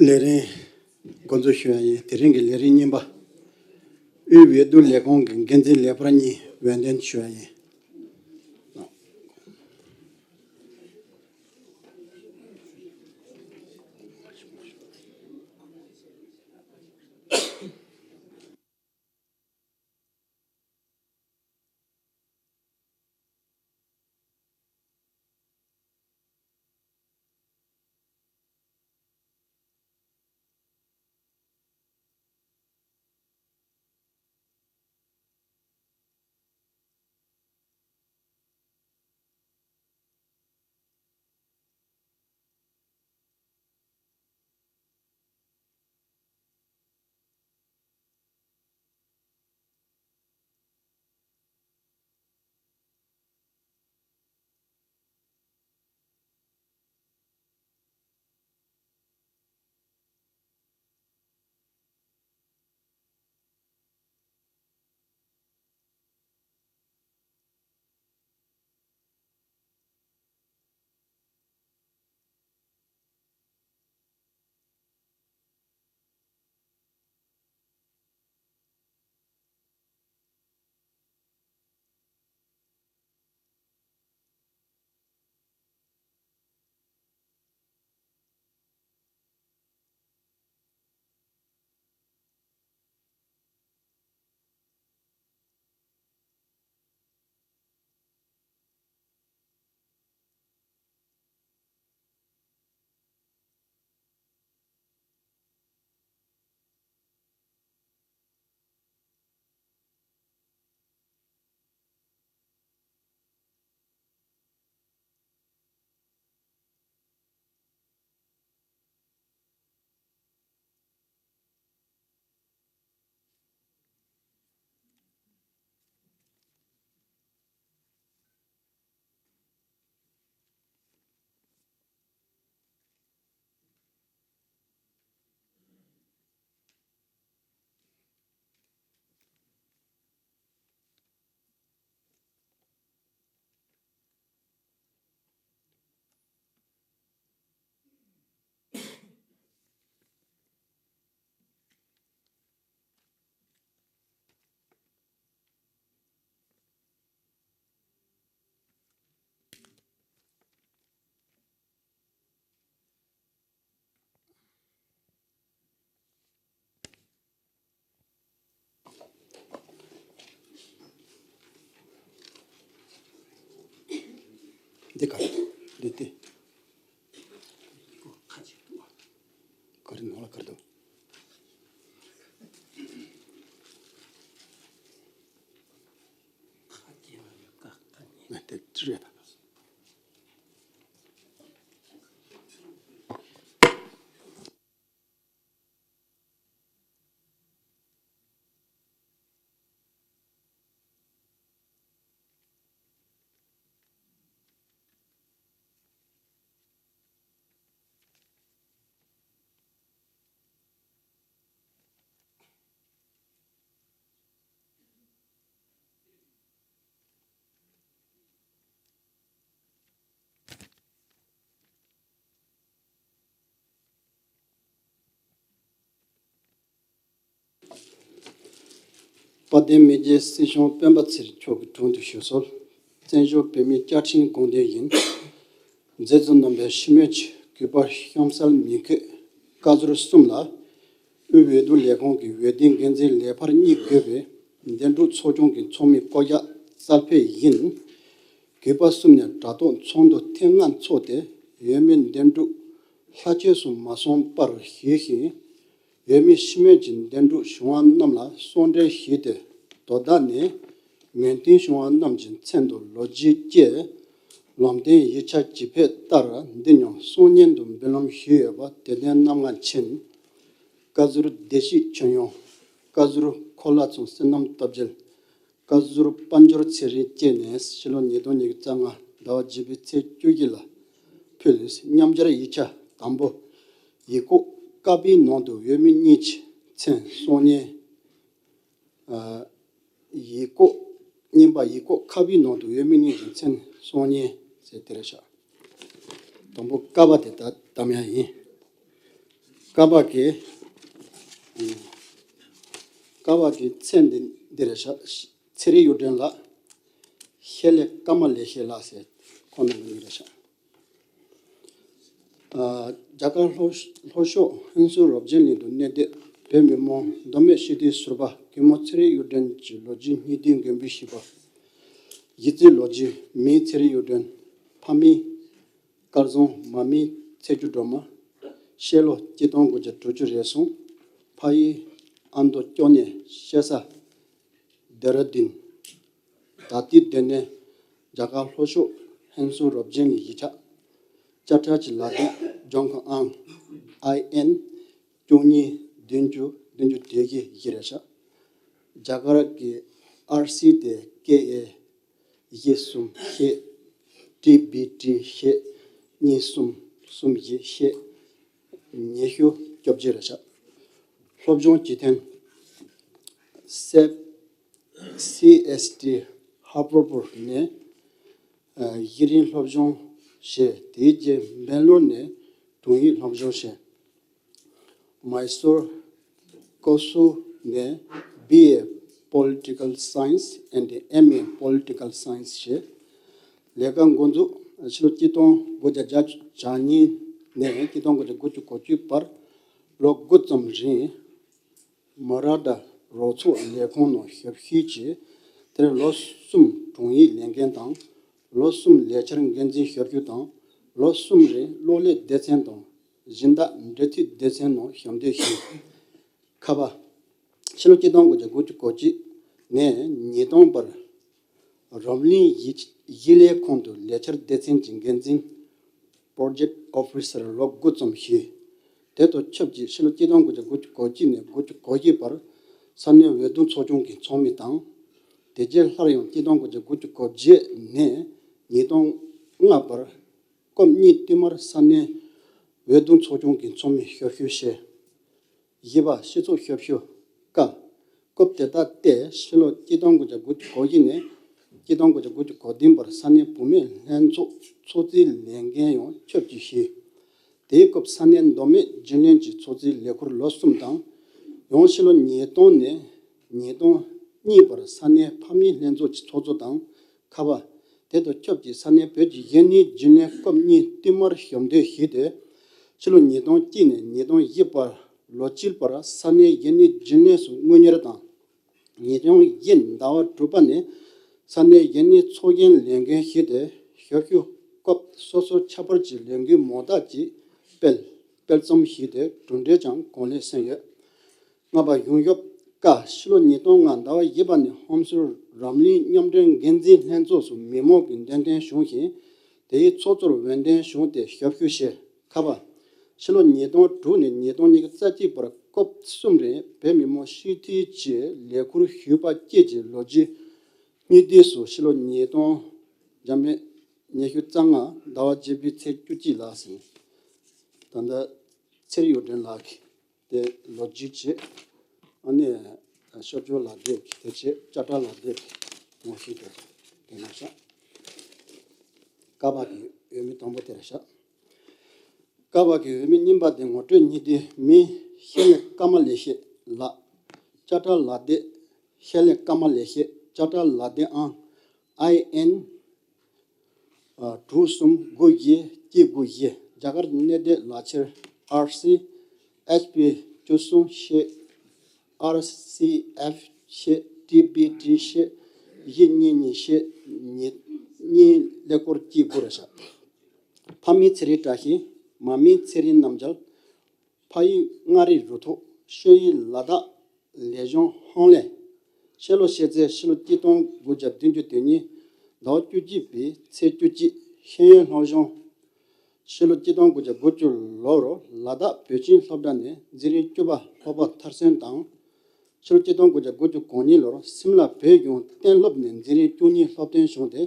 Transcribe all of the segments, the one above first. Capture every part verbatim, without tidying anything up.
ལས་རིམ་འགོ་འཛུགས་ཞུ་ཡ་ཡིན། དེ་རིང་གི་ལས་རིམ་གཉིས་པ། དབུས་འོས་བསྡུ་ལས་ཁུངས་ཀྱི་འགན་འཛིན་ལས་འཕར་གཉིས་འོས་འདེམས་ཞུ་ཡ་ཡིན། འདི་ག་རེ་འདི་འདི། ག་རེ་ནང་ལ་ག་རེ་འདུག་ང་དེ་ཅི་རེད། དཔལ་ལྡན་མི་རྗེ་སྲིད་སྐྱོང་སྤེན་པ་ཚེ་རིང་མཆོག་གི་དྲུང་དུ་ཞུ་གསོལ། བཙན་བྱོལ་བོད་མིའི་བཅའ་ཁྲིམས་དགོངས་དོན་བཞིན། མཛད་གཙོ་རྣམ་པས་སྤྱི་མོས་ཀྱིས་གུས་པར་གཤམ་གསལ་ཉིད་ཁུལ་བཀའ་ཟུར་གསུམ་ལ། དབུས་འོས་བསྡུ་ལས་ཁུངས་ཀྱི་འོས་བསྡུའི་འགན་འཛིན་ལས་འཕར་གཉིས་དགོས་པའི་འདེམས་སྒྲུག་ཚོགས་ཆུང་གི་ཚོགས་མི་བསྐོ་གཞག་གསར་སྤེལ་ཡིན། གུས་པ་གསུམ་ནས་དྲ་ཐོག་ཚོགས་འདུ་ཐེངས་ལྔ་འཚོགས་ཏེ། འོས་མི་འདེམས་སྒྲུག་ལྷག་བཅོས་སུ་མ་སོང་བར་ཞུས་ཤིང་། འོས་མི་སྤྱི་མོས་ཀྱིས་འདེམས་སྒྲུག་བྱུང་བ་རྣམས་ལ་གསུང་གྲོས་ཞུས་ཏེ། དོ་བདག་ནས་ངོས་འཛིན་བྱུང་བ་རྣམས་ཀྱི་མཚན་དུ་ལོ་རྒྱུས་བཅས་ལམ་སྟོན་ཡིག་ཆ་ཇི་ཕེབས་ལྟར། འདི་ཉིད་གསུང་སྙན་དུ་འབུལ་ལམ་ཞུས་ཡོད་པ་དེ་དོན་རྣམ་ལྔ་མཁྱེན། བཀའ་ཟུར་བདེ་སྐྱིད་ཆོས་དབྱངས། བཀའ་ཟུར་འཁོར་ལྷ་ཚང་བསོད་ནམས་སྟོབས་རྒྱལ། བཀའ་ཟུར་དཔལ་འབྱོར་ཚེ་རིང་བཅས་ནས་ཕྱི་ལོ་ཉིས་སྟོང་ཉི་ཤུ་རྩ་ལྔ་ཟླ་བ་བརྒྱད་པའི་ཚེས་བཅུ་བཞི་ལ་ཕུལ་མཉམ་སྦྱར་ཡིག་ཆ་དང་པོ། ཡིག་སྐོགས་ཀ་པའི་ནང་དུ་འོས་མི་གཉིས་ཀྱི་མཚན་གསུང་སྙན། ཨ། ཡིག་སྐོགས། གཉིས་པ་ཡིག་སྐོགས་ཁ་པའི་ནང་དུ་འོས་མི་གཉིས་ཀྱི་མཚན་གསུང་སྙན་ཟེར་དེ་རེད་ཤག་དང་པོ་ཀ་པ་དེ་ད་གདམ་ཡ་ཡིན། ཀ་པ་གི་ཀ་པ་གི་མཚན་འདི་འདི་རེད་ཤག་ཚེ་རིང་གཡུ་སྒྲོན་ལགས། ཤེས་ལེ་ཀ་མ་ལེ་ཤེས་ལགས་ཟེར་ཁོང་རྣམ་པ་གཉིས་རེད་ཤག་ཨ། རྒྱ་གར་ལྷོ་ལྷོ་ཕྱོགས་ཧན་སུར་རབ་རྒྱན་གླིང་དུ་གནས་སྡོད་བོད་མི་མང་མདོ་སྨད་སྤྱི་འཐུས་ཟུར་པ་གུས་མོ་ཚེ་རིང་གཡུ་སྒྲོན་གྱི་ལོ་རྒྱུས་སྙིང་བསྡུས་མགོན་པོའི་བཞི་པ། གཞི་རྩའི་ལོ་རྒྱུས། མིང་ཚེ་རིང་གཡུ་སྒྲོན། ཕ་མིང་སྐལ་བཟང་། མ་མིང་ཚེ་སྒྱུ་སྒྲོལ་མ། བཤད་ལོ་སྤྱི་སྟོང་དགུ་བརྒྱ་དྲུག་ཅུ་རེ་གསུམ། ཕ་ཡུལ་ཨ་མདོ་སྐྱོ་གནས། བཤད་ས་ལྡེ་ར་ལྡུན། ད་ལྟའི་སྡོད་གནས་རྒྱ་གར་ལྷོ་ཕྱོགས་ཧན་སུར་རབ་རྒྱན་གྱི་གཞིས་ཆགས། དཔྱ་ཁྲལ་གྱི་ལག་དེབ་ལྗོངས་མཁར་ཨང་ཨའི་ཨེན་བཅུ་གཉིས་བདུན་ཅུ་བདུན་ཅུ་དོན་བཞི་བཞི་རེད་ཤག་རྒྱ་གར་གྱི་ཨར་སི་དེ་ཀེ་ཨེ་བཞི་གསུམ་བཞི། ཏི་བི་ཏི་བཞི་གཉིས་གསུམ་གསུམ་བཞི་བཞི། ཉི་ཤུ་བཅོ་བརྒྱད་རེད་ཤག་སློབ་སྦྱོང་བྱེད་ཐེངས་སེབ་སི་ཨེས་ཏི་ཧ་པུར་པུར་ནས། ཨ། གཞི་རིམ་སློབ་སྦྱོང་བྱས། དེའི་རྗེས་སྦེང་ལོར་ནས་དྲུང་ཡིག་སློབ་སྦྱོང་བྱས། མའི་སོར་ཀོ་སུ་ནས་བི་ཨེ་Political Science and M A Political Science བྱས། ལས་ཀ་འགོ་འཛུགས། ཕྱི་ལོ་ཆིག་སྟོང་དགུ་བརྒྱ་བརྒྱད་ཅུ་གྱ་གཉིས་ནས་ཆིག་སྟོང་དགུ་བརྒྱ་དགུ་བཅུ་གོ་གཅིག་བར་ལོ་དགུ་ཙམ་རིང་མ་ར་ཐཱ་རོགས་ཚོགས་ལས་ཁུངས་ནང་ཞབས་ཞུ་བྱས། དེར་ལོ་གསུམ་དྲུང་ཡིག་ལས་འགན་དང་། ལོ་གསུམ་ལས་འཆར་འགན་འཛིན་ཞབས་ཞུ་དང་། ལོ་གསུམ་རིང་གློག་ཀླད་སྡེ་ཚན་དང་སྦྱིན་བདག་འབྲེལ་མཐུད་སྡེ་ཚན་ནང་ཞབས་འདེགས་ཞུས། ཁ་པ། ཕྱི་ལོ་ཆིག་སྟོང་དགུ་བརྒྱ་དགུ་བཅུ་གོ་གཅིག་ནས་ཉིས་སྟོང་བར་རོང་གླིང་གཞིས་གཞིས་ལས་ཁང་དུ་ལས་འཆར་སྡེ་ཚན་གྱི་འགན་འཛིན་Project Officer ལོ་དགུ་ཙམ་བཞུགས། དེ་དང་ཆབས་ཅིག་ཕྱི་ལོ་ཆིག་སྟོང་དགུ་བརྒྱ་དགུ་བཅུ་གོ་གཅིག་ནས་དགུ་བཅུ་གོ་བཞི་བར་ས་གནས་འོས་བསྡུ་ཚོགས་ཆུང་གི་ཚོགས་མི་དང་། དེ་རྗེས་སླར་ཡང་ཆིག་སྟོང་དགུ་བརྒྱ་དགུ་བཅུ་གོ་བརྒྱད་ནས་ཉིས་སྟོང་ལྔ་བར་སྐབས་གཉིས་བསྟུད་མར་ས་གནས་འོས་བསྡུ་ཚོགས་ཆུང་གི་ཚོགས་མི་ཞབས་ཞུ་བྱས། བཞི་པ། སྤྱི་ཚོགས་ཞབས་ཞུ། ཀ། སྐབས་དེ་དག་སྟེ་ཕྱི་ལོ་ཆིག་སྟོང་དགུ་བརྒྱ་དགུ་བཅུ་གོ་བཞི་ནས་ཆིག་སྟོང་དགུ་བརྒྱ་དགུ་བཅུ་གོ་བདུན་བར་ས་གནས་བུད་མེད་ལྷན་ཚོགས་ཚོགས་གཙོའི་ལས་འགན་ཡང་ཆབས་ཅིག་བཞེས། དེའི་སྐབས་ས་གནས་མདོ་སྨད་རྒྱུན་ལས་ཀྱི་ཚོགས་གཙོའི་ལས་ཁུར་ལོ་གསུམ་དང་། ཡང་ཕྱི་ལོ་ཉིས་སྟོང་ནས་ཉིས་སྟོང་གཉིས་བར་ས་གནས་ཕ་མིའི་ལྷན་ཚོགས་ཀྱི་ཚོགས་གཙོ་དང་། ཁ་པ། དེ་དང་ཆབས་ཅིག་ས་གནས་བོད་ཀྱི་གཞོན་ནུའི་རྒྱུན་ལས་སྐབས་གཉིས་བསྟུད་མར་ཞབས་འདེགས་ཞུས་ཏེ། ཕྱི་ལོ་ཉིས་སྟོང་གཅིག་ནས་ཉིས་སྟོང་བཞི་བར་ལོ་གཅིག་བར་ས་གནས་གཞོན་ནུའི་རྒྱུན་ལས་སུ་དངུལ་གཉེར་དང་། ཉིས་སྟོང་བཞི་ཟླ་བ་དྲུག་པ་ནས་ས་གནས་གཞོན་ནུའི་ཚོགས་རྒྱན་ལས་འགན་ཞུས་ཏེ། ཞབས་ཞུ་སྐབས་སོ་སོ་ཁྱད་པར་གྱི་ལས་འགུལ་མང་དག་ཅིག་སྤེལ་སྤེལ་རྩོམ་ཞུས་ཏེ་གྲུབ་འབྲས་ཀྱང་གང་ལེགས་སོན་ཡོད། ལྔ་པ། གཞུང་ཞབས། ཀ། ཕྱི་ལོ་ཉིས་སྟོང་ལྔ་ཟླ་བ་བཞི་པ་ནས་ཧོན་སུར་རང་བཙན་མཉམ་འབྲེལ་འགན་འཛིན་ལྷན་ཚོགས་སུ་མི་མང་གི་འདེམས་ཐོན་བྱུང་ཞིང་། དེའི་ཚོགས་གཙོར་འོས་འདེམས་བྱུང་སྟེ་ཞབས་ཞུ་བྱས། ཁ་པ། ཕྱི་ལོ་ཉིས་སྟོང་དྲུག་ནས་ཉིས་སྟོང་ཉི་ཤུ་རྩ་གཅིག་བར་སྐབས་གསུམ་རིང་བོད་མི་མང་སྤྱི་འཐུས་ཀྱི་ལས་ཁུར་ཞུས་པ་བཅས་ཀྱི་ལོ་རྒྱུས་སྙིང་བསྡུས་སུ་ཕྱི་ལོ་ཉིས་སྟོང་འཇར་མན་ཉི་ཤུ་རྩ་ལྔ་ཟླ་བ་བརྒྱད་པའི་ཚེས་བཅུ་གཅིག་ལ་ཟིན། ད་ལྟ་ཚེ་རིང་གཡུ་སྒྲོན་ལགས་ཀྱིས་དེ་ལོ་རྒྱུས་བྱས། ཨ་ནི་ཤོག་བྱང་ལག་དེབ་ཀྱི་དེ་བྱས་དཔྱ་ཁྲལ་ལག་དེབ་ཀྱི་ངོ་བཤུས་དེ་དེ་གནང་ཤག་ཀ་པ་གི་འོས་མི་དང་པོ་དེ་རེད་ཤག་ཀ་པ་གི་འོས་མི་རྙིང་པ་དེ་ངོ་སྤྲོད་སྙིང་བསྡུས། མིང་ཤེས་ལེ་ཀ་མ་ལེ་ཤེས་ལགས། དཔྱ་ཁྲལ་ལག་དེབ་ཤེས་ལེ་ཀ་མ་ལེ་ཤེས། དཔྱ་ཁྲལ་ལག་དེབ་ཨང་ཨའི་ཨེན་ཨ། དྲུག་གསུམ་དགུ་བཞི་གཅིག་དགུ་བཞི། རྒྱ་གར་གྱི་གནས་སྡོད་ལག་ཁྱེར་ཨར་སི་ཨེཆ་པི་བཅུ་གསུམ་བཞི། ཨར་སི་ཨེཕ་བཞི། ཏི་བི་ཏི་བཞི། བཞི་གཉིས་གཉིས་བཞི། གཉིས་གཉིས་ཀླད་ཀོར་གཅིག་དགུ་རེད་ཤག་ཕ་མིང་ཚེ་རིང་བཀྲ་ཤིས། མ་མིང་ཚེ་རིང་རྣམ་རྒྱལ། ཕ་ཡུལ་མངའ་རིས་རུ་ཐོག་ཤོད་ཡུལ་ལ་དྭགས་ལས་ལྗོངས་ཧོང་ལེ། ཕྱི་ལོ་ཤི་ཚེ་ཕྱི་ལོ་ཆིག་སྟོང་དགུ་བརྒྱ་བདུན་ཅུ་དོན་གཉིས་ཟླ་བ་བཅུ་གཅིག་པའི་ཚེས་བཅུ་གཅིག་ཤེས་ཡོན་སློབ་སྦྱོང་། ཕྱི་ལོ་ཆིག་སྟོང་དགུ་བརྒྱ་དགུ་བཅུ་ལོར་ལ་དྭགས་བོད་ཁྱིམ་སློབ་གྲྭ་ནས་འཛིན་རིམ་བཅུ་པ་སློབ་པ་མཐར་སོན་དང་། ཕྱི་ལོ་ཆིག་སྟོང་དགུ་བརྒྱ་དགུ་བཅུ་གོ་གཉིས་ལོར་སིམ་ལ་བོད་གཞུང་གཏན་སློབ་ནས་འཛིན་རིམ་བཅུ་གཉིས་སློབ་ཐོན་བྱུང་སྟེ།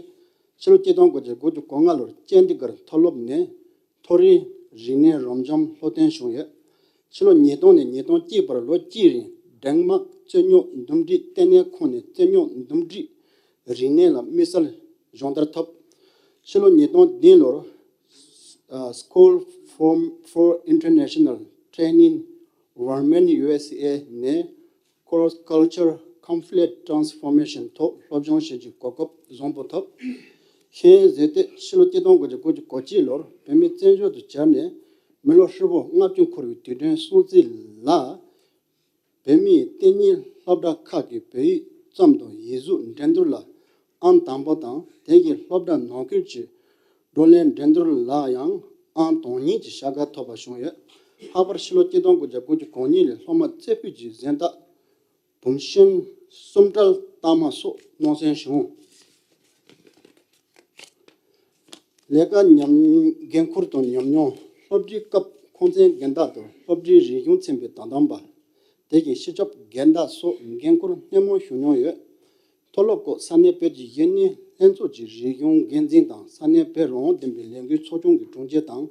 ཕྱི་ལོ་ཆིག་སྟོང་དགུ་བརྒྱ་དགུ་བཅུ་གོ་ལྔ་ལོར་ཅན་དི་གར་མཐོ་སློབ་ནས་མཐོ་རིམ་རིག་གནས་རབ་འབྱམས་སློབ་ཐོན་བྱུང་ཡོད། ཕྱི་ལོ་ཉིས་སྟོང་ནས་ཉིས་སྟོང་གཅིག་བར་ལོ་གཅིག་རིང་ཌེན་མཱག་རྩོད་རྙོག་འདུམ་འགྲིག་ལྟེ་གནས་ཁང་ནས་རྩོད་རྙོག་འདུམ་འགྲིག་རིག་གནས་ལ་དམིགས་བསལ་སྦྱོང་བརྡར་ཐོབ། ཕྱི་ལོ་ཉིས་སྟོང་བདུན་ལོར་ཨ། School for for International Training Women USA ནས་Cross Culture Conflict Transformation ཐོག་སློབ་སྦྱོང་བྱེད་རྒྱུའི་གོ་སྐབས་བཟང་པོ་ཐོབ། ཤེས་ཡོན་ཟིན་ཏེ་ཕྱི་ལོ་ཆིག་སྟོང་དགུ་བརྒྱ་དགུ་བཅུ་གོ་གཅིག་ལོར་བོད་མིའི་བཙན་བྱོལ་དུ་གྱར་ནས་མི་ལོ་ཧྲིལ་པོ་ལྔ་བཅུ་འཁོར་བའི་དུས་དྲན་སྲུང་བརྩི་ལ། བོད་མིའི་གཏན་ཉིན་སློབ་གྲྭ་ཁག་གི་བོད་ཡིག་རྩོམ་དང་ཡིག་གཟུགས་འགྲན་བསྡུར་ལ་ཨང་དང་པོ་དང་། དེང་གི་སློབ་གྲྭ་ནང་ཁུལ་གྱི་བགྲོ་གླེང་འགྲན་བསྡུར་ལ་ཡང་ཨང་དང་གཉིས་ཀྱི་བྱ་དགའ་ཐོབ་པ་བྱུང་ཡོད། ལྷག་པར་ཕྱི་ལོ་ཆིག་སྟོང་དགུ་བརྒྱ་དགུ་བཅུ་གོ་གཉིས་ལོའི་སློབ་མ་རྩེ་ཕུད་ཀྱི་གཟེངས་རྟགས་བུམ་ཤིང་གསུམ་བྲལ་རྟགས་མ་སོགས་གནང་སྲོལ་བྱུང་། ལས་ཀ་ཉམས། འགན་ཁུར་དང་ཉམས་མྱོང་། སློབ་ཁྲིད་སྐབས་ཁང་ཚན་འགན་བདག་དང་སློབ་ཁྲིད་རིག་གཞུང་ཚན་པའི་དོ་དམ་པ། དེ་བཞིན་སྤྱི་ཁྱབ་འགན་བདག་སོགས་འགན་ཁུར་སྣེ་མང་ཞུ་མྱོང་ཡོད། མཐོ་སློབ་སྐབས་ས་གནས་བོད་ཀྱི་གཞོན་ནུའི་ལྷན་ཚོགས་ཀྱི་རིག་གཞུང་འགན་འཛིན་དང་ས་གནས་བོད་རང་དབང་ལྡན་པའི་ལས་འགུལ་ཚོགས་ཆུང་གི་དྲུང་ཆེ་དང་།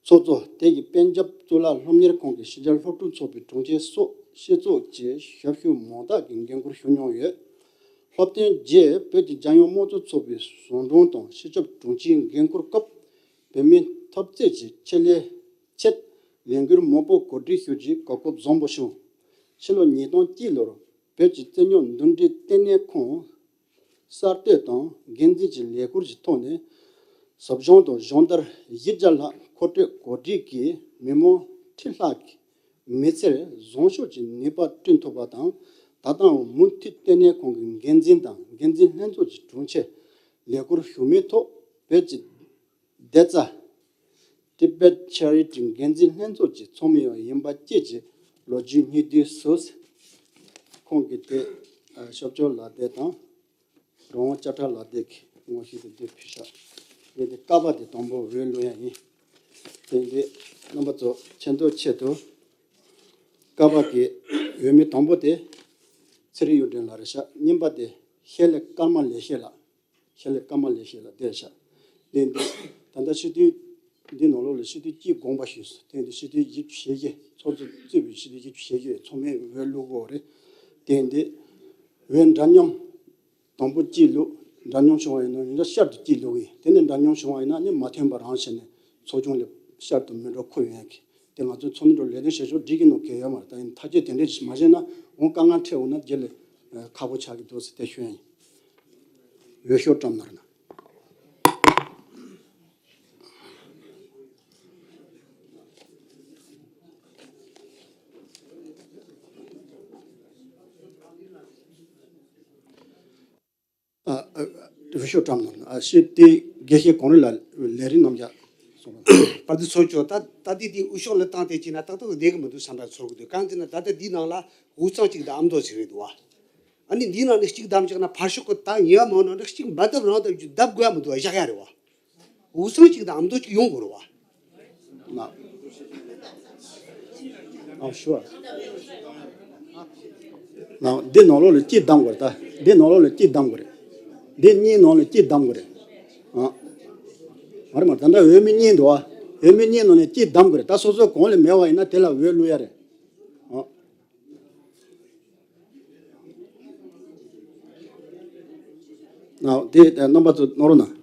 ཚོགས་གཙོ། དེ་བཞིན་པན་ཇབ་གཙུག་ལག་སློབ་གཉེར་ཁང་གི་ཕྱི་རྒྱལ་སློབ་ཕྲུག་ཚོགས་པའི་དྲུང་ཆེ་སོགས་སྤྱི་ཚོགས་ཀྱི་ཞབས་ཞུ་མང་དག་གི་འགན་ཁུར་ཞུ་མྱོང་ཡོད། སློབ་ཐོན་རྗེས་བོད་ཀྱི་རྒྱལ་ཡོངས་དམངས་གཙོ་ཚོགས་པའི་ཟུང་དྲུང་དང་སྤྱི་ཁྱབ་དྲུང་ཆེའི་འགན་ཁུར་སྐབས་བོད་མིའི་འཐབ་རྩོད་ཀྱི་ཆེད་ལས་ཆེད་ལས་འགུལ་མང་པོ་གོ་སྒྲིག་ཞུ་རྒྱུའི་གོ་སྐབས་བཟང་པོ་བྱུང་། ཕྱི་ལོ་ཉིས་སྟོང་གཅིག་ལོར་བོད་ཀྱི་རྩོད་རྙོག་འདུམ་འགྲིག་ལྟེ་གནས་ཁང་གསར་གཏོད་དང་འགན་འཛིན་གྱི་ལས་ཁུར་གྱི་ཐོག་ནས་ཟབ་སྦྱོང་དང་སྦྱོང་བརྡར་བཞི་བརྒྱ་ལྷག་མཁོ་སྤྲོད་གོ་སྒྲིག་གིས་མི་མང་ཁྲི་ལྷག་གི་མི་ཚེར་བཟང་ཤོས་ཀྱི་ནུས་པ་བསྐྲུན་ཐུབ་པ་དང་། ད་ལྟའང་མུ་མཐུད་ལྟེ་གནས་ཁང་གི་འགན་འཛིན་དང་འགན་འཛིན་ལྷན་ཚོགས་ཀྱི་དྲུང་ཆེ་ལས་ཁུར་ཞུ་མུས་ཐོག་བོད་ཀྱི་བདེ་རྩ། Tibet Charity འགན་འཛིན་ལྷན་ཚོགས་ཀྱི་ཚོགས་མི་ཡང་ཡིན་པ་བཅས་ཀྱི་ལོ་རྒྱུས་སྙིང་བསྡུས་སུ། ཁོང་གིས་དེ་ཨ་ཞབས་ཕྱོགས་ལག་དེབ་དང་། རང་དབང་དཔྱ་ཁྲལ་ལག་དེབ་ཀྱི་དངོས་གཞི་དེ་འདིར་ཕུལ་ཤག་དེ་དེ་ཀ་པ་དེ་དང་པོ་འོས་བླུག་ཡ་ཡིན། དེ་འདི་རྣམ་པ་ཚོ་ཆེ་མཐོང་ཆེད་དུ། ཀ་པ་གི་འོས་མི་དང་པོ་དེ་ཚེ་རིང་གཡུ་སྒྲོན་ལགས་རེད་ཤག་གཉིས་པ་དེ་ཤེས་ལེགས་ཀརྨ་ལེགས་བཤད་ལགས། ཤེས་ལེགས་ཀརྨ་ལེགས་བཤད་ལགས་བསྡད་ཤག་དེ་འདི་ད་ལྟ་སྤྱི་འཐུས་འདི་ནང་ལོགས་ལ་སྤྱི་འཐུས་གཅིག་དགོངས་པ་ཞུས་སོང་། དེ་འདི་སྤྱི་འཐུས་བཞི་བཅུ་ཞེ་བརྒྱད། ཚོགས་གཙོ་གཙོས་པའི་སྤྱི་འཐུས་བཞི་བཅུ་ཞེ་བརྒྱད་ཚང་མས་འོས་བླུག་དགོས་རེད། དེ་འདི་འོས་འདྲ་མཉམ། དང་པོ་གཅིག་བླུགས། འདྲ་མཉམ་བྱུང་བ་ཡིན་ན་ཡིན་ན་ཤར་དུ་གཅིག་བླུགས་ཡིན། དེ་ནས་འདྲ་མཉམ་བྱུང་བ་ཡིན་ན་ནི་མ་འཐེན་པ་རང་བྱས་ནས་ཚོགས་ཆུང་ལ་ཤར་དུ་མི་འགྲོ་ཁུལ་ཡོང་གི། དེ་ང་ཚོའི་ཚོགས་མི་འགྲོ་ལས་དོན་བྱེད་ཕྱོགས་སྒྲིག་གི་ནང་གལ་ཡོད་མ་རེད། ད་ཡིན་ཐག་གཅོད་དེ་འདྲས་ཞིག་མ་བྱས་ན་འོང་དཀའ་ངལ་འཕྲད་འོང་ན་རྗེས་ལ་ཁག་པོ་ཆགས་ཀྱི་འདུག་ཟེར་དེ་ཞུ་ཡ་ཡིན། འོས་ཤོག་བཀྲམ་གནང་རོགས་གནང་། ཨ། ཨ། འོས་ཤོག་བཀྲམ་གནང་། ཨ། ཤེས་ཏེ་དགེ་བཤེས་གངས་རི་ལགས་ལས་རིམ་རྣམས་ཀྱང་གསུངས་རོགས། པར་དུ་ཚོགས་ཆོག་ད་ད་ལྟའི་དེ་འོས་ཤོག་ལ་བཏང་སྟེ་ཅིག་ན་ཏག་ཏག་བསྡད་གི་མི་འདུག་བསམ་པ་ཚོར་གི་འདུག་གང་ཅི་ན་ད་ལྟ་འདིའི་ནང་ལ་འོས་གཙང་གཅིག་དང་ཨ་མདོ་གཅིག་རེད་འདུག་བ། ཨ་ནི་འདིའི་ནང་ནས་གཅིག་བདམས་བཞག་ན་ཕར་ཕྱོགས་ཀྱི་ད་ཉེ་བ་མང་ནང་ནས་གཅིག་མ་བདམས་རང་བདམས་རྒྱུ་བདམས་དགོས་ཡ་མི་འདུག་བ། བཞག་ཡ་རེད་བ། འོས་གཙང་གཅིག་དང་ཨ་མདོ་གཅིག་ཡོང་དགོས་རེད་བ། ལགས། ཨ། ཤོར། ལགས། འདི་ནང་ལོགས་ལ་གཅིག་བདམས་དགོས་རེད་ད། འདི་ནང་ལོགས་ལ་གཅིག་བདམས་དགོས་རེད། འདི་གཉིས་ནང་ལ་གཅིག་བདམས་དགོས་རེད། ཨ། མ་རེད་མ་རེད། ད་ལྟ་འོས་མི་གཉིས་འདུག་ཨ། འོས་མི་གཉིས་ནང་ནས་གཅིག་བདམས་དགོས་རེད། ད་སོ་སོ་གང་ལ་མེད་པ་ཡིན་ན་དེ་ལ་འོས་བླུག་ཡ་རེད། ཨ། ཨ། དེ་རྣམ་པ་ཚོ་གནང་རོགས་གནང་།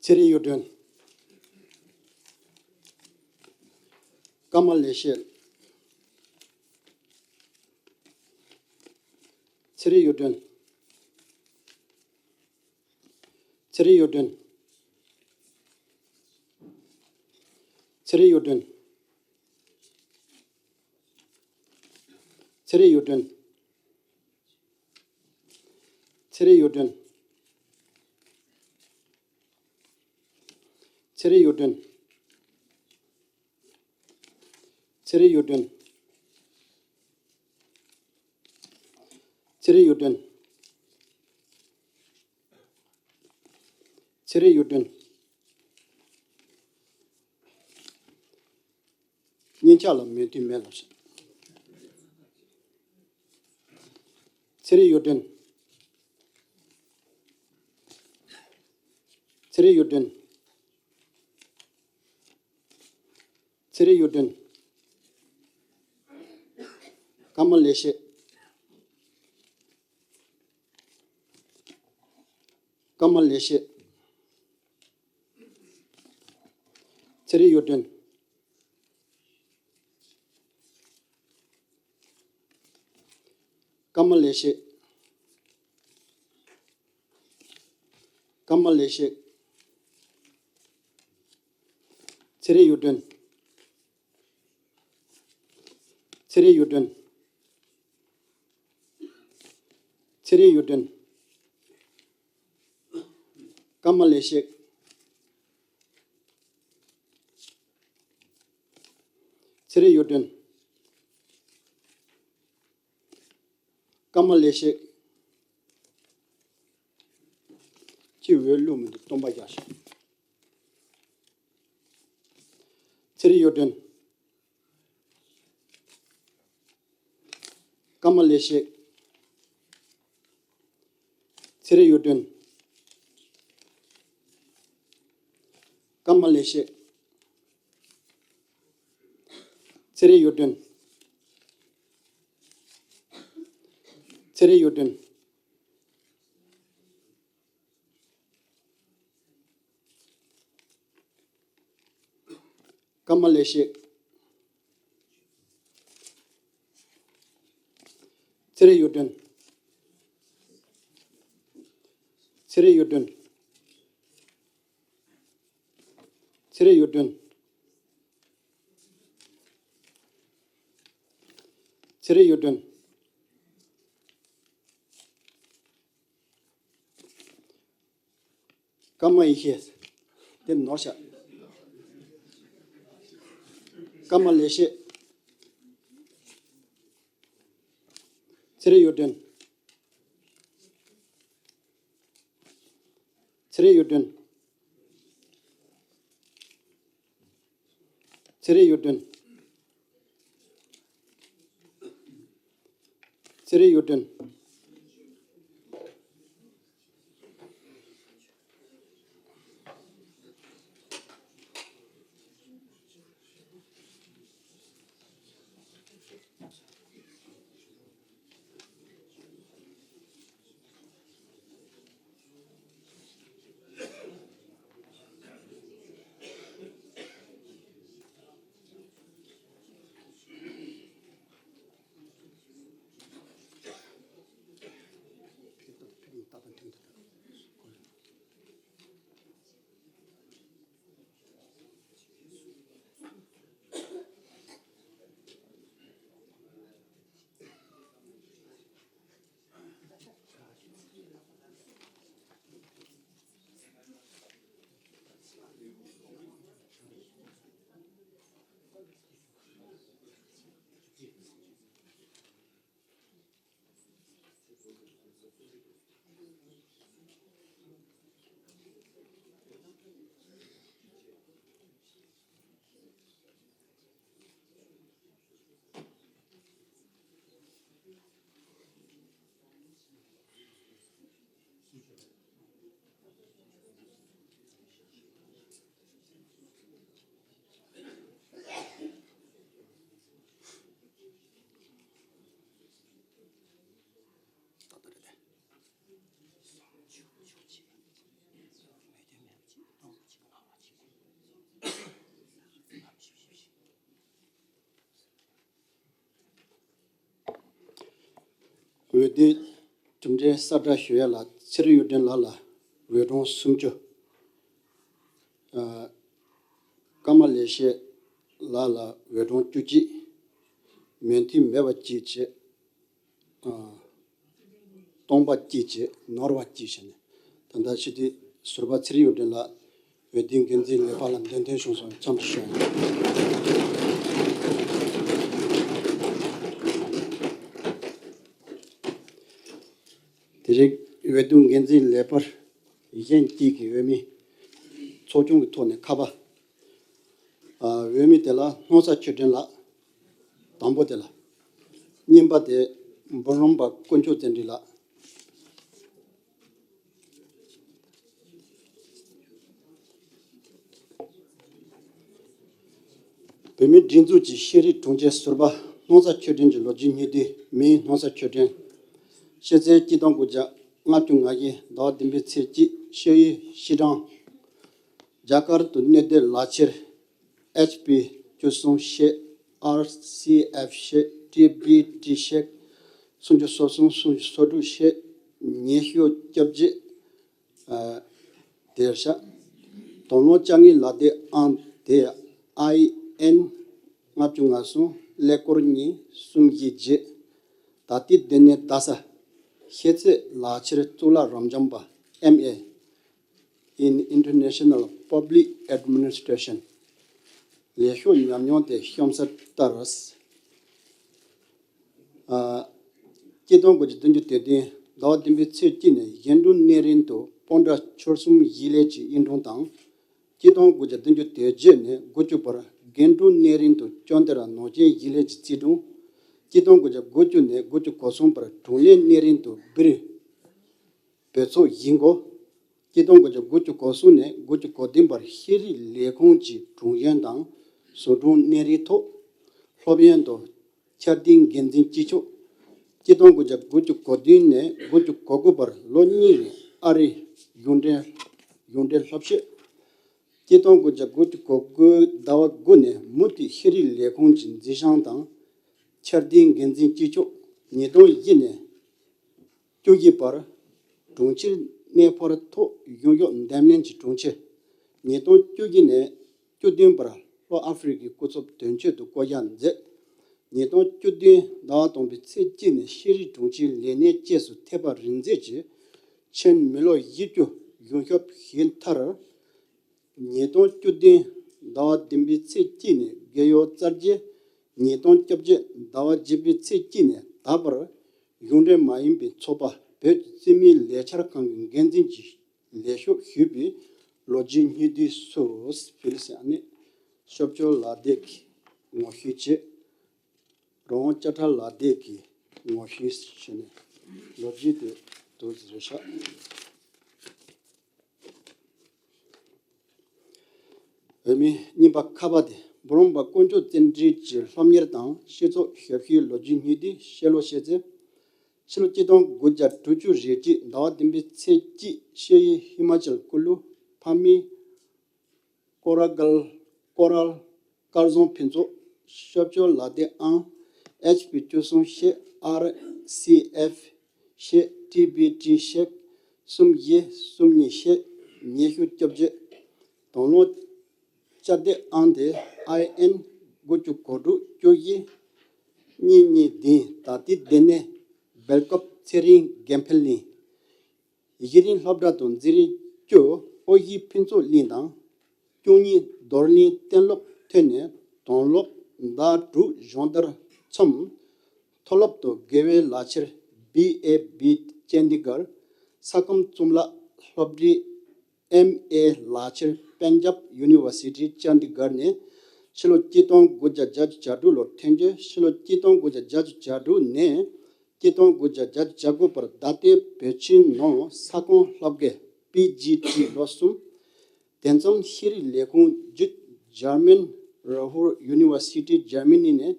ཚེ་རིང་གཡུ་སྒྲོན། ཀརྨ་ལེགས་བཤད། ཚེ་རིང་གཡུ་སྒྲོན། ཚེ་རིང་གཡུ་སྒྲོན། ཚེ་རིང་གཡུ་སྒྲོན། ཚེ་རིང་གཡུ་སྒྲོན། ཚེ་རིང་གཡུ་སྒྲོན། ཚེ་རིང་གཡུ་སྒྲོན། ཚེ་རིང་གཡུ་སྒྲོན། ཚེ་རིང་གཡུ་སྒྲོན། ཚེ་རིང་གཡུ་སྒྲོན། སྙན་ཆ་ལ་མོས་མཐུན་མེད་ལབ་ཤག་ཚེ་རིང་གཡུ་སྒྲོན། ཚེ་རིང་གཡུ་སྒྲོན། ཚེ་རིང་གཡུ་སྒྲོན། ཀརྨ་ལེགས་བཤད། ཀརྨ་ལེགས་བཤད། ཚེ་རིང་གཡུ་སྒྲོན། ཀརྨ་ལེགས་བཤད། ཀརྨ་ལེགས་བཤད། ཚེ་རིང་གཡུ་སྒྲོན། ཚེ་རིང་གཡུ་སྒྲོན། ཚེ་རིང་གཡུ་སྒྲོན། ཀརྨ་ལེགས་བཤད། ཚེ་རིང་གཡུ་སྒྲོན། ཀརྨ་ལེགས་བཤད། ཅི་འོས་བླུགས་མི་འདུག་སྟོན་པ་རྒྱག་ཤོག་ཚེ་རིང་གཡུ་སྒྲོན། ཀརྨ་ལེགས་བཤད། ཚེ་རིང་གཡུ་སྒྲོན། ཀརྨ་ལེགས་བཤད། ཚེ་རིང་གཡུ་སྒྲོན། ཚེ་རིང་གཡུ་སྒྲོན། ཀརྨ་ལེགས་བཤད། ཚེ་རིང་གཡུ་སྒྲོན། ཚེ་རིང་གཡུ་སྒྲོན། ཚེ་རིང་གཡུ་སྒྲོན། ཚེ་རིང་གཡུ་སྒྲོན། ཀརྨ་ཡེ་ཤེས། དེ་ནོར་ཤག་ཀརྨ་ལེགས་བཤད། ཚེ་རིང་གཡུ་སྒྲོན། ཚེ་རིང་གཡུ་སྒྲོན། ཚེ་རིང་གཡུ་སྒྲོན། ཚེ་རིང་གཡུ་སྒྲོན། འོས་བསྡུའི་གྲུབ་འབྲས་གསལ་བསྒྲགས་ཞུ་ཡ་ལ། ཚེ་རིང་གཡུ་སྒྲོན་ལགས་ལ་འོས་གྲངས་སུམ་ཅུ། ཨ། ཀརྨ་ལེགས་བཤད་ལགས་ལ་འོས་གྲངས་བཅུ་གཅིག། མོས་མཐུན་མེད་པ་གཅིག་བྱས། ཨ། སྟོང་པ་གཅིག་བྱས། ནོར་བ་གཅིག་བྱས་ནས། ད་ལྟ་སྤྱི་འཐུས་ཟུར་པ་ཚེ་རིང་གཡུ་སྒྲོན་ལགས་འོས་བསྡུའི་འགན་འཛིན་ལས་པ་ལ་འདེམས་ཐོན་བྱུང་སོང་། འཚམས་འདྲི་ཞུ་ཡ་ཡིན། དེ་རིང་འོས་བསྡུ་འགན་འཛིན་ལས་པར་གཞན་གཅིག་གི་འོས་མི་ཚོགས་ཆུང་གི་ཐོག་ནས་ཁ་པ། ཨ། འོས་མི་དེ་ལ་སྣང་ས་ཆོས་སྒྲོན་ལགས། དང་པོ་དེ་ལ། གཉིས་པ་དེ་འབུམ་རམས་པ་དཀོན་མཆོག་བརྩོན་འགྲུས་ལགས། བོད་མིའི་སྒྲིག་འཛུགས་ཀྱི་ཤེས་རིག་དྲུང་ཆེ་ཟུར་པ་སྣང་ས་ཆོས་སྒྲོན་གྱི་ལོ་རྒྱུས་སྙིང་བསྡུས། མིང་སྣང་ས་ཆོས་སྒྲོན། ཤེས་ཚད་གཅིག་སྟོང་དགུ་བརྒྱ་ལྔ་བཅུ་ང་བཞི་ཟླ་བ་བདུན་པའི་ཚེས་གཅིག་ཤེས་ཡོན་སྤྱི་གྲངས། རྒྱ་གར་དུ་གནས་སྡོད་ལག་ཁྱེར། ཨེཆ་པི་བཅུ་གསུམ་ཤེས། ཨར་སི་ཨེཕ་ཤེས། ཊི་བི་ཊི་ཤེས། སུམ་ཅུ་སོ་གསུམ། སུམ་ཅུ་སོ་དྲུག་ཤེས། ཉེ་ཤོས་སྐྱབས་རྗེ། ཨ། དེར་བཞག་དོ་སྣང་བཅར་དངུལ་ལག་དེབ་ཨང་དེ་ཨའི་ཨེན་ལྔ་བཅུ་ང་གསུམ་ཀླད་ཀོར་གཉིས་གསུམ་བཞི་བརྒྱད། ད་ལྟའི་སྡོད་གནས་རྡ་ས། ཤེས་ཚད་ལག་ཁྱེར་གཙུག་ལག་རབ་འབྱམས་པ། ཨེམ་ཨེ། in International Public Administration། ལས་ཤོག་ཉམས་མྱོང་དེ་གཤམ་གསལ་ལྟར། ཨ། གཅིག་སྟོང་དགུ་བརྒྱ་བདུན་ཅུ་དོན་བདུན་ཟླ་བ་བདུན་པའི་ཚེས་གཅིག་ནས་གཞན་དྲུང་གནས་རིང་དུ་སྤོན་ཊ་ཆོལ་གསུམ་གཞིས་ལས་ཀྱི་དབྱིན་དྲུང་དང་། གཅིག་སྟོང་དགུ་བརྒྱ་བདུན་ཅུ་དོན་བརྒྱད་ནས་དགུ་བཅུ་བར་རྒན་དྲུང་གནས་རིང་དུ་ཅོན་ཏེ་ར་ནོར་རྒྱས་གཞིས་ལས་ཀྱི་རྩིས་དྲུང་། གཅིག་སྟོང་དགུ་བརྒྱ་དགུ་བཅུ་ནས་དགུ་བཅུ་གོ་གསུམ་བར་དྲུང་ལས་གནས་རིང་དུ་སྦིར་བོད་ཚོགས་གཞིས་འགོ། གཅིག་སྟོང་དགུ་བརྒྱ་དགུ་བཅུ་གོ་གསུམ་ནས་དགུ་བཅུ་གོ་བདུན་བར་ཤེས་རིག་ལས་ཁུངས་ཀྱི་དྲུང་གཞོན་དང་ཟུར་དྲུང་གནས་རིང་ཐོག་སློབ་ཡོན་དུ་འཆར་ལྡན་འགན་འཛིན་གཅིག་ལྕོགས། གཅིག་སྟོང་དགུ་བརྒྱ་དགུ་བཅུ་གོ་བདུན་ནས་དགུ་བཅུ་གོ་དགུ་བར་ལོ་གཉིས་རིང་ཨ་རིའི་གཞུང་འབྲེལ་གཞུང་འབྲེལ་སློབ་ཆེན། གཅིག་སྟོང་དགུ་བརྒྱ་དགུ་བཅུ་གོ་དགུ་ཟླ་བ་དགུ་ནས་མུ་མཐུད་ཤེས་རིག་ལས་ཁུངས་ཀྱི་འཛིན་བྱང་དང་འཆར་ལྡན་འགན་འཛིན་གཅིག་ལྕོགས། ཉིས་སྟོང་བཞི་ནས་བཅུ་བཞི་བར་དྲུང་ཆེར་གནས་སྤར་ཐོག་གཞུང་ཕྱོགས་འདེམས་ལྷན་གྱི་དྲུང་ཆེ། ཉིས་སྟོང་བཅུ་བཞི་ནས་བཅུ་བདུན་བར་ལྷོ་ཨ་ཧྥེ་རི་ཁའི་སྐུ་ཚབ་དོན་གཅོད་དུ་བསྐོ་གཞག་མཛད། ཉིས་སྟོང་བཅུ་བདུན་ཟླ་བ་དང་པོའི་ཚེས་གཅིག་ནས་ཤེས་རིག་དྲུང་ཆེའི་ལས་གནས་སྐྱེས་སུ་ཐེབས་པ་རིམ་འཛེགས་ཀྱིས་ཕྱིན་མི་ལོ་བཞི་བཅུ་གཞུང་ཞབས་བཞུགས་མཐར། ཉིས་སྟོང་བཅུ་བདུན་ཟླ་བ་བདུན་པའི་ཚེས་གཅིག་ནས་རྒས་ཡོལ་བསྩལ་རྗེས། ཉིས་སྟོང་བཅོ་བརྒྱད་ཟླ་བ་བརྒྱད་པའི་ཚེས་གཅིག་ནས་ད་བར་གཞུང་འབྲེལ་མ་ཡིན་པའི་ཚོགས་པ་བོད་ཀྱི་རྩིས་མེད་ལས་འཆར་ཁང་གི་འགན་འཛིན་གྱི་ ལས་ཞུགས་ཞུས་པའི་ལོ་རྒྱུས་སྙིང་བསྡུས་སུ་ཕུལ་ཟིན། ཨ་ནི་ཤོབ་ཅོ་ལག་དེབ་ཀྱི་ངོ་སྤྲོད་བྱས། རོང་ཅ་ཁྲ་ལག་དེབ་ཀྱི་ངོ་སྤྲོད་བྱས་ནས་ལོ་རྒྱུས་དེ་འདུག་ཟེར་ཤག་འོས་མི་རྙིང་པ་ཁ་པ་དེ་འབུམ་རམས་པ་དཀོན་མཆོག་བརྩོན་འགྲུས་ཀྱི་སློབ་གཉེར་དང་སྤྱི་ཚོགས་ཞབས་ཞུའི་ལོ་རྒྱུས་སྙིང་བསྡུས་ཤེས་ལོ་ཤེས་ཚེ། ཕྱི་ལོ་གཅིག་སྟོང་དགུ་བརྒྱ་དྲུག་ཅུ་རེ་གཅིག་ཟླ་བ་བདུན་པའི་ཚེས་གཅིག་ཤེས་ཡོན་ཧི་མ་ཅལ་ཀུ་ལུ་ཕ་མི་ཀོ་ར་གལ་ཀོ་རལ་སྐལ་བཟང་ཕུན་ཚོགས། ཤོབ་ཅོ་ལག་དེབ་ཨང་ཨེཆ་པི་བཅུ་གསུམ་ཤེ་ཨར་སི་ཨེཕ་ཤེ་ཊི་བི་ཊི་ཤེ་གསུམ་བཞི་གསུམ་གཉིས་ཤེ་ཉི་ཤུ་བཅོ་བརྒྱད། དང་བླངས་བཅའ་སྡོད་ཨང་དེ་ཨའི་ཨེན་དགུ་བཅུ་གོ་དྲུག་བཅུ་བཞི་གཉིས་གཉིས་བདུན། ད་ལྟའི་སྡོད་གནས་སྦེལ་ཀོབ་ཚེ་རིང་དགེ་འཕེལ་གླིང་། གཞི་རིམ་སློབ་གྲྭ་དང་འཛིན་རིམ་བཅུ་ཨོ་ཡི་ཕུན་ཚོགས་གླིང་དང་། བཅུ་གཉིས་རྡོར་གླིང་གཏན་སློབ་ཐོན་ནས་དང་སློབ་ཟླ་དྲུག་སྦྱོང་བརྡར་མཚམས། མཐོ་སློབ་ཏུ་དགེ་འོས་ལག་ཁྱེར་བི་ཨེ་བི་ཅན་དི་གར། ས་ཁམས་གཙུག་ལག་སློབ་འབྲིང་ཨེམ་ཨེ་ལག་ཁྱེར་པན་ཇབ་ཡུ་ནི་ཝར་སི་ཊི་ཅན་དི་གར་ནས། ཕྱི་ལོ་གཅིག་སྟོང་དགུ་བརྒྱ་བརྒྱད་ཅུ་གྱ་དྲུག་ལོར་ཐོན་རྒྱུ། ཕྱི་ལོ་གཅིག་སྟོང་དགུ་བརྒྱ་བརྒྱད་ཅུ་གྱ་དྲུག་ནས་གཅིག་སྟོང་དགུ་བརྒྱ་བརྒྱད་ཅུ་གྱ་དགུ་བར་རྡ་སྟོད་བོད་ཁྱིམ་ནང་ས་ཁོངས་སློབ་དགེ་པི་ཇི་ཊི་ལོ་གསུམ། དེ་མཚམས་ཤེས་རིག་ལས་ཁུངས་བརྒྱུད་ཇར་མན་ར་ཧུར་ཡུ་ནི་ཝར་སི་ཊི་ཇར་མ་ནི་ནས་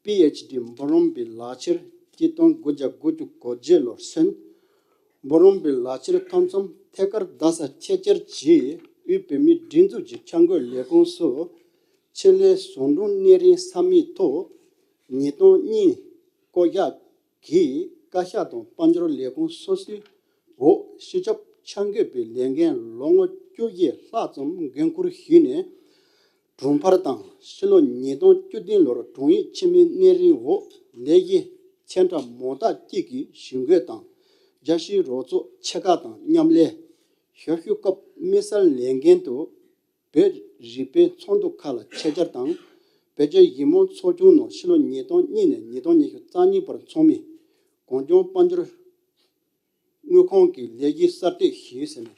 པི་ཨེཆ་ཌི་འབུམ་རམས་པའི་ལག་ཁྱེར་གཅིག་སྟོང་དགུ་བརྒྱ་དགུ་བཅུ་གོ་བརྒྱད་ལོར་སོན། འབུམ་རམས་པའི་ལག་ཁྱེར་ཐོབ་མཚམས་ཐད་ཀར་རྡ་ས་ཆེད་བཅར་གྱིས་དབུས་བོད་མིའི་སྒྲིག་འཛུགས་ཀྱི་འཆར་འགོད་ལས་ཁུངས་སུ་ཆེད་ལས་ཟུང་དྲུང་གནས་རིམ་ས་མིག་ཐོག་ཉིས་སྟོང་གཉིས་བསྐོ་གཞག་གིས་བཀའ་ཤག་དང་དཔལ་འབྱོར་ལས་ཁུངས་སོ་སོའི་འོག་སྤྱི་ཁྱབ་འཆར་འགོད་པའི་ལས་འགན་ལོ་ངོ་བཅུ་བཞི་ལྷག་ཙམ་འགན་འཁུར་ཞུས་ནས། དྲུང་འཕར་དང་ཕྱི་ལོ་ཉིས་སྟོང་བཅུ་བདུན་ལོར་དྲུང་ཡིག་འཆི་མེད་གནས་རིམ་འོག་ལས་གཞི་ཆེ་ཕྲ་མང་དག་ཅིག་གི་ཞིབ་འགོད་དང་། རྒྱལ་སྤྱིའི་རོགས་ཚོགས་ཆེ་ཁག་དང་མཉམ་ལས། ཞབས་ཞུ་སྐབས་དམིགས་བསལ་ལས་འགན་དུ་བོད་རིག་པའི་ཚོགས་འདུ་ཁག་ལ་ཆེད་བཅར་དང་། བོད་རྒྱ་ཞི་མོལ་ཚོགས་ཆུང་ནང་ཕྱི་ལོ་ཉིས་སྟོང་གཉིས་ནས་ཉིས་སྟོང་ཉི་ཤུ་རྩ་གཉིས་བར་ཚང་མས་གངས་ལྗོངས་དཔལ་འབྱོར་དངུལ་ཁང་གི་ལས་གཞི་གསར་གཏོད་ཞུས་ཟིན།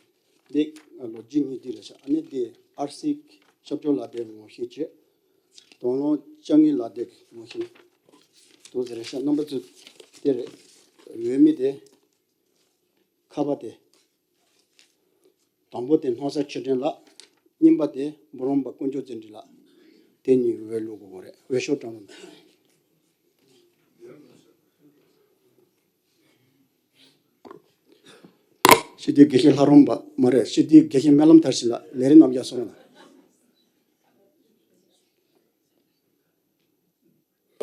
འདི་ལོ་རྒྱུས་སྙིང་བསྡུས་རེད་ཤག་ཨ་ནི་འདི་ཨར་སི་ཤོབ་ཅོ་ལག་དེབ་ངོ་སྤྲོད་བྱས། དང་བླངས་དཔྱ་དངུལ་ལག་དེབ་ངོ་སྤྲོད་འདུག་ཟེར་རེད་ཤག་རྣམ་པ་ཚོས་དེ་རེད། འོས་མི་དེ་ཁ་པ་དེ། དང་པོ་དེ་སྣང་ས་ཆོས་སྒྲོན་ལགས། གཉིས་པ་དེ་འབུམ་རམས་པ་དཀོན་མཆོག་བརྩོན་འགྲུས་ལགས། དེ་གཉིས་འོས་བླུག་དགོས་རེད། འོས་ཤོག་བཀྲམ་རོགས་གནང་། སྤྱི་འཐུས་དགེ་བཤེས་ལྷ་རམས་པ་མ་རེད། སྤྱི་འཐུས་དགེ་བཤེས་སྨོན་ལམ་མཐར་ཕྱིན་ལགས། ལས་རིམ་རྣམས་ཀྱང་གསུང་རོགས་གནང་།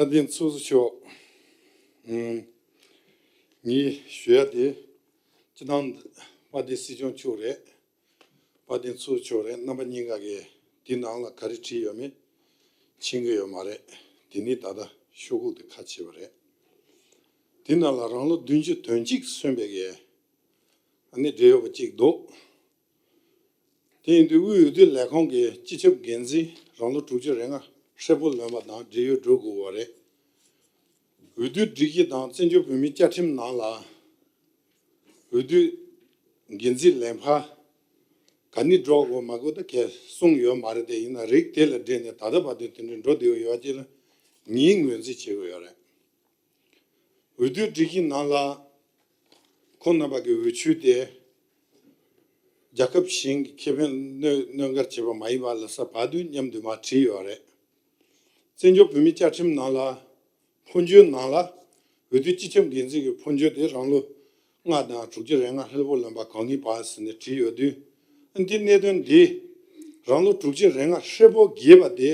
དཔལ་ལྡན་ཚོགས་གཙོ་མཆོག་ཨུམ། ངས་ཞུ་ཡ་དེ། སྤྱི་བཏང་དཔལ་ལྡན་སྲིད་སྐྱོང་མཆོག་རེད། དཔལ་ལྡན་ཚོགས་གཙོ་མཆོག་རེད། རྣམ་པ་གཉིས་ཀ་གིས་དེའི་ནང་ལ་ག་རེ་བྲིས་ཡོད་མེད་མཁྱེན་གྱི་ཡོད་མ་རེད། དེ་ནི་ད་ལྟ་ཤོག་ཁག་དེ་ཁ་ཕྱེ་བ་རེད། དེ་ནང་ལ་རང་ལོ་བདུན་ཅུ་དོན་གཅིག་སོན་པའི་གི་ཨ་ནི་བྲིས་ཡོད་པ་གཅིག་འདུག་དེ་ཡིན་དུས་དབུས་འོས་བསྡུ་ལས་ཁང་གི་སྤྱི་ཁྱབ་འགན་འཛིན་རང་ལོ་དྲུག་ཅུ་རེ་ལྔ་ཧྲིལ་པོ་ལོན་པ་དང་བགྲེས་ཡོལ་འགྲོ་དགོས་པ་རེད། འོས་བསྡུ་སྒྲིག་གཞི་དང་བཙན་བྱོལ་བོད་མིའི་བཅའ་ཁྲིམས་ནང་ལ་འོས་བསྡུ་འགན་འཛིན་ལས་འཕར་ག་ནས་སྒྲོག་དགོས་མ་དགོས་ད་གས་གསུངས་ཡོད་མ་རེད། དེ་ཡིན་ན་རིགས་དེ་ལ་འབྲེལ་ནས་ད་ལྟ་བར་དུ་དེ་འདྲ་འགྲོ་བསྡད་ཡོད་ཅེས་ལ་ངས་ངོས་འཛིན་བྱེད་དགོས་ཡོད་རེད། འོས་བསྡུའི་སྒྲིག་གཞི་ནང་ལ་ཁོང་རྣམ་པ་གི་འོས་ཆོས་དེ་རྒྱལ་ཁབ་གཞན་གྱི་ཁེ་ཕན་གནོད་གནོད་འགེལ་བྱེད་པ་མ་ཡིན་པ་ལ་ས་བར་དུ་མཉམ་དུ་མར་བྲིས་ཡོད་རེད། བཙན་བྱོལ་བོད་མིའི་བཅའ་ཁྲིམས་ནང་ལ་ཕོ་འབྱོར་ནང་ལ་འོས་བསྡུ་སྤྱི་ཁྱབ་འགན་འཛིན་གྱི་ཕོ་འབྱོར་དེ་རང་ལོ་ལྔ་དང་དྲུག་ཅུ་རེ་ལྔ་ཧྲིལ་པོ་ལོན་པ་གང་ཡིན་པ་ཟེར་ནས་བྲིས་ཡོད་དུས། འདི་གནད་དོན་འདི་རང་ལོ་དྲུག་ཅུ་རེ་ལྔ་ཧྲིལ་པོ་བརྒལ་བ་དེ་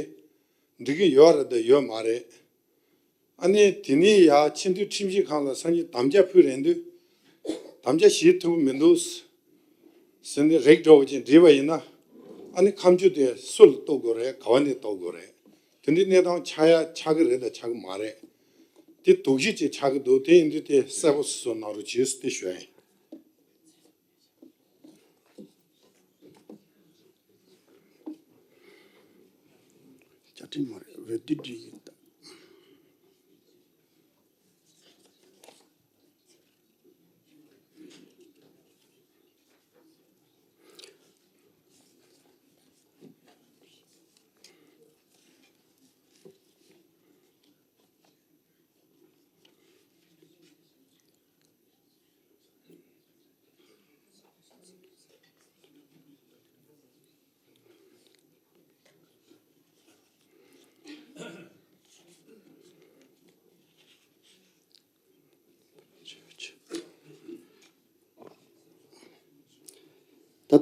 འགྲིག་གི་ཡོད་རེད་དང་ཡོད་མ་རེད། ཨ་ནི་དེ་ནས་ཡ་ཆེས་མཐོའི་ཁྲིམས་ཞིབ་ཁང་ལ་སང་ཉིན་དམ་བཅའ་ཕུལ་རན་དུས། དམ་བཅའ་བཞེས་ཐུབ་མི་འདུག་ཟེར་ནས་རིགས་འགྲོ་བ་ཅན་བྲིས་པ་ཡིན་ན། ཨ་ནི་ཁ་མཆུ་དེ་སུ་ལ་གཏོགས་དགོས་རེད། ག་བ་ནས་གཏོགས་དགོས་རེད། དེ་འདྲའི་གནས་སྟངས་ཆགས་ཡ་ཆགས་ཀྱི་རེད་དང་ཆགས་ཀྱི་མ་རེད། དེ་དོགས་གཞི་ཅིག་ཆགས་ཀྱི་འདུག་དེ་ཡིན་དུས་དེ་གསལ་པོ་བཟོ་གནང་རོགས་བྱོས་ཟེར་དེ་ཞུ་ཡ་ཡིན། བཅའ་ཁྲིམས་མ་རེད། འོས་བསྡུ་སྒྲིག་གཞི་དང་།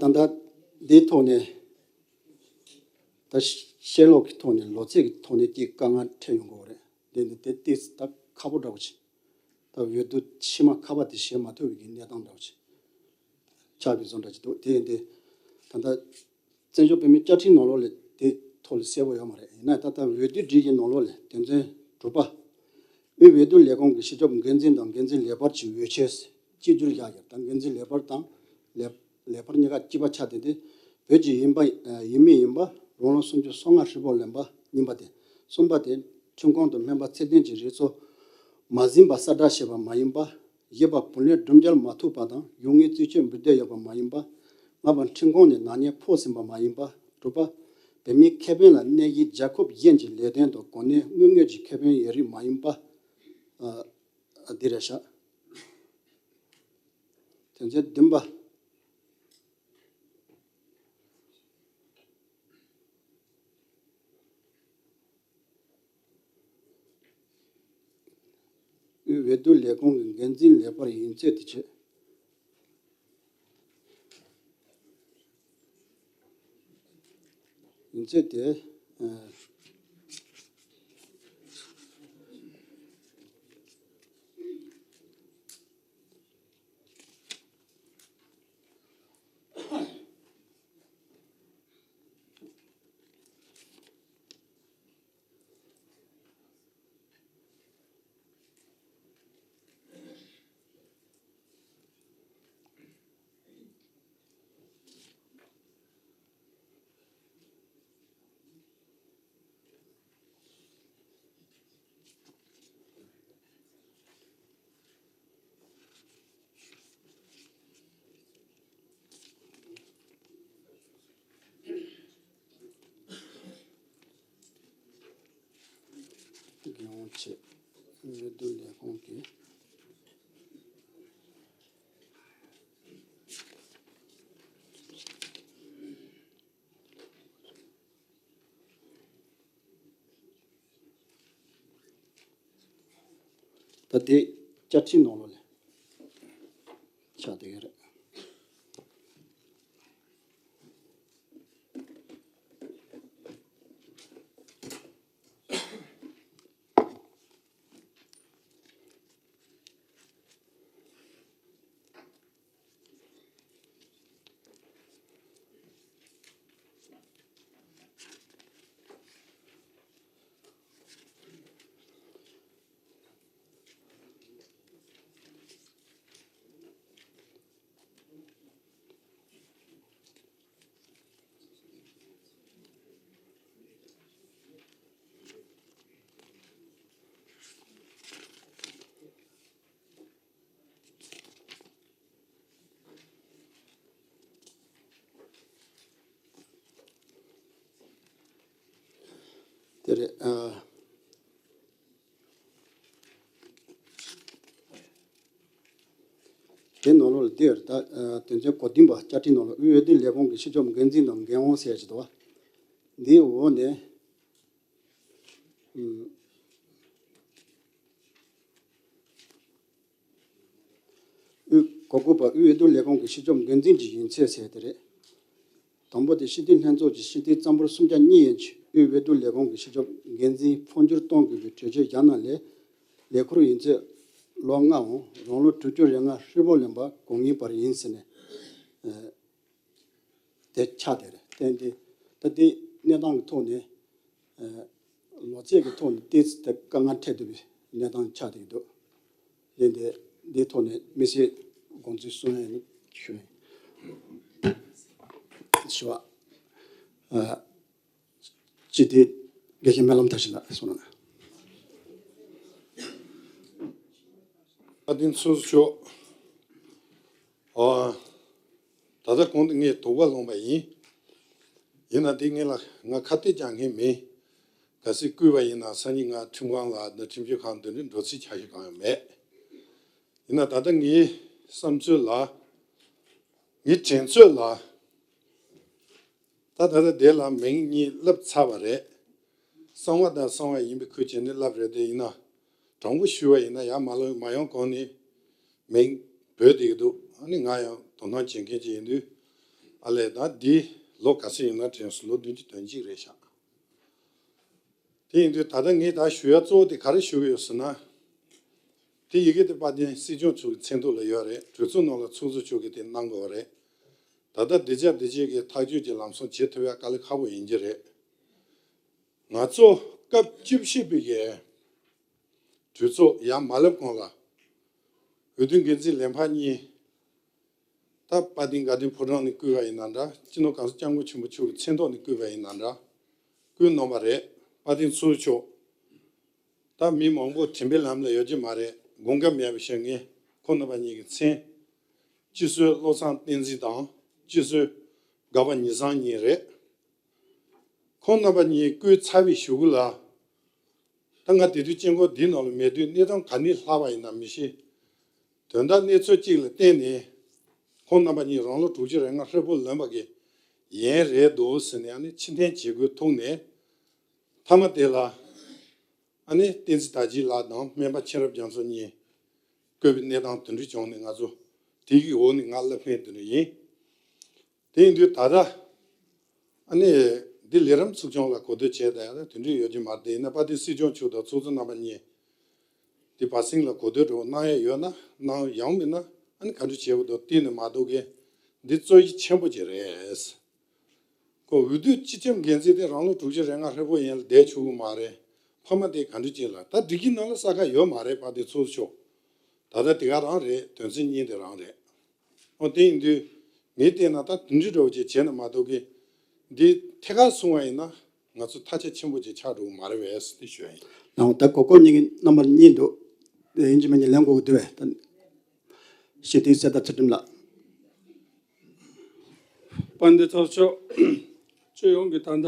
ད་ལྟ་འདིའི་ཐོག་ནས་ད་བཤད་ལོག་གི་ཐོག་ནས་ལོ་ཚད་ཀྱི་ཐོག་ནས་ཀྱི་དཀའ་ངལ་འཕྲད་ཡོང་གི་ཡོད་རེད། འདི་ནི་དེ་ཏིས་ད་ཁག་པོ་འདྲ་བོ་ཅིག་ད་འོས་བསྡུ་ཕྱི་མ་ཁ་པ་དེ་བཞེས་མ་ཐུབ་པའི་གི་གནས་སྟངས་འདྲ་བོ་ཅིག་ཆགས་པའི་བཟོ་འདྲ་ཅིག་འདུག་དེ་ཡིན་ཏེ། ད་ལྟ་བཙན་བྱོལ་བོད་མིའི་བཅའ་ཁྲིམས་ནང་ལོགས་ལ་དེ་ཐོག་ལ་གསལ་པོ་ཡོད་མ་རེད། ཡིན་ན་ད་ལྟ་འོས་བསྡུ་སྒྲིག་གཞིའི་ནང་ལོགས་ལ་དོན་ཚན་དྲུག་པ། དབུས་འོས་བསྡུ་ལས་ཁུངས་ཀྱི་སྤྱི་ཁྱབ་འགན་འཛིན་དང་འགན་འཛིན་ལས་འཕར་གྱི་འོས་ཆོས་གཅིག་གྱུར་བཞག་ཡོད། ད་འགན་འཛིན་ལས་འཕར་དང་ལས་ལས་འཕར་གཉིས་ཀ་གཅིག་པ་ཆགས་ཏེ། དེ་བོད་ཀྱི་ཡིན་པ་ཡིན་མིན་ཡིན་པ་རང་ལོ་སུམ་ཅུ་སོ་ལྔ་ཧྲིལ་པོ་ལོན་པ་ཡིན་པ་དེ། གསུམ་པ་དེ་ཁྲིམས་ཁང་དུ་སྨན་པ་ཚད་ལྡན་གྱི་རིགས་ཚོ་མ་ཟིན་པ་གསལ་བསྒྲགས་བྱས་པ་མ་ཡིན་པ། བཞི་པ་བུ་ལོན་སྒྲུབ་འཇལ་མ་ཐུབ་པ་དང་ཡོང་སྒོའི་རྩིས་སྤྱོད་འབུལ་འདོད་ཡོད་པ་མ་ཡིན་པ། ལྔ་པ་ཁྲིམས་ཁང་ནས་ནག་ཉེས་ཕོག་ཟིན་པ་མ་ཡིན་པ། དྲུག་པ་བོད་མིའི་ཁེ་ཕན་ལ་གནས་གཞིའི་རྒྱལ་ཁབ་གཞན་གྱི་ལས་དོན་དང་གོ་གནས་དངུལ་དངོས་ཀྱི་ཁེ་ཕན་ཡོད་རིགས་མ་ཡིན་པ། ཨ། འདི་རེད་ཤག་དོན་ཚན་བདུན་པ། དབུས་འོས་བསྡུ་ལས་ཁུངས་ཀྱི་འགན་འཛིན་ལས་འཕར་ཡིན་ཚད་དེ་བྱས། ཡིན་ཚད་དེ། ཨ། རྒྱལ་ཡོངས་ཆེད་འོས་བསྡུ་ལས་ཁུངས་ཀྱི། ད་དེ་བཅའ་ཁྲིམས་ནང་ལོགས་ལ་ཆགས་བསྡད་ཡོད་རེད། དེ་རེད། ཨ། དེ་ནང་ལོགས་ལ་དེར་ད། ཨ། དོན་ཚན་གོ་བདུན་པ། བཅའ་ཁྲིམས་ནང་ལོགས་དབུས་འོས་བསྡུ་ལས་ཁུངས་ཀྱི་སྤྱི་ཁྱབ་འགན་འཛིན་དང་འགན་དབང་ཟེར་ཞིག་འདུག་བ། འདིའི་འོག་ནས། ཨུམ། དབུས། གོ་དགུ་པ། དབུས་འོས་བསྡུ་ལས་ཁུངས་ཀྱི་སྤྱི་ཁྱབ་འགན་འཛིན་གྱི་ཡིན་ཚད་ཟེར་དེ་རེད། དང་པོ་དེ་སྤྱི་འཐུས་ལྷན་ཚོགས་ཀྱི་སྤྱི་འཐུས་རྩ་འབོར་སུམ་ཆ་གཉིས་ཡན་གྱི་དབུས་འོས་བསྡུ་ལས་ཁུངས་ཀྱི་སྤྱི་ཁྱབ་འགན་འཛིན་འཕོ་འགྱུར་གཏོང་དགོས་པའི་གྲོས་ཆོད་བཞག་ན་ལས། ལས་འཁུར་ཡིན་ཚད་ལོ་ལྔའམ་རང་ལོ་དྲུག་ཅུ་རེ་ལྔ་ཧྲིལ་པོ་ལོན་པ་དགོས་ངེས་པར་ཡིན་ཟེར་ནས། ཨ། དེ་ཆགས་བསྡད་རེད། བརྟེན་ཏེ་ད་དེ་གནས་སྟངས་ཀྱི་ཐོག་ནས། ཨ། ལོ་ཚད་ཀྱི་ཐོག་ནས་ཏོག་ཙམ་དེ་དཀའ་ངལ་འཕྲད་བསྡད་པའི་གནས་སྟངས་ཆགས་བསྡད་ཀྱི་འདུག་ཡིན་ཏེ། འདིའི་ཐོག་ནས་དམིགས་བསལ་དགོངས་ཚུལ་གསུང་ཡ་ཡིན་ཞུ་ཡིན། ཞུ་བ། ཨ། སྤྱི་འཐུས་དགེ་བཤེས་སྨོན་ལམ་མཐར་ཕྱིན་ལགས་གསུང་རོགས་གནང་། བཀའ་དྲིན་ཆེ་ཞུ། ཨ། ད་ལྟ་གོང་དུ་ངས་དོགས་པ་སློང་པ་ཡིན། ཡིན་ན་འདི་ངས་ལ་ང་ཁ་གཏད་བཅག་མཁན་མིན། གལ་སྲིད་བསྐུལ་བ་ཡིན་ན་སང་ཉིན་ང་ཁྲིམས་ཁང་ལ་འདི་ཁྲིམས་ཞིབ་ཁང་འདི་ནས་འགྲོ་རྩིས་བྱ་རྒྱུ་གང་ཡང་མེད། ཡིན་ན་ད་ལྟ་ངའི་བསམ་ཚུལ་ལ། ངའི་དྲན་ཚོད་ལ། ད་ད་ལྟ་དེ་ལ་མིང་གཉིས་བསླབས་ཚར་བ་རེད། གསང་བ་དང་གསང་བ་ཡིན་པའི་ཁུལ་བྱས་ནས་བསླབས་རེད། དེ་ཡིན་ན་དྲང་པོ་ཞུ་བ་ཡིན་ན་ཡར་མར་ལོག་མར་ཡོང་གོང་ནས་མིང་བོས་བསྡད་ཀྱི་འདུག་ཨ་ནི་ང་ཡང་དོ་སྣང་བྱེད་མཁན་ཅིག་ཡིན་དུས། ཨ་ལས་ད་འདི་ལོ་ག་ཚོད་ཡིན་ན་དྲན་སོང་། ལོ་བདུན་ཅུ་དོན་གཅིག་རེད་ཤག་དེ་ཡིན་དུས་ད་ལྟ་ངས་ད་ཞུ་ཡ་གཙོ་བོ་དེ་ག་རེ་ཞུ་གི་ཡོད་ཟེར་ན། དེ་ཡི་གེ་དེ་དཔལ་ལྡན་སྲིད་སྐྱོང་མཆོག་གི་མཚན་ཐོག་ལ་ཡོད་རེད། གྲོས་ཚོགས་ནང་ལ་ཚོགས་གཙོ་མཆོག་གིས་དེ་གནང་དགོས་པ་རེད། ད་ལྟ་འདི་ཆ་འདི་ཆའི་གི་ཐག་གཅོད་ཀྱི་ལམ་སང་བྱེད་ཐུབ་ཡ་དཀའ་ལས་ཁག་པོ་ཡིན་གྱི་རེད། ང་ཚོ་སྐབས་བཅུ་བཞི་པའི་གི་གྲོས་ཚོགས་ཡར་མ་སླེབས་གོང་ལ་འོས་བསྡུ་འགན་འཛིན་ལས་འཕར་གཉིས། ད་དཔལ་ལྡན་དགའ་ལྡན་ཕོ་བྲང་ནས་བསྐོས་པ་ཡིན་ན་འདྲ། སྤྱི་ནོར་གོང་ས་སྐྱབས་མགོན་ཆེན་པོ་མཆོག་གི་མཚན་ཐོག་ནས་བསྐོས་པ་ཡིན་ན་འདྲ། བསྐོས་གནང་བ་རེད། དཔལ་ལྡན་ཚོགས་གཙོ་མཆོག་ད་མི་མང་པོ་དྲན་པའི་ལམ་ལ་ཡོད་ཀྱི་མ་རེད། དགོངས་ཀ་མེད་པ་བཤད། ངས་ཁོང་རྣམ་པ་གཉིས་ཀྱི་མཚན། སྤྱི་ཟུར་བློ་བཟང་བསྟན་འཛིན་དང་སྤྱི་ཟུར་དགའ་པ་ཉི་བཟང་གཉིས་རེད། ཁོང་རྣམ་པ་གཉིས་བསྐོས་ཚར་བའི་གཞུག་གུ་ལ། ད་ང་དེ་དུས་དཔྱད་འགོག་འདིའི་ནང་ལ་མེད་དུས་གནས་སྟངས་ག་ནས་ལྷག་པ་ཡིན་ན་མི་ཤེས། དོན་དག་གནས་ཚུལ་གཅིག་ལ་བརྟེན་ནས་ཁོང་རྣམ་པ་གཉིས་རང་ལོ་དྲུག་ཅུ་རེ་ལྔ་ཧྲིལ་པོ་ལོན་པ་གི་ཡན་རེད་འདུག་ཟེར་ནས། ཨ་ནི་ཕྱིར་འཐེན་བྱེད་དགོས་ཐུག་ནས། མཐའ་མ་དེ་ལ་ཨ་ནི་བསྟན་འཛིན་དར་རྒྱས་ལགས་དང་སྨན་པ་མཁྱེན་རབ་རྒྱ་མཚོ་གཉིས་བསྐོས་པའི་གནས་སྟངས་དེ་འདྲ་བྱུང་ནས། ང་ཚོ་དེ་གི་འོག་ནས་ང་སླེབས་མཁན་དེ་འདྲ་ཡིན། དེ་ཡིན་དུས་ད་ལྟ་ཨ་ནི་འདི་ལས་རིམ་ཚུགས་ཆུང་ལ་གོ་བསྡུར་བྱས་ད་ཡ་ད་དེ་འདྲ་ཡོད་ཀྱི་མ་རེད། དེ་ཡིན་ན་དཔལ་ལྡན་སྲིད་སྐྱོང་མཆོག་དང་ཚོགས་གཙོ་རྣམ་པ་གཉིས་དེ་བར་གསེང་ལ་གོ་བསྡུར་འདྲ་བོ་གནང་ཡ་ཡོད་ན་གནང་། ཡང་མིན་ན་ཨ་ནི་ག་འདྲ་བྱེད་དགོས་འདུག་བལྟས་ནས་མ་གཏོགས་གི་འདི་རྩོད་གཞི་ཆེན་པོ་ཅིག་རེད། ཁོ་འོས་བསྡུ་སྤྱི་ཁྱབ་འགན་འཛིན་དེ་རང་ལོ་དྲུག་ཅུ་རེ་ལྔ་ཧྲིལ་པོ་ཡན་ལ་བསྡད་ཆོག་གི་མ་རེད། ཕ་མ་དེ་ག་འདྲ་ཅིག་ལ་ད་སྒྲིག་གཞི་ནང་ལ་ས་ཁ་ཡོད་མ་རེད། དཔལ་ལྡན་ཚོགས་གཙོ་མཆོག་ད་ལྟ་དེ་ག་རང་རེད། དོན་ཚན་གཉིས་དེ་རང་རེད། འོ་དེ་ཡིན་དུས་ངས་བལྟས་ན་ད་དེ་འདྲ་འདྲ་བོ་ཅིག་བྱས་ན་མ་གཏོགས་གི་འདི་ཐད་ཀར་སོང་བ་ཡིན་ན་ང་ཚོ་ཐག་ཆ་ཆེན་པོ་ཅིག་ཆགས་འགྲོ་གི་མ་རེད་པས་ཟེར་ཏེ་ཞུ་ཡ་ཡིན། ལགས་འོང་། ད་གོ་སྐབས་གཉིས་ཀྱི་རྣམ་པ་གཉིས་འདུག་དེ་ཡིན་གཅིག་མིན་གཅིག་ལན་དགོས་ཀྱི་འདུག་པས། ད་སྤྱི་འཐུས་གསེར་རྟ་ཚུལ་ཁྲིམས་ལགས། དཔལ་ལྡན་ཚོགས་གཙོ་མཆོག་སྤྱི་ཡོངས་ཀྱི་ད་ལྟ་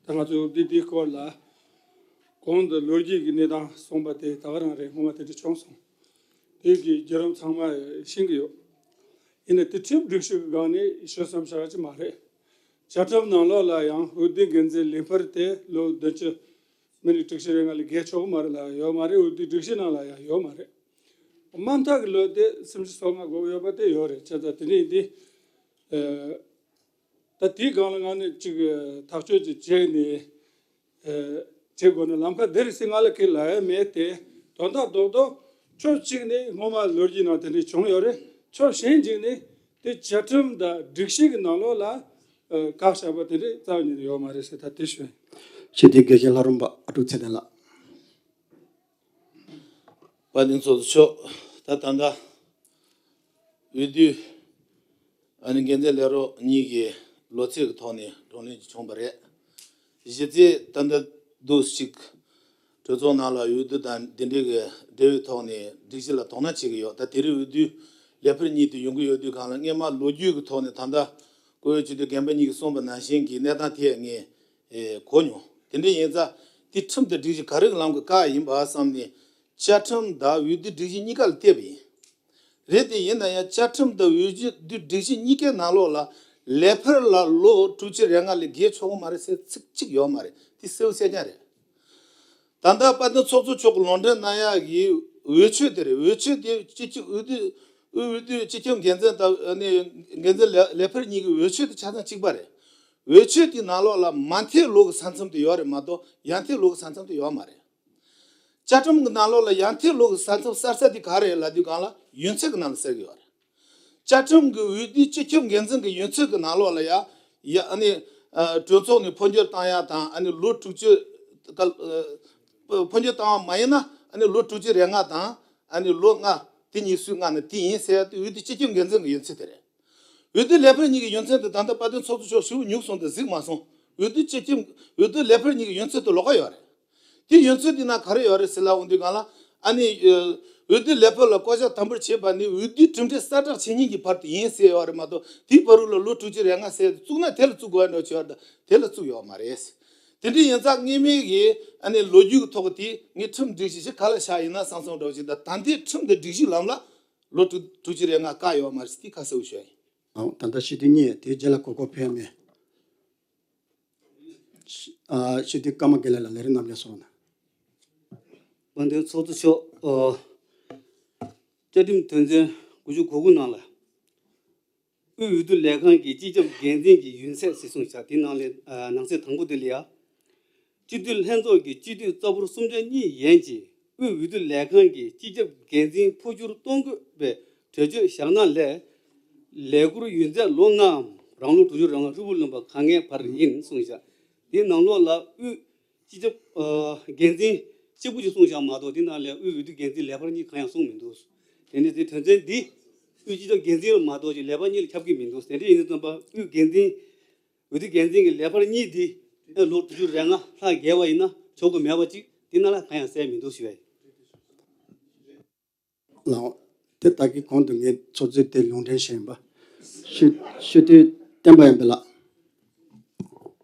ད་ང་ཚོ་འདི་འདིའི་སྐོར་ལ་གོང་དུ་ལོ་རྒྱུས་ཀྱི་གནས་སྟངས་གསུངས་པ་དེ་ད་ག་རང་རེད། སྔོན་མ་དེ་འདྲ་བྱུང་སོང་། དེ་གི་བརྒྱུད་རིམ་ཚང་མ་ཤེས་ཀྱི་ཡོད། ཡིན་ནའི་དེ་ཁྲིམས་སྒྲིག་གཞི་གི་སྒང་ནས་ཞུ་བསམ་བྱ་གི་མ་རེད། བཅའ་ཁྲིམས་ནང་ལོགས་ལ་ཡང་འོས་བསྡུ་འགན་འཛིན་ལས་འཕར་དེ་ལོ་བདུན་ཅུ་མི་ནི་དྲུག་ཅུ་རེ་ལྔ་ལས་བརྒལ་ཆོག་གི་མ་རེད་ལབ་ཡོད་མ་རེད། འོས་བསྡུ་སྒྲིག་གཞི་ནང་ལ་ཡང་ཡོད་མ་རེད། དམའ་མཐའ་གི་ལོ་དེ་སུམ་ཅུ་སོ་ལྔ་དགོས་ཀྱི་ཡོད་པ་དེ་ཡོད་རེད། བྱས་ཙང་དེ་ནས་འདི་ཨ་ད་དེའི་སྒང་ལ་ང་ནི་ཅིག་ཐག་གཅོད་ཅིག་བྱས་ནས་ཨ་བྱེད་དགོས་ན་ལམ་ཁ་འདི་རེད་ཟེར་ང་ལ་ཁས་ལེན་ཡ་མེད་དེ། དོན་དག་རྡོག་རྡོག་ཕྱོགས་གཅིག་ནས་སྔོན་མ་ལོ་རྒྱུས་ནང་དེ་འདྲ་བྱུང་ཡོད་རེད། ཕྱོགས་གཞན་གཅིག་ནས་དེ་བཅའ་ཁྲིམས་དང་སྒྲིག་གཞི་གི་ནང་ལོགས་ལ་ཨ་བཀག་བཞག་པ་དེ་འདྲ་རྩ་བ་ཉིད་ནས་ཡོད་མ་རེད་ཟེར་ད་དེ་ཞུ། སྤྱི་འཐུས་དགེ་བཤེས་ལྷ་རམས་པ་ཨ་ཀྲུག་ཚེ་བརྟན་ལགས། དཔལ་ལྡན་ཚོགས་གཙོ་མཆོག་ད་ད་ལྟ་འོས་བསྡུ་ཨ་ནི་འགན་འཛིན་ལས་རོགས་གཉིས་ཀྱི་ལོ་ཚད་ཀྱི་ཐོག་ནས་བགྲོ་གླེང་ཅིག་བྱུང་བ་རེད། གཞི་རྩའི་ད་ལྟ་འདུག་ཅིག་གྲོས་ཚོགས་ནང་ལ་འོས་བསྡུ་དང་འདི་འདྲའི་གི་འབྲེལ་བའི་ཐོག་ནས་སྒྲིག་གཞི་ལ་དོ་སྣང་བྱེད་ཀྱི་ཡོད། ད་དེ་རིང་འོས་བསྡུ་ལས་འཕར་གཉིས་དེ་ཡོང་གི་ཡོད་དུས་སྒང་ལ་སྔས་མ་ལོ་རྒྱུས་ཀྱི་ཐོག་ནས་ད་ལྟ་བཀུར་འོས་སྤྱི་འཐུས་རྒན་པ་གཉིས་ཀྱིས་གསུངས་པ་ནང་བཞིན་གྱི་གནས་སྟངས་དེ་ངས་ཨེ་གོ་མྱོང་། དེ་འདྲ་ཡིན་ཙང་དེ་ཁྲིམས་དང་སྒྲིག་གཞི་ག་རེ་གི་ལམ་གྱི་བཀག་ཡིན་པ་བསམ་ནས་བཅའ་ཁྲིམས་དང་འོས་བསྡུ་སྒྲིག་གཞི་གཉིས་ཀ་ལ་བལྟས་པ་ཡིན། རེད་དེ་ཡིན་ན་ཡང་བཅའ་ཁྲིམས་དང་འོས་བསྡུ་སྒྲིག་གཞི་གཉིས་ཀའི་ནང་ལོགས་ལ་ལས་འཕར་ལ་ལོ་དྲུག་ཅུ་རེ་ལྔ་ལས་བརྒལ་ཆོག་གི་མ་རེད་ཟེར་ཚིག་གཅིག་ཡོད་མ་རེད། དེ་གསལ་པོ་གསལ་རྐྱང་རེད། ད་ལྟ་དཔལ་ལྡན་ཚོགས་གཙོ་མཆོག་གི་ལུང་འདྲེན་གནང་ཡག་གི་འོས་ཆོས་དེ་རེད། འོས་ཆོས་དེ་སྤྱི་ཁྱབ་འོས་བསྡུ་འོས་བསྡུ་སྤྱི་ཁྱབ་འགན་འཛིན་དང་ཨ་ནི་འགན་འཛིན་ལས་ལས་འཕར་གཉིས་ཀྱི་འོས་ཆོས་དེ་ཆ་ཚང་གཅིག་པ་རེད། འོས་ཆོས་དེའི་ནང་ལོགས་ལ་མ་མཐའི་ལོ་གི་ས་མཚམས་དེ་ཡོད་རེད་མ་གཏོགས་ཡར་མཐའི་ལོ་གི་ས་མཚམས་དེ་ཡོད་མ་རེད། བཅའ་ཁྲིམས་ཀྱི་ནང་ལོགས་ལ་ཡར་མཐའི་ལོ་གི་ས་མཚམས་གསར་ས་དེ་ག་རེ་རེད་ལབ་དུས་སྒང་ལ་ཡོན་ཚད་ཀྱི་ནང་ལ་གསལ་གྱི་ཡོད་རེད། བཅའ་ཁྲིམས་ཀྱི་འོས་བསྡུའི་སྤྱི་ཁྱབ་འགན་འཛིན་གྱི་ཡོན་ཚད་ཀྱི་ནང་ལོགས་ལ་ཡ་ཡ་ཨ་ནི་ཨ་གྲོས་ཚོགས་ནས་འཕོ་འགྱུར་བཏང་ཡ་དང་ཨ་ནི་ལོ་དྲུག་ཅུ་ཨ་འཕོ་འགྱུར་བཏང་བ་མ་ཡིན་ན་ཨ་ནི་ལོ་དྲུག་ཅུ་རེ་ལྔ་དང་ཨ་ནི་ལོ་ལྔ་དེ་གཉིས་སུའི་མངགས་ན་དེ་ཡིན་ཟེར་ཡ་དེ་འོས་བསྡུ་སྤྱི་ཁྱབ་འགན་འཛིན་གྱི་ཡོན་ཚད་དེ་རེད། འོས་བསྡུ་ལས་འཕར་གཉིས་ཀྱི་ཡོན་ཚད་དེ་ད་ལྟ་དཔལ་ལྡན་ཚོགས་གཙོ་མཆོག་ཞུ་མྱོང་སོང་དང་གཟིགས་མ་སོང་། འོས་བསྡུ་སྤྱི་ཁྱབ་འོས་བསྡུ་ལས་འཕར་གཉིས་ཀྱི་ཡོན་ཚད་དེ་ལོགས་ཀ་ཡོད་རེད། དེ་ཡོན་ཚད་དེ་ན་ག་རེ་ཡོད་རེད་ཟེར་ལབ་འོང་དུས་སྒང་ལ་ཨ་ནི་འོས་བསྡུ་ལས་འཕར་ལ་བསྐོ་བཞག་དམ་པོར་བྱེད་པ་ནི་འོས་བསྡུའི་གྲུབ་འབྲས་གསལ་བསྒྲགས་བྱེད་ཉིན་གྱི་བར་དུ་ཡིན་ཟེར་ཡོད་རེད་མ་གཏོགས་དེའི་བར་དུ་ལ་ལོ་དྲུག་ཅུ་རེ་ལྔ་ཟེར་བཙུགས་ན་དེ་ལ་བཙུགས་དགོས་ཡ་འདྲ་བྱེད་ཡ་དེ་ལ་བཙུགས་ཡོད་མ་རེད། དེ་འདྲ་ཡིན་ཙང་སྔས་མའི་གི་ཨ་ནི་ལོ་རྒྱུས་ཀྱི་ཐོག་གི་དེ་ངས་ཁྲིམས་སྒྲིག་གཞི་ཞིག་ག་ལ་བཞག་ཡིན་ན་བསམ་བསམ་འདྲ་བོ་ཞིག་དང་ད་ལྟའི་ཁྲིམས་དང་སྒྲིག་གཞིའི་ལམ་ལ་ལོ་དྲུག་དྲུག་ཅུ་རེ་ལྔ་བཀག་ཡོད་མ་རེད་ཟེར་དེ་ཁ་གསལ་པོ་ཞུ་ཡ་ཡིན། ཨང་། ད་ལྟ་སྤྱི་འཐུས་གཉིས་དེའི་རྗེས་ལ་གོ་སྐབས་ཕུལ་ཡ་མེད། ཨ་སྤྱི་འཐུས་ཀརྨ་དགེ་ལེགས་ལགས་ལས་རིམ་རྣམས་ལ་སོང་ན། དཔལ་ལྡན་ཚོགས་གཙོ་མཆོག་ཨ་བཅའ་ཁྲིམས་དོན་ཚན་དགུ་བཅུ་གོ་དགུ་ནང་ལ་ དབུས་འོས་བསྡུ་ལས་ཁང་གི་སྤྱི་ཁྱབ་འགན་འཛིན་གྱི་ཡུན་ཚད་ཟེར་གསུངས་བཞག་དེ་ནང་ལས་ཨ་ནང་གསེས་དང་པོ་དེ་ལ་ཡ། སྤྱི་འཐུས་ལྷན་ཚོགས་ཀྱི་སྤྱི་འཐུས་རྩ་འབོར་གསུམ་ཆ་གཉིས་ཡན་གྱིས་དབུས་འོས་བསྡུ་ལས་ཁང་གི་སྤྱི་ཁྱབ་འགན་འཛིན་འཕོ་འགྱུར་གཏོང་དགོས་པའི་གྲོས་ཆོད་བཞག་ན་ལས། ལས་འཁུར་ཡུན་ཚད་ལོ་ལྔའམ་རང་ལོ་དྲུག་ཅུ་རེ་ལྔ་ཧྲིལ་པོ་ལོན་པ་ག་ངེས་བར་ཡིན་གསུངས་བཞག་དེའི་ནང་ལོགས་ལ་དབུས་སྤྱི་ཁྱབ་ཨ་འགན་འཛིན་གཅིག་པུ་ཅིག་གསུངས་བཞག་མ་གཏོགས་དེ་ནང་ལས་དབུས་འོས་བསྡུ་འགན་འཛིན་ལས་འཕར་གཉིས་གང་ཡང་གསུངས་མི་འདུག་དེ་ནི་དེ་དོན་ཚན་འདི་དབུས་སྤྱི་ཁྱབ་འགན་འཛིན་ལ་མ་གཏོགས་ཅིག་ལས་འཕར་གཉིས་ལ་ཁྱབ་ཀྱི་མི་འདུག་དེ་འདྲ་ཡིན་དུས་ཙམ་པ་དབུས་འགན་འཛིན་འོས་བསྡུ་འགན་འཛིན་གྱི་ལས་འཕར་གཉིས་འདི་ལོ་དྲུག་ཅུ་རེ་ལྔ་ལྷག་བརྒལ་བ་ཡིན་ན་ཆོག་གི་མེད་པ་ཅིག་དེ་ནང་ལ་གང་ཡང་གསལ་མི་འདུག་ཞུ་བ་ཡིན། ལགས། དེ་ལྟ་གི་གོང་དུ་ངས་ཚོགས་གཙོས་དེ་ལུང་འདྲེན་བྱས་ཡིན་པ། ཞུ་ཞུ་དུས་བསྟན་པ་ཡིན་པ་ལགས།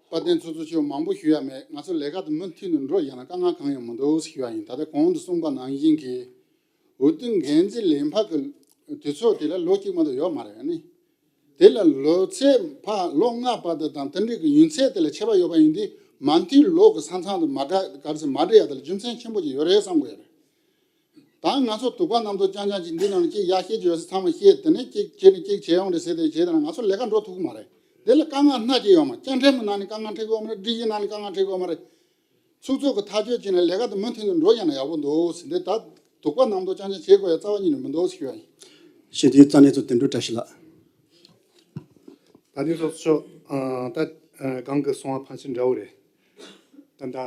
དཔལ་ལྡན་ཚོགས་གཙོ་མཆོག་མང་པོ་ཞུ་ཡ་མེད། ང་ཚོ་ལས་ཀ་དེ་མུ་མཐུད་ནས་འགྲོ་བཞག་ན་དཀའ་ངལ་གང་ཡང་མི་འདུག་ཞུ་ཡ་ཡིན། ད་ལྟ་གོང་དུ་གསུངས་པ་ནང་བཞིན་གྱི་འོས་བསྡུ་འགན་འཛིན་ལས་འཕར་གྱི་དུས་ཚོད་དེ་ལ་ལོ་གཅིག་མ་གཏོགས་ཡོད་མ་རེད་ནི། དེ་ལ་ལོ་ཚད་ཕར་ལོ་ལྔ་བར་དུ་དང་དེ་འདྲའི་གི་ཡུན་ཚད་དེ་ལ་ཁྱད་པར་ཡོད་པ་ཡིན་དུས་མ་མཐུན་ལོ་གི་ས་མཚམས་དུ་མ་འདྲ་ག་རེ་ཟེར་མ་འདྲ་ཡ་དེ་ལ་རྒྱུ་མཚན་ཆེན་པོ་ཅིག་ཡོད་རེད་བསམ་གི་ཡོད་རེད། ད་ང་ཚོ་དུག་པ་རྣམ་རྟོག་རྐྱང་རྐྱང་ཅིག་འདི་ནང་ནས་ཅིག་ཡར་བཤད་རྒྱུ་ཡོད་ས་ཚང་མ་བཤད་དེ་ནས་ཅིག་བྱས་ནས་ཅིག་བྱས་ཡོང་རེད་ཟེར་ཏེ་བྱས་ཏེ་ན་ང་ཚོ་ལས་ཀ་འགྲོ་ཐུབ་ཀྱི་མ་རེད། དེ་ལ་དཀའ་ངལ་སྣ་གཅིག་ཡོད་མ། བཅའ་ཁྲིམས་ནང་ནས་དཀའ་ངལ་འཕྲད་ཀྱི་ཡོད་མ་རེད། སྒྲིག་གཞི་ནང་ནས་དཀའ་ངལ་འཕྲད་ཀྱི་ཡོད་མ་རེད། ཚུགས་ཚུགས་ཀྱི་ཐག་གཅོད་བྱས་ནས་ལས་ཀ་དེ་མུ་མཐུད་ནས་འགྲོ་བཞག་ན་ཡག་པོ་འདུག་ཟེར་འདི་ད་དུག་པ་རྣམ་རྟོག་རྐྱང་རྐྱང་བྱེད་དགོས་ཡ་རྩ་བ་ཉིད་ནས་མི་འདུག་ཞུ་ཡ་ཡིན། ཞེས་དེའི་རྩ་གནད་ཚོ་དོན་གྲུབ་བཀྲ་ཤིས་ལགས། ད་དེ་སོགས་ཤོག་ད་གང་གི་གསུང་བ་ཕལ་ཆེར་འདྲ་བོ་རེད། ད་ད་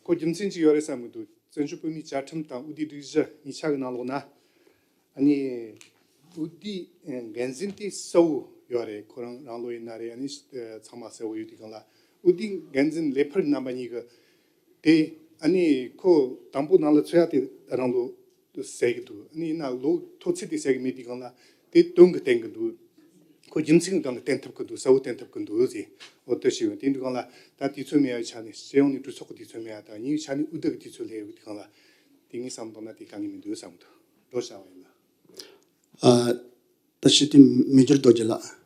ཁོ་རྒྱུ་མཚན་ཅིག་ཡོད་རེད་བསམ་གི་འདུག་བཙན་བྱོལ་བོད་མིའི་བཅའ་ཁྲིམས་དང་དབུས་སྡེའི་སྒྲིག་གཞི་གཉིས་ཆ་གི་ནང་ལོགས་ན། ཨ་ནི་དབུས་སྡེའི་འགན་འཛིན་དེ་གསལ་བོ་ཡོད་རེད། ཁོ་རང་རང་ལོ་ཡིན་ན་རེད། ཨ་ནི་ཚང་མ་གསལ་བོ་ཡོད་དུས་སྒང་ལ་དབུས་སྡེའི་འགན་འཛིན་ལས་འཕར་རྣམ་པ་གཉིས་ཀྱི་དེ་ཨ་ནི་ཁོ་དང་པོ་ནང་ལ་ཚོད་ཡ་དེ་རང་ལོ་ཟེར་གི་འདུག་ཨ་ནི་ཡིན་ན་ལོ་མཐོ་ཚད་དེ་ཟེར་གི་མེད་དུས་སྒང་ལ་དེ་དོན་གི་བསྟན་གི་འདུག་ཁོ་རྒྱུ་མཚན་གི་སྒང་ལ་བསྟན་ཐུབ་གི་འདུག་གསལ་བོ་བསྟན་ཐུབ་གི་འདུག་ཟེར། འོ་དེ་ཞིག་ཡོད། དེ་འདུག་སྒང་ལ་ད་དུས་ཚོད་མེད་ཡ་ཆ་ནས་སྤྱི་ཡོངས་ནས་གྲོས་ཚོགས་ཀྱི་དུས་ཚོད་མེད་ཡ་དང་ཉིན་ཆ་ནས་དབུས་སྡེ་གི་དུས་ཚོད་སླེབས་ཡོད་དུས་སྒང་ལ་དེ་ངས་བསམ་བློ་བཏང་ན་དེ་དཀའ་ངལ་མི་འདུག་བསམ་གི་འདུག་འགྲོ་བྱ་བ་ཡིན་ལ། ཨ། ད་ཞུ་དུས་མི་འགྱུར་རྡོ་རྗེ་ལགས།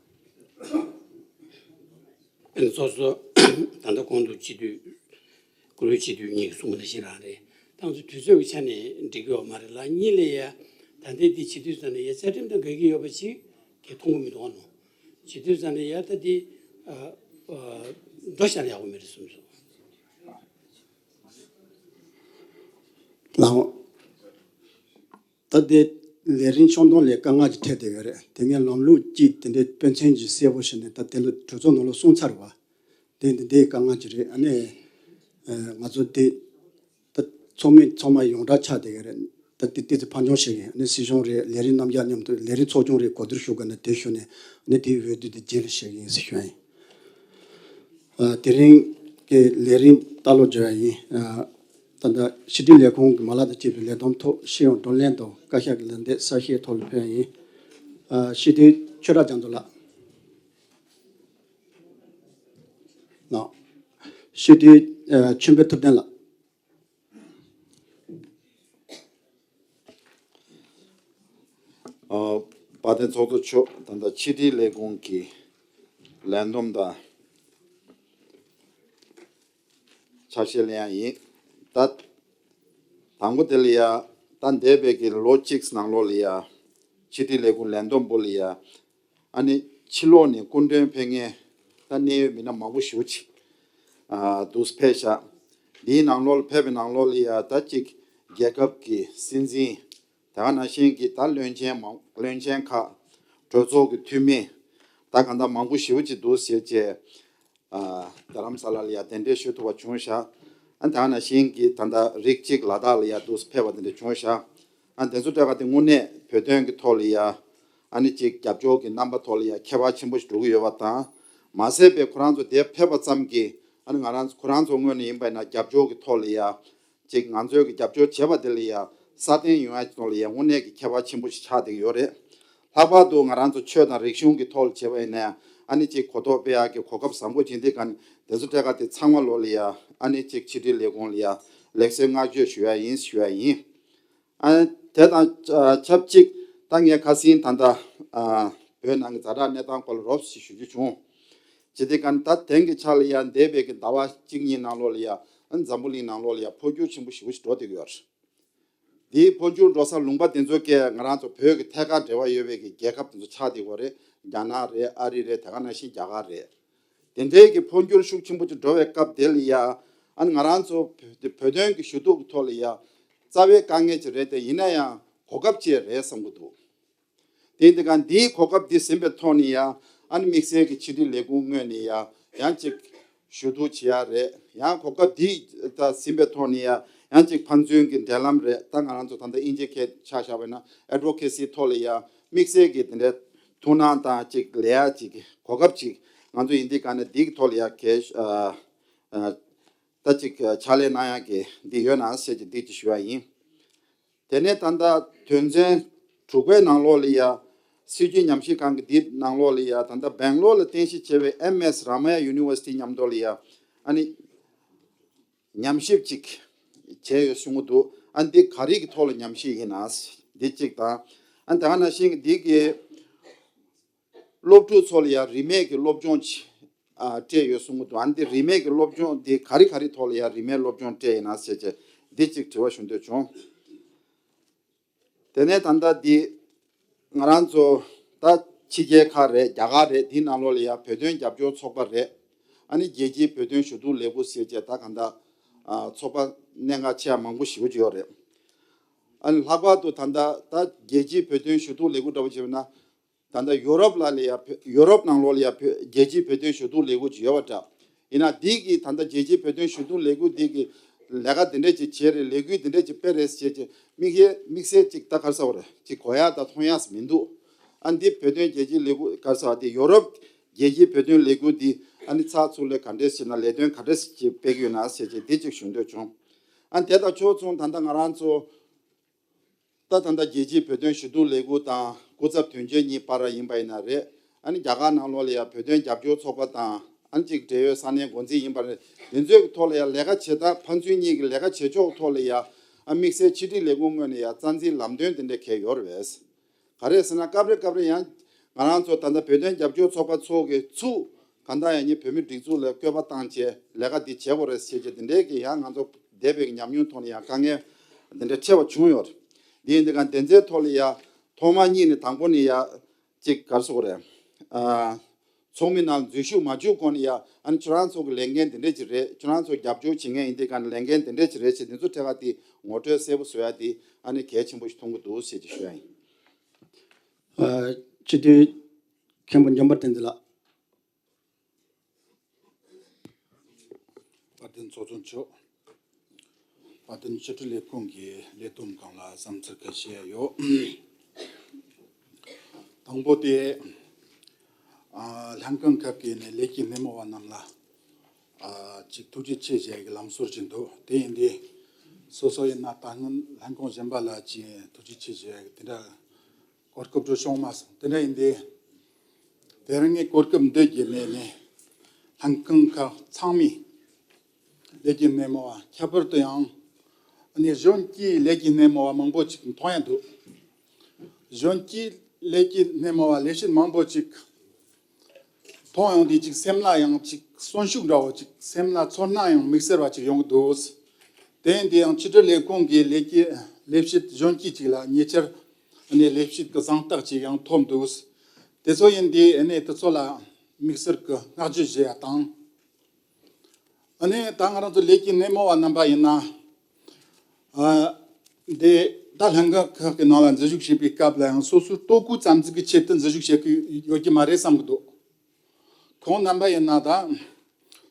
ཨ་ནི་སོ་སོ་ད་ལྟ་གོང་དུ་སྤྱི་འཐུས་བཀུར་འོས་སྤྱི་འཐུས་གཉིས་ཀྱིས་གསུངས་པ་ནང་བཞིན་རང་རེད། ཏང་ཙུའུ་དུས་ཚོད་ཀྱི་ཆ་ནས་འགྲིག་གི་ཡོད་མ་རེད་ལ། གཉིས་ལ་ཡ་ད་ལྟའི་འདི་སྤྱི་འཐུས་ས་ནས་ཡ་བཅའ་ཁྲིམས་དང་འགལ་གྱི་ཡོད་པ་ཅིག་གི་མཐོང་གི་མི་འདུག་ཨ་ནོ། སྤྱི་འཐུས་ས་ནས་ཡ་ད་འདི་ཨ་ཨ་འགྲོ་བཞག་ན་ཡག་པོ་མེད་རེད་བསམ་སོང་། ལགས། ད་ལྟའི་ལས་རིམ་ཤོང་སྟངས་ལ་དཀའ་ངལ་ཅིག་འཕྲད་བསྡད་ཡོད་རེད། དེ་ངས་ལམ་ལུགས་ཅིག་དེ་འདྲའི་དཔེ་མཚོན་ཅིག་གསལ་པོ་བྱས་ནས་ད་དེ་ལ་གྲོས་ཚོགས་ནང་ལ་གསུངས་ཚར་བ། དེ་འདི་འདྲའི་དཀའ་ངལ་ཅིག་རེད། ཨ་ནི་ང་ཚོ་དེ་ད་ཚོགས་མི་ཚང་མ་ཡོངས་གྲགས་ཆགས་བསྡད་ཡོད་རེད། ད་དེ་ཏོག་ཙམ་ཕར་འགྱངས་བྱེད་ཀྱི་ཡིན། ཨ་ནི་སྲིད་གཞུང་རེད། ལས་རིམ་རྣམ་གཞག་མཉམ་དུ་ལས་རིམ་ཚོགས་ཆུང་རེད། གོ་བསྡུར་ཞུ་དགོས་ན་དེ་ཞུ་ནས་ཨ་ནི་དེའི་འོས་བསྡུ་དེ་རྗེས་ལ་བྱེད་ཀྱི་ཡིན་ཟེར་ཞུ་ཡ་ཡིན། ཨ། དེ་རིང་གི་ལས་རིམ་ལྟ་ཀློག་བརྗོད་ཡ་ཡིན། ཨ། ད་ལྟ་ཕྱི་དྲིལ་ལས་ཁུངས་ཀྱི་མ་ལག་དང་བཅས་པའི་ལས་བསྡོམས་ཐོག་ཤེས་ཡོན་བགྲོ་གླེང་དང་བཀའ་ཤག་གི་ལན་འདེབས་གསལ་བཤད་ཐོག་ལ་ཕེབས་ཡ་ཡིན། ཨ། སྤྱི་འཐུས་ཆོས་གྲགས་རྒྱ་མཚོ་ལགས། ལགས། སྤྱི་འཐུས་ཨ་ཆོས་འཕེལ་ཐུབ་བསྟན་ལགས། ཨ། དཔལ་ལྡན་ཚོགས་གཙོ་མཆོག་ད་ལྟ་ཕྱི་དྲིལ་ལས་ཁུངས་ཀྱི་ལས་བསྡོམས་དང་ཆ་ཤས་ལེན་ཡ་ཡིན། ད་དང་པོ་དེ་ལ་ཡ་ད་འདས་པའི་གི་ལོ་གཅིག་ནང་ལོགས་ལ་ཡ་ཕྱི་དྲིལ་ལས་ཁུངས་ལས་བསྡོམས་པོ་ལ་ཡ་ཨ་ནི་ཕྱི་ལོགས་ནས་སྐུ་མགྲོན་ཕེབས་མཁན་ད་གནད་ཡོད་མི་སྣ་མང་པོ་ཞེ་པོ་ཅིག་ཨ་འདུག་ཕེབས་ཤག་འདིའི་ནང་ལོགས་ལ་ཕེབས་པའི་ནང་ལོགས་ལ་ཡ་ད་ཅིག་རྒྱལ་ཁབ་ཀྱི་སྲིད་འཛིན། དེ་ག་ནང་བཞིན་གྱི་ད་བློན་ཆེན་མང་བློན་ཆེན་ཁག་གྲོས་ཚོགས་ཀྱི་འཐུས་མི། ད་གང་ལྟར་མང་པོ་ཞེ་པོ་ཅིག་འདུག་ཟེར་བྱས། ཨ། རྡ་རམ་ས་ལ་ལ་ཡ་གདན་འདྲེན་ཞུ་ཐུབ་པ་བྱུང་ཤག་ཨ། དེ་ག་ནང་བཞིན་གྱི་ད་ལྟ་རིགས་གཅིག་ལ་དྭགས་ལ་ཡ་འདུག་ཕེབས་པ་དེ་འདྲ་བྱུང་ཤག་ཨ། དེ་ཚོ་འདྲ་ག་དེ་དངོས་གནས་བོད་དོན་གྱི་ཐོག་ལ་ཡ་ཨ་ནི་ཅིག་རྒྱབ་སྐྱོར་གྱི་རྣམ་པ་ཐོག་ལ་ཡ་ཁྱད་པར་ཆེན་པོ་ཞིག་འགྲོ་གི་ཡོད་པ་དང་། མ་ཟད་པའི་ཁོ་རང་ཚོ་དེ་ཕེབས་པ་ཙམ་གྱིས་ཨ་ནི་ང་རང་ཁོ་རང་ཚོ་ངོས་ནས་ཡིན་པ་ཡིན་ན་རྒྱབ་སྐྱོར་གྱི་ཐོག་ལ་ཡ། ཅིག་ང་ཚོས་ཀྱི་རྒྱབ་སྐྱོར་བྱས་པ་དེ་ལ་ཡ་སྲ་བརྟན་ཡོང་ཡ་གི་ཐོག་ལ་ཡ་དངོས་གནས་ཀྱི་ཁྱད་པར་ཆེན་པོ་ཞིག་ཆགས་བསྡད་ཀྱི་ཡོད་རེད། ལྷག་པར་དུ་ང་རང་ཚོ་ཆོས་དང་རིག་གཞུང་གི་ཐོག་ལ་བྱས་པ་ཡིན་ན་ཡང་ཨ་ནི་ཅིག་གོ་རྟོགས་སྤེལ་ཡག་གི་གོ་སྐབས་བཟང་པོ་ཅིག་འདི་ག་ནི་དེ་ཚོ་གྲས་ཀ་དེ་ཚང་མ་ལོག་ལ་ཡ་ཨ་ནི་ཅིག་ཕྱི་དྲིལ་ལས་ཁུངས་ལ་ཡ་ལེགས་གསོལ་བསྔགས་བརྗོད་ཞུ་ཡ་ཡིན་ཞུ་ཡ་ཡིན། ཨ་ནི་དེ་དང་ཆབས་ཅིག་ད་ངས་ཁ་སང་ད་ལྟ་ཨ་བོད་ནང་གི་ཛ་དྲག་གནས་སྟངས་སྐོར་ལ་རོབ་ཞིག་ཞུ་རྒྱུ་བྱུང་། ཇི་སྟེ་ག་ནི་ད་དེང་གི་ཆ་ལ་ཡ་འདས་པའི་གི་ཟླ་བ་གཅིག་གཉིས་ནང་ལོགས་ལ་ཡ་ཨ་ནི་འཛམ་བུ་གླིང་ནང་ལོགས་ལ་ཡ་འཕོ་འགྱུར་ཆེན་པོ་ཞེ་པོ་ཞིག་འགྲོ་བསྡད་ཀྱི་ཡོད་རེད། དེའི་འཕོ་འགྱུར་འགྲོ་ས་ལུང་པ་དེ་ཚོ་གས་ང་རང་ཚོ་བོད་ཀྱི་ཐད་ཀར་འབྲེལ་བ་ཡོད་པའི་གི་རྒྱལ་ཁབ་དེ་ཚོ་ཆགས་བསྡད་ཀྱི་ཡོད་རེད། རྒྱ་ནག་རེད། ཨ་རི་རེད། དེ་ག་ནང་བཞིན་རྒྱ་གར་རེད། དེ་འདྲའི་གི་འཕོ་འགྱུར་ཤུགས་ཆེན་པོ་ཅིག་འགྲོ་བའི་སྐབས་དེ་ལ་ཡ། ཨ་ནི་ང་རང་ཚོ་བོད་བོད་དོན་གྱི་ཞུ་གཏུག་གི་ཐོག་ལ་ཡ། རྩ་བའི་དཀའ་ངལ་ཅིག་རེད་དེ། ཡིན་ན་ཡང་གོ་སྐབས་ཅིག་རེད་བསམ་གྱི་འདུག་དེ་འདི་ག་འདིའི་གོ་སྐབས་འདི་ཟིན་པའི་ཐོག་ནས་ཡ། ཨ་ནི་དམིགས་བསལ་གྱི་ཕྱི་དྲིལ་ལས་ཁུངས་ངོས་ནས་ཡ་ཡང་ཅིག་ཞུ་གཏུག་བྱེད་ཡ་རེད། ཡང་གོ་སྐབས་འདི་ད་ཟིན་པའི་ཐོག་ནས་ཡ་ཡང་ཅིག་ཕན་ཚུན་གྱི་འབྲེལ་ལམ་རེད། ད་ང་རང་ཚོ་ད་ལྟ་དབྱིན་ཇི་སྐད་ཆ་བཞག་པ་ཡིན་ན་ཨེ་ཌི་བོ་ཀེ་སི་ཐོག་ལ་ཡ་དམིགས་བསལ་གྱི་དེ་འདྲའི་ཐུགས་སྣང་དང་ཅིག་ལས་ཡ་ཅིག་གོ་སྐབས་ཅིག་ང་ཚོ་ཡིན་དུས་ག་ནས་འདི་གི་ཐོག་ལ་ཡ་གལ་ཨ་ཨ་ད་ཅིག་ཕྱག་ལས་གནང་ཡ་གི་འདི་ཡོད་ན་ཟེར་གྱི་འདི་ཅིག་ཞུ་ཡ་ཡིན། དེ་ནས་ད་ལྟ་དོན་ཚན་དྲུག་པའི་ནང་ལོགས་ལ་ཡ། སྲིད་བྱུས་ཉམས་ཞིབ་ཁང་གི་འདི་ནང་ལོགས་ལ་ཡ། ད་ལྟ་སྦེང་ལོར་ལ་རྟེན་གཞི་བྱས་པའི་ཨེམ་ཨེས་རཱ་མ་ཡ་ཡུ་ནི་ཝར་སི་ཊི་མཉམ་དུ་ལ་ཡ། ཨ་ནི་ཉམས་ཞིབ་ཅིག་བྱས་ཡོད་གསུང་གི་འདུག་ཨ་འདི་ག་རེ་གི་ཐོག་ལ་ཉམས་ཞིབ་ཡིན་ན་འདི་གཅིག་དང་། ཨ་ད་ག་ནང་བཞིན་འདི་གི་སློབ་ཕྲུག་ཚོ་ལ་ཡ་རིན་མེད་ཀྱི་སློབ་སྦྱོང་ཅིག་ཨ་སྤྲད་ཡོད་གསུང་གི་འདུག་ཨ་འདི་རིན་མེད་ཀྱི་སློབ་སྦྱོང་འདི་ག་རེ་ག་རེ་ཐོག་ལ་ཡ་རིན་མེད་སློབ་སྦྱོང་སྤྲད་ཡིན་ན་ཟེར་བྱས་འདི་གཅིག་དྲི་བ་ཞུ་འདོད་བྱུང་། དེ་ནས་ད་ལྟ་འདི་ང་རང་ཚོ་ད་ཕྱི་རྒྱལ་ཁག་རེད། རྒྱ་གར་རེད། འདི་ནང་ལོགས་ལ་ཡ་བོད་དོན་རྒྱབ་སྐྱོར་ཚོགས་པ་རེད། ཨ་ནི་རྒྱལ་སྤྱིའི་བོད་དོན་ཞུ་གཏུག་ལས་ཁུངས་ཟེར་བྱས་ད་ག་འདྲ་ཨ་ཚོགས་པ་གནད་འགག་ཆེ་བ་མང་པོ་ཞེ་པོ་ཅིག་ཡོད་རེད། ཨ་ནི་ལྷག་པར་དུ་ད་ལྟ་ད་རྒྱལ་སྤྱིའི་བོད་དོན་ཞུ་གཏུག་ལས་ཁུངས་འདྲ་པོ་བྱས་པ་ན། ད་ལྟ་ཡོ་རོབ་ལ་ལ་ཡ་བོད་ཡོ་རོབ་ནང་ལོགས་ལ་ཡ་བོད་རྒྱལ་སྤྱིའི་བོད་དོན་ཞུ་གཏུག་ལས་ཁུངས་ཅིག་ཡོད་པ་འདྲ། ཡིན་ན་འདི་གི་ད་ལྟ་རྒྱལ་སྤྱིའི་བོད་དོན་ཞུ་གཏུག་ལས་ཁུངས་འདི་གི་ལས་ཀ་འདི་འདྲས་ཅིག་བྱས་རེད། ལས་འགུལ་འདི་འདྲས་ཅིག་སྤེལ་རེད་ཟེར་བྱས་དམིགས་བསལ་དམིགས་བསལ་ཅིག་ད་ག་རེ་ཟེར་དགོས་རེད། ཅིག་གོ་ཡ་ད་མཐོང་ཡ་མི་འདུག་ཨ་འདི་བོད་དོན་རྒྱལ་སྤྱིའི་ལས་ཁུངས་ག་རེ་ཟེར་བ་འདི་ཡོ་རོབ་རྒྱལ་སྤྱིའི་བོད་དོན་ལས་ཁུངས་འདི་ཨ་ནི་ཚགས་ཚུད་ལས་ག་འདྲས་ཟེར་ན་ལས་དོན་ག་འདྲས་ཅིག་སྤེལ་གྱི་ཡོད་ན་ཟེར་བྱས་འདི་ཅིག་ཞུ་འདོད་བྱུང་། ཨ་དེ་དང་ཕྱོགས་མཚུངས་ད་ལྟ་ང་རང་ཚོ་ད་ད་ལྟ་རྒྱལ་སྤྱིའི་བོད་དོན་ཞུ་གཏུག་ལས་ཁུངས་དང་སྐུ་ཚབ་དོན་གཅོད་གཉིས་བར་ཡིན་པ་ཡིན་ན་རེད། ཨ་ནི་རྒྱ་གར་ནང་ལོགས་ལ་ཡ་བོད་དོན་རྒྱབ་སྐྱོར་ཚོགས་པ་དང་ཨ་ནི་གཅིག་འབྲེལ་ཡོད་ས་གནས་འགོ་འཛིན་ཡིན་པ་རེད། དེ་ཚོའི་ཐོག་ལ་ཡ་ལས་ཀ་བྱེད་སྟངས་ཕན་ཚུན་གཉིས་ཀྱི་ལས་ཀ་བྱེད་ཕྱོགས་ཐོག་ལ་ཡ་ཨ་དམིགས་བསལ་ཕྱི་དྲིལ་ལས་ཁུངས་ངོས་ནས་ཡ་རྩ་འཛིན་ལམ་སྟོན་དེ་འདྲ་གལ་ཡོད་རེད་པས། ག་རེ་ཟེར་ན་སྐབས་རེ་སྐབས་རེ་ཡང་ང་རང་ཚོ་ད་ལྟ་བོད་དོན་རྒྱབ་སྐྱོར་ཚོགས་པ་ཚོ་གི་ཚུགས་གང་ལྟར་ཡང་ཉིད་བོད་མི་སྒྲིག་འཛུགས་ལ་བསྐོས་པ་བཏང་བྱས་ལས་ཀ་འདི་བྱེད་དགོས་རེད་ཟེར་གྱི་འདི་འདྲའི་གི་ཡང་ང་ཚོ་འདས་པའི་ཉམས་མྱོང་ཐོག་ནས་ཡང་དཀའ་ངལ་འདི་འདྲ་འཕྲད་པ་བྱུང་ཡོད་རེད། འདི་ཡིན་དུས་གང་དེ་ཚོའི་ཐོག་ལ་ཡང་ཐོག་མ་གཉིས་ནས་དང་པོ་ནས་ཡང་ཅིག་ག་རེ་ཟེར་དགོས་རེད། ཨ་ཚོགས་མི་ནང་འཛུལ་ཞུགས་མ་བྱུང་གོང་ནས་ཡང་ཨ་ནི་ཁྱོད་རང་ཚོ་གི་ལས་འགན་འདི་འདྲ་ཅིག་རེད། ཁྱོད་རང་ཚོ་རྒྱབ་སྐྱོར་བྱེད་མཁན་ཡིན་དུས་གང་ལས་འགན་འདི་འདྲ་ཅིག་རེད་ཅེས་འདི་ཚོ་ཐད་ཀར་དེ་ངོ་སྤྲོད་གསལ་པོ་བཟོ་ཡ་དེ་ཨ་ནི་གལ་ཆེན་པོ་ཞིག་མཐོང་གི་འདུག་ཟེར་ཅིག་ཞུ་ཡ་ཡིན། ཨ་སྤྱི་འཐུས་མཁན་པོ་འཇམ་དཔལ་བསྟན་འཛིན་ལགས། དཔལ་ལྡན་ཚོགས་གཙོ་མཆོག་དཔལ་ལྡན་ཕྱི་དྲིལ་ལས་ཁུངས་ཀྱི་ལས་བསྡོམས་ཁང་ལ་བསམ་ཚུལ་ཁ་ཤས་ཡོད། དང་པོ་དེ་ཨ་ལྷན་ཁང་ཁག་གི་ནས་ལས་ཀྱི་སྣེ་མོ་བ་རྣམས་ལ་ཨ་ཅིག་ཐུགས་རྗེ་ཆེ་ཞུ་ཡ་གི་ལམ་སྲོལ་ཅིག་འདུག་དེ་ཡིན་དུས་སོ་སོ་ཡིན་ན་ད་སྔོན་ལྷན་ཁང་གཞན་པ་ལ་ཅིག་ཐུགས་རྗེ་ཆེ་ཞུ་ཡ་གི་དེ་འདྲ་གོ་སྐབས་འདྲ་བྱུང་མ་སོང་། དེ་འདྲ་ཡིན་དུས་དེ་རིང་ངས་གོ་སྐབས་འདི་བརྒྱུད་ནས་ནས་ལྷན་ཁང་ཁག་ཚང་མས་ལས་ཀྱི་སྣེ་མོ་བ་ཁྱད་པར་དུ་ཡང་ནས་གཞོན་སྐྱེས་ལས་ཀྱི་སྣེ་མོ་བ་མང་པོ་ཅིག་མཐོང་ཡ་འདུག་གཞོན་སྐྱེས་ལས་ཀྱི་སྣེ་མོ་བ་ལས་བྱེད་མང་པོ་ཅིག་མཐོང་ཡོང་དུས་ཅིག་སེམས་ལ་ཡང་ཅིག་གསོན་ཤུགས་འདྲ་བོ་ཅིག་སེམས་ལ་ཚོར་སྣང་ཡང་དམིགས་བསལ་བ་ཅིག་ཡོང་གི་འདུག་དེ་ཡིན་དུས་ཡང་ཕྱི་དྲིལ་ལས་ཁུངས་ཀྱི་ལས་ཀྱི་ལས་བྱེད་གཞོན་སྐྱེས་ཅིག་ལ་ཉེ་ཆར་ནས་ལས་བྱེད་ཀྱི་གཟེངས་རྟགས་ཅིག་ཡང་ཐོབ་འདུག་དེ་ཚོ་ཡིན་དུས་ཨ་ནི་དེ་ཚོ་ལ་དམིགས་བསལ་གྱི་བསྔགས་བརྗོད་ཞུ་ཡ་དང་། ཨ་ནི་ད་ང་རང་ཚོ་ལས་ཀྱི་སྣེ་མོ་བ་རྣམ་པ་ཡིན་ན། ཨ་འདི་ད་ལྷན་ཁང་ཁག་གི་ནང་ལ་འཛུལ་ཞུགས་བྱེད་པའི་སྐབས་ལ་ཡང་སོ་སོའི་ལྟོ་གོས་ཙམ་ཟིག་གི་ཆེད་དུ་འཛུལ་ཞུགས་བྱེད་ཀྱི་ཡོད་ཀྱི་མ་རེད་བསམ་གྱི་འདུག་ཁོང་རྣམ་པ་ཡིན་ན་ད་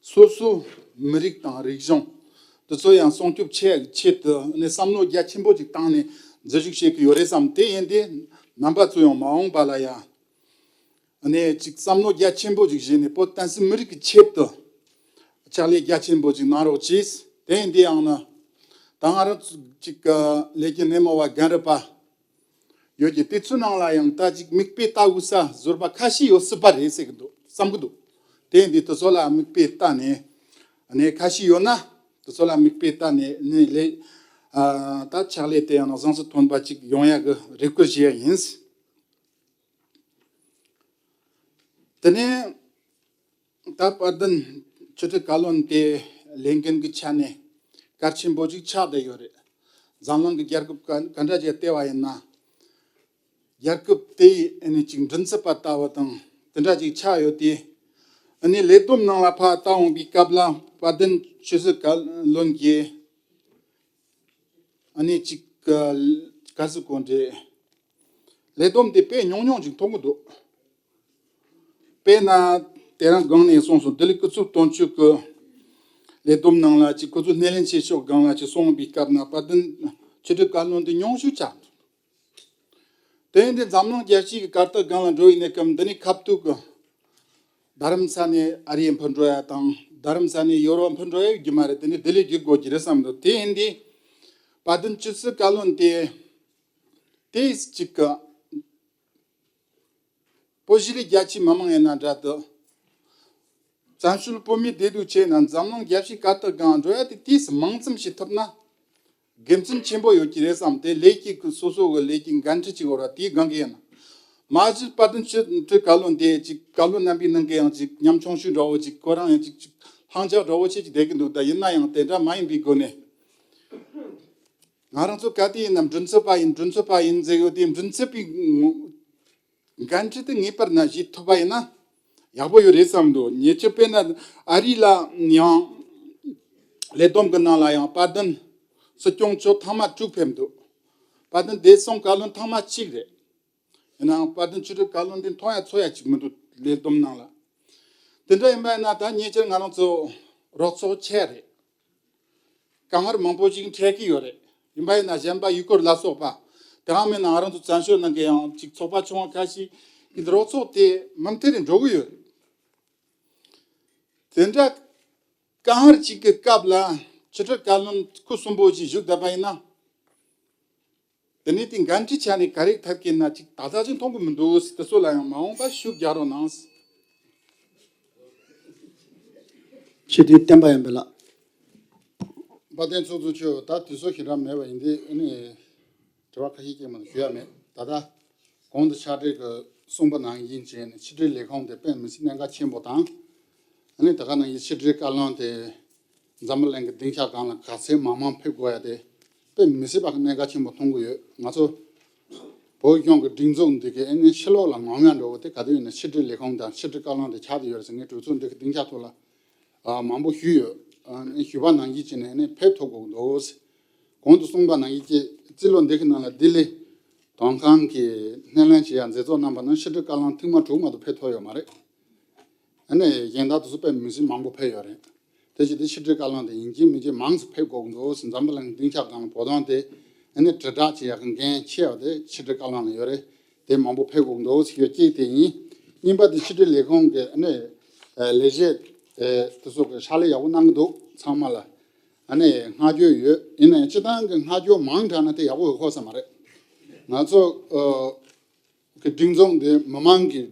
སོ་སོའི་མི་རིགས་དང་རིག་གཞུང་དེ་ཚོ་ཡང་སྲུང་སྐྱོབ་བྱེད་ཡག་ཆེད་དུ་ནས་བསམ་བློ་རྒྱ་ཆེན་པོ་ཅིག་བཏང་ནས་འཛུལ་ཞུགས་བྱེད་ཀྱི་ཡོད་རེད་བསམ། དེ་ཡིན་དུས་རྣམ་པ་ཚོ་ཡང་མ་འོངས་པ་ལ་ཡང་ནས་ཅིག་བསམ་བློ་རྒྱ་ཆེན་པོ་ཅིག་བཞེས་ནས་བོད་བསྟན་སྲིད་མི་རིགས་ཀྱི་ཆེད་དུ་ཕྱག་ལས་རྒྱ་ཆེན་པོ་ཅིག་གནང་རོགས་གྱིས། དེ་ཡིན་དུས་ཡང་ན་ད་ང་རང་ཚོ་ཅིག་ལས་ཀྱི་སྣེ་མོ་བ་རྒན་རབས་པ་ཡོད་ཀྱི་དེ་ཚོའི་ནང་ལ་ཡང་ད་ཅིག་མིག་དཔེ་ལྟ་དགོས་ས་ཟུར་པ་ཁ་ཤས་ཡོད་སྲིད་པ་རེད་ཟེར་གི་འདུག་བསམ་གི་འདུག་དེ་ཡིན་དུས་དེ་ཚོ་ལ་མིག་དཔེ་ལྟ་ནས་ནས་ཁ་ཤས་ཡོད་ན་དེ་ཚོ་ལ་མིག་དཔེ་ལྟ་ནས་ནས་ལས་ཨ་ད་ཕྱག་ལས་དེ་ཡང་ན་བཟང་སུ་ཐོན་པ་ཅིག་ཡོང་ཡ་གི་རེ་སྐུལ་བྱེད་ཡ་ཡིན། དེ་ནས་ད་དཔལ་ལྡན་ཕྱི་དྲིལ་བཀའ་བློན་དེ་ལས་འགན་གྱི་ཆ་ནས་གལ་ཆེན་པོ་ཅིག་ཆགས་བསྡད་ཡོད་རེད། འཛམ་གླིང་གི་རྒྱལ་ཁབ་ག་ག་འདྲ་ཅིག་བལྟས་པ་ཡིན་ན། རྒྱལ་ཁབ་དེའི་ཨ་ནི་ཅིག་མགྲིན་ཚབ་པ་ལྟ་བུ་དང་དེ་འདྲ་ཅིག་ཆགས་ཡོད་དེ། ཨ་ནི་ལས་བསྡོམས་ནང་ལ་ཕར་བལྟ་འོང་པའི་སྐབས་ལ་དཔལ་ལྡན་ཆོས་སྲིད་བཀའ་བློན་གྱིས་ཨ་ནི་ཅིག་ག་ག་ཟེར་དགོས་རེད། ལས་བསྡོམས་དེ་དཔེ་ཉུང་ཉུང་ཅིག་མཐོང་གི་འདུག་དཔེར་ན་དེ་རིང་སྒང་ནས་གསུངས་སོང་། ལྡི་ལི་སྐུ་ཚབ་དོན་གཅོད་ཀྱི་ལས་བསྡོམས་ནང་ལ་ཅིག་ཁོ་ཚོ་སྣེ་ལེན་བྱེད་ཕྱོགས་སྒང་ལ་ཅིག་སོང་བའི་སྐབས་ན་དཔལ་ལྡན་ཆོས་སྲིད་བཀའ་བློན་དེ་ཉུང་ཤོས་ཆགས་འདུག་དེ་ཡིན་དུས་འཛམ་གླིང་རྒྱལ་སྤྱི་གི་གར་སྟེགས་སྒང་ལ་འགྲོ་ཡི་ནས་སྐབས་འདི་ནས་ཁ་ཐུག་གི་རྡ་རམ་ས་ནས་ཨ་རིའི་ཕར་འགྲོ་ཡ་དང་རྡ་རམ་ས་ནས་ཡོ་རོབ་ཕར་འགྲོ་ཡ་ཡོད་རྒྱུ་མ་རེད། དེ་ནས་ལྡི་ལི་བརྒྱུད་དགོས་ཀྱི་རེད་བསམ་འདུག་དེ་ཡིན་དུས་དཔལ་ལྡན་ཆོས་སྲིད་བཀའ་བློན་དེ་དེ་གཅིག་གི་བོད་གཞིས་ལུས་རྒྱ་ཆེའི་མི་མང་ཡིན་ན་འདྲ་འདུག་བཙན་བྱོལ་བོད་མིའི་བདེ་སྡུག་ཆེད་ན་འཛམ་གླིང་རྒྱལ་སྤྱིའི་གར་སྟེགས་སྒང་འགྲོ་ཡ་དེ་དུས་སུ་མང་ཙམ་ཞིག་ཐུབ་ན་དགེ་མཚན་ཆེན་པོ་ཡོད་ཀྱི་རེད་བསམ་སྟེ། ལས་ཀྱི་སོ་སོ་གི་ལས་ཀྱི་འགན་འཁྲི་ཅིག་ཡོད་ར་དེའི་སྒང་གི་ཡིན་ན། མ་གཞི་དཔལ་ལྡན་ཆོས་སྲིད་བཀའ་བློན་དེ་ཅིག་བཀའ་བློན་རྣམ་པའི་ནང་གི་ཡང་ཅིག་ཉམ་ཆུང་ཤོས་འདྲ་བོ་ཅིག་ཁོ་རང་ཡང་ཅིག་ཅིག་ལྷིང་འཇགས་འདྲ་བོ་ཅིག་ཅིག་བསྡད་ཀྱི་འདུག་ད་ཡིན་ན་ཡང་དེ་འདྲ་མ་ཡིན་པའི་སྒོ་ནས་ང་རང་ཚོ་ག་དུས་ཡིན་ནམ་མགྲིན་ཚབ་པ་ཡིན་མགྲིན་ཚབ་པ་ཡིན་ཟེར་ཡོད་དེ། མགྲིན་ཚབ་པའི་འགན་འཁྲི་དེ་ངེས་པར་ན་བཞེས་ཐུབ་པ་ཡིན་ན་ཡག་པོ་ཡོད་རེད་བསམ་འདུག་ཉེ་ཆར་དཔེར་ན་ཨ་རི་ལ་ཡང་ལས་བསྡོམས་ཀྱི་ནང་ལ་ཡང་དཔལ་ལྡན་སྲིད་སྐྱོང་མཆོག་ཐེངས་མ་དྲུག་ཕེབས་འདུག་དཔལ་ལྡན་བདེ་སྲུང་བཀའ་བློན་ཐེངས་མ་གཅིག་རེད། ཡིན་ནའང་དཔལ་ལྡན་ཆོས་སྲིད་བཀའ་བློན་དེ་མཐོང་ཡ་ཚོར་ཡ་གཅིག་མི་འདུག་ལས་བསྡོམས་ནང་ལ། དེ་འདྲ་ཡིན་པ་ཡིན་ན་ད་ཉེ་ཆར་ང་རང་ཚོ་རོགས་ཚོགས་ཆེ་རེད། དཀའ་ངལ་མང་པོ་ཞིག་འཕྲད་ཀྱི་ཡོད་རེད། ཡིན་པ་ཡིན་ན་གཞན་པ་ཡུལ་སྐོར་ལ་སོགས་པ་དེའང་མིན་ན་ང་རང་ཚོ་བཙན་བྱོལ་ནང་གི་ཡང་ཅིག་ཚོགས་པ་ཆུང་བ་ཁ་ཤས་ཀྱི་རོགས་ཚོགས་དེ་མུ་མཐུད་ནས་འགྲོ་གི་ཡོད་རེད། དེ་འདྲ་དཀའ་ངལ་ཅིག་གི་སྐབས་ལ་ཆོས་སྲིད་བཀའ་བློན་སྐུ་གསུམ་པོ་ཞིག་བཞུགས་བསྡད་པ་ཡིན་ན། དེ་ནས་དེ་འགན་འཁྲི་ཆ་ནས་ག་རེ་ཐག་གི་ན་ཅིག་ད་ལྟ་ཅིག་མཐོང་གི་མི་འདུག་དེ་ཚོ་ལ་ཡང་མ་འོངས་པ་ཤུགས་རྒྱག་རོགས་གནང་། སྤྱི་འཐུས་བསྟན་པ་ཡར་འཕེལ་ལགས། དཔལ་ལྡན་ཚོགས་གཙོ་མཆོག་ད་དུས་ཚོད་ཞེ་དྲག་མེད་པ་ཡིན་དུས་ཨ་ནི་དྲི་བ་ཁ་ཤས་ཀྱང་མ་ཞུ་ཡ་མེད། ད་ལྟ་གོང་དུ་ཕྱག་བྲིས་ཀྱི་གསུངས་པ་ནང་བཞིན་བྱས་ནས་ཕྱི་དྲིལ་ལས་ཁུངས་དེ་དཔེ་མི་སྲིད་གནད་འགག་ཆེན་པོ་དང་། ཨ་ནི་ད་ག་ནང་བཞིན་ཕྱི་དྲིལ་བཀའ་བློན་དེ་འཛམ་བུ་གླིང་གི་སྡིངས་ཆ་སྒང་ལ་ག་ཚད་མང་མང་ཕེབས་དགོས་ཡ་དེ་དཔེ་མི་སྲིད་པ་གནད་འགག་ཆེན་པོ་མཐོང་གི་ཡོད། ང་ཚོ་བོད་གཞུང་གི་སྒྲིག་འཛུགས་འདི་གའི་ཨ་ནི་ཕྱི་ལོགས་ལ་ངོ་མ་འགྲོ་བ་དེ་ག་དུས་ཡིན་ན་ཕྱི་དྲིལ་ལས་ཁུངས་དང་ཕྱི་དྲིལ་བཀའ་བློན་དེ་ཆགས་བསྡད་ཡོད་རེད་ཟེར། ངས་གྲོས་ཚོགས་འདི་གི་སྡིངས་ཆ་ཐོག་ལ་ཨ་མང་པོ་ཞུས་ཡོད། ཨ་ནི་ཞུས་པ་ནང་བཞིན་བྱས་ནས་ཨ་ནི་ཕེབས་ཐུབ་དགོས་འདུག་ཟེར། གོང་དུ་གསུངས་པ་ནང་བཞིན་གྱི་རྩིས་ལོ་འདི་གི་ནང་ལ་ལྡི་ལི་དོན་ཁང་གི་སྣེ་ལེན་བྱེད་ཡ་མཛད་གཙོ་རྣམ་པ་ནང་ཕྱི་དྲིལ་བཀའ་བློན་ཐེངས་མ་དྲུག་མ་གཏོགས་ཕེབས་ཐུབ་ཡོད་མ་རེད། ཨ་ནི་གཞན་དག་དེ་ཚོ་དཔེ་མི་སྲིད་མང་པོ་ཕེབས་ཡོད་རེད། དེ་བཞིན་དུ་ཕྱི་དྲིལ་བཀའ་བློན་དེ་ཡིན་གཅིག་མིན་གཅིག་མང་ཙམ་ཕེབས་དགོས་ཀྱི་འདུག་ཟེར། འཛམ་བུ་གླིང་སྡིངས་ཆ་སྒང་ལ་བོད་དོན་དེ་ཨ་ནི་དྲིལ་བསྒྲགས་བྱེད་ཡག་གི་འགན་ཆེ་བ་དེ་ཕྱི་དྲིལ་བཀའ་བློན་ལ་ཡོད་རེད། དེ་མང་པོ་ཕེབས་དགོས་ཀྱི་འདུག་ཟེར་ཡོད་གཅིག་དེ་ཡིན། གཉིས་པ་དེ་ཕྱི་དྲིལ་ལས་ཁུངས་ཀྱི་ཨ་ནི་ལས་བྱེད་དེ་ཚོ་གི་ཕྱག་ལས་ཡག་པོ་གནང་གི་འདུག་ཚང་མ་ལ་ཨ་ནི་བསྔགས་བརྗོད་ཡོད། ཡིན་ནའང་སྤྱིར་བཏང་གི་བསྔགས་བརྗོད་མང་དྲགས་ན་དེ་ཡག་པོ་ཡོད་ཁོག་ས་མ་རེད། ང་ཚོ་གི་སྒྲིག་འཛུགས་འདི་མི་མང་གི་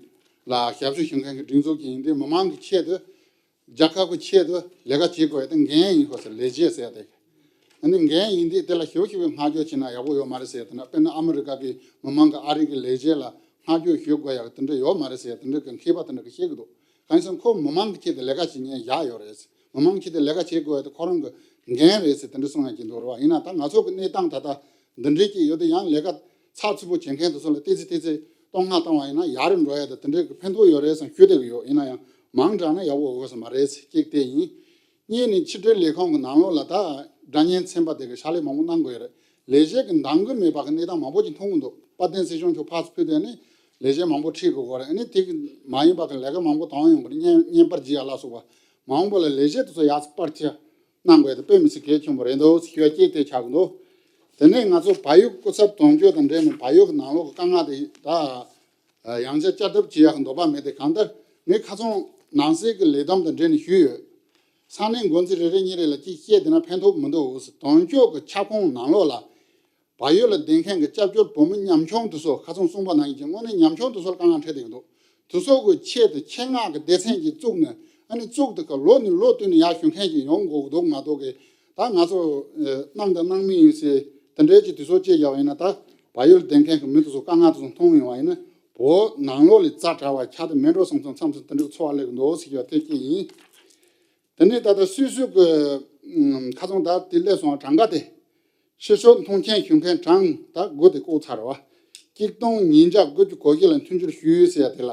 ལ་ཞབས་ཞུ་ཞུ་མཁན་གྱི་སྒྲིག་འཛུགས་ཅིག་ཡིན་དུས་མི་མང་གི་ཆེད་དུ་རྒྱལ་ཁབ་ཀྱི་ཆེད་དུ་ལས་ཀ་བྱེད་དགོས་ཡ་དེ་འགན་ཡིན་ཁོ་ཟེར། ལས་བྱེད་ཟེར་ཡ་དེ་ཨ་ནི་འགན་ཡིན་དུས་དེ་ལ་ཞིབ་ཞིབ་བསྔགས་བརྗོད་བྱས་ན་ཡག་པོ་ཡོད་མ་རེད་ཟེར་ཡ་དེ་འདྲ། དཔེར་ན་ཨ་མི་རི་ཀ་གི་མི་མང་གི་ཨ་རི་གི་ལས་བྱེད་ལ་བསྔགས་བརྗོད་ཞུ་དགོས་ཡ་དེ་འདྲ་ཡོད་མ་རེད་ཟེར་ཡ་དེ་འདྲ་གི་མཁས་པ་དེ་འདྲ་གི་བཤད་གི་འདུག་གང་ཡིན་ཟེར་ན་ཁོ་མི་མང་གི་ཆེད་དུ་ལས་ཀ་བྱེད་མཁན་བཞག་ཡོད་རེད། མི་མང་གི་ཆེད་དུ་ལས་ཀ་བྱེད་དགོས་ཡ་དེ་ཁོ་རང་གི་འགན་རེད་ཟེར་དེ་འདྲ་གསུང་ཡ་གི་འདུག་རེད་བ། ཡིན་ན་ད་ང་ཚོ་གི་གནས་སྟངས་ད་ལྟ་འདི་འདྲའི་ཅིག་ཡོད་དུས་ཡང་ལས་ཀ་ཚགས་ཚུད་པོ་བྱེད་མཁན་དེ་ཚོ་ལ་ཏོག་ཙམ་ཏོག་ཙམ་བསྟོད་བསྔགས་བཏང་བ་ཡིན་ན་ཡག་རུ་འགྲོ་ཡ་དང་དེ་འདྲའི་གི་ཕན་ཐོགས་ཡོད་རེད་བསམ་ཞུ་བསྡད་ཀྱི་ཡོད། ཡིན་ན་ཡང་མང་དྲགས་ན་ཡག་པོ་ཡོད་ས་མ་རེད། གཅིག་དེ་ཡིན། གཉིས་ནི་ཕྱི་དྲིལ་ལས་ཁུངས་ཀྱི་ནང་ལོགས་ལ་ད་སྒྲ་སྙན་ཚན་པ་དེ་གི་ཕྱག་ལས་མང་པོ་གནང་དགོས་ཡོད་རེད། ལས་བྱེད་ཀྱི་འདང་གི་མེད་པ་གི་གནས་སྟངས་མང་པོ་ཅིག་མཐོང་གི་འདུག་དཔལ་ལྡན་སྲིད་སྐྱོང་མཆོག་ཕར་ཚུར་ཕུད་དུས་ནི་ལས་བྱེད་མང་པོ་ཁྲིད་དགོས་ཀྱི་རེད། ཨ་ནི་དེ་གི་མ་ཡིན་པ་གི་ལས་ཀ་མང་པོ་དང་ཡོང་གི་རེད། བརྙན་བརྙན་པར་བརྗེ་ཡ་ལ་སོགས་པ་མང་པོ་ལ་ལས་བྱེད་དེ་ཚོ་ཡག་པར་ཁྱེར་གནང་དགོས་དེ་དཔེ་མི་སྲིད་གལ་ཆེན་པོ་རེད་འདུག་ཞུ་ཡ་གཅིག་དེ་ཆགས་ཀྱི་འདུག་དེ་ནས་ང་ཚོ་བལ་ཡུལ་སྐུ་ཚབ་དོན་གཅོད་དང་འབྲེལ་ནས་བལ་ཡུལ་གྱི་ནང་ལོགས་ཀྱི་དཀའ་ངལ་དེ་ད་ཡང་བསྐྱར་བསྐྱར་ལྡབ་བྱེད་ཡག་གི་འདོད་པ་མེད་དེ། གང་ལྟར་ངས་ཁ་སང་ནང་སྲིད་ཀྱི་ལས་བསྡོམས་དང་འབྲེལ་ནས་ཞུས་ཡོད། ས་གནས་འགོ་འཛིན་རེ་རེ་གཉིས་རེ་ལ་གཅིག་བཤད་བསྡད་ན་ཕན་ཐོགས་མི་འདུག་དོན་གཅོད་ཀྱི་ཁྱབ་ཁོངས་ནང་ལོགས་ལ་བལ་ཡུལ་ལ་བསྡད་མཁན་གྱི་སྐྱབས་བཅོལ་བོད་མི་ཉམ་ཆུང་དེ་ཚོ་ཁ་སང་གསུངས་པ་ནང་བཞིན་གྱི་དངོས་གནས་ཉམ་ཆུང་དེ་ཚོར་དཀའ་ངལ་འཕྲད་བསྡད་ཀྱི་འདུག་དེ་ཚོ་གི་ཆེད་དུ་ཆེད་མངགས་ཀྱི་སྡེ་ཚན་ཅིག་བཙུགས་ནས་ཨ་ནི་བཙུགས་དེ་ག་ལོ་ནས་ལོ་བསྟུད་ནས་ཡར་ཞུ་མཁན་ཅིག་ཡོང་དགོས་ཀྱི་འདུག་མ་གཏོགས་གི་ད་ང་ཚོ་གནང་དང་གནང་མུས་ཡིན་ཟེར་དེ་འདྲའི་ཅིག་དུས་ཚོད་བཅད་བཞག་པ་ཡིན་ན། ད་བལ་ཡུལ་བསྡད་མཁན་གྱི་མི་དེ་ཚོ་དཀའ་ངལ་དེ་ཚོ་མཐོང་ཡོང་བ་ཡིན་ན་བོད་ནང་ལོགས་ལ་ཛ་དྲག་པ་ཆགས་དེ་མེད་འགྲོ་བསམ་སོང་། མཚམས་སུ་དེ་འདྲའི་ཚོར་བ་སླེབས་ཀྱི་འདུག་ཟེར་གྱི་བ་དེ་སྐད་ཡིན། དེ་ནས་ད་ལྟ་སུད་སི་གི་ཁ་སང་ད་དེ་སླེབས་སོང་བ་གྲངས་ཀ་དེ། ཕྱི་ཕྱོགས་མཐོང་མཆན་ཞུ་མཁན་གྲངས་ད་དགུ་དེ་བཀོད་ཚར་བ། གཅིག་སྟོང་ཉིས་བརྒྱ་དགུ་བཅུ་གོ་བཞི་ལ་མཐུན་འགྱུར་ཞུས་ཟེར་ཡ་དེ་ལ།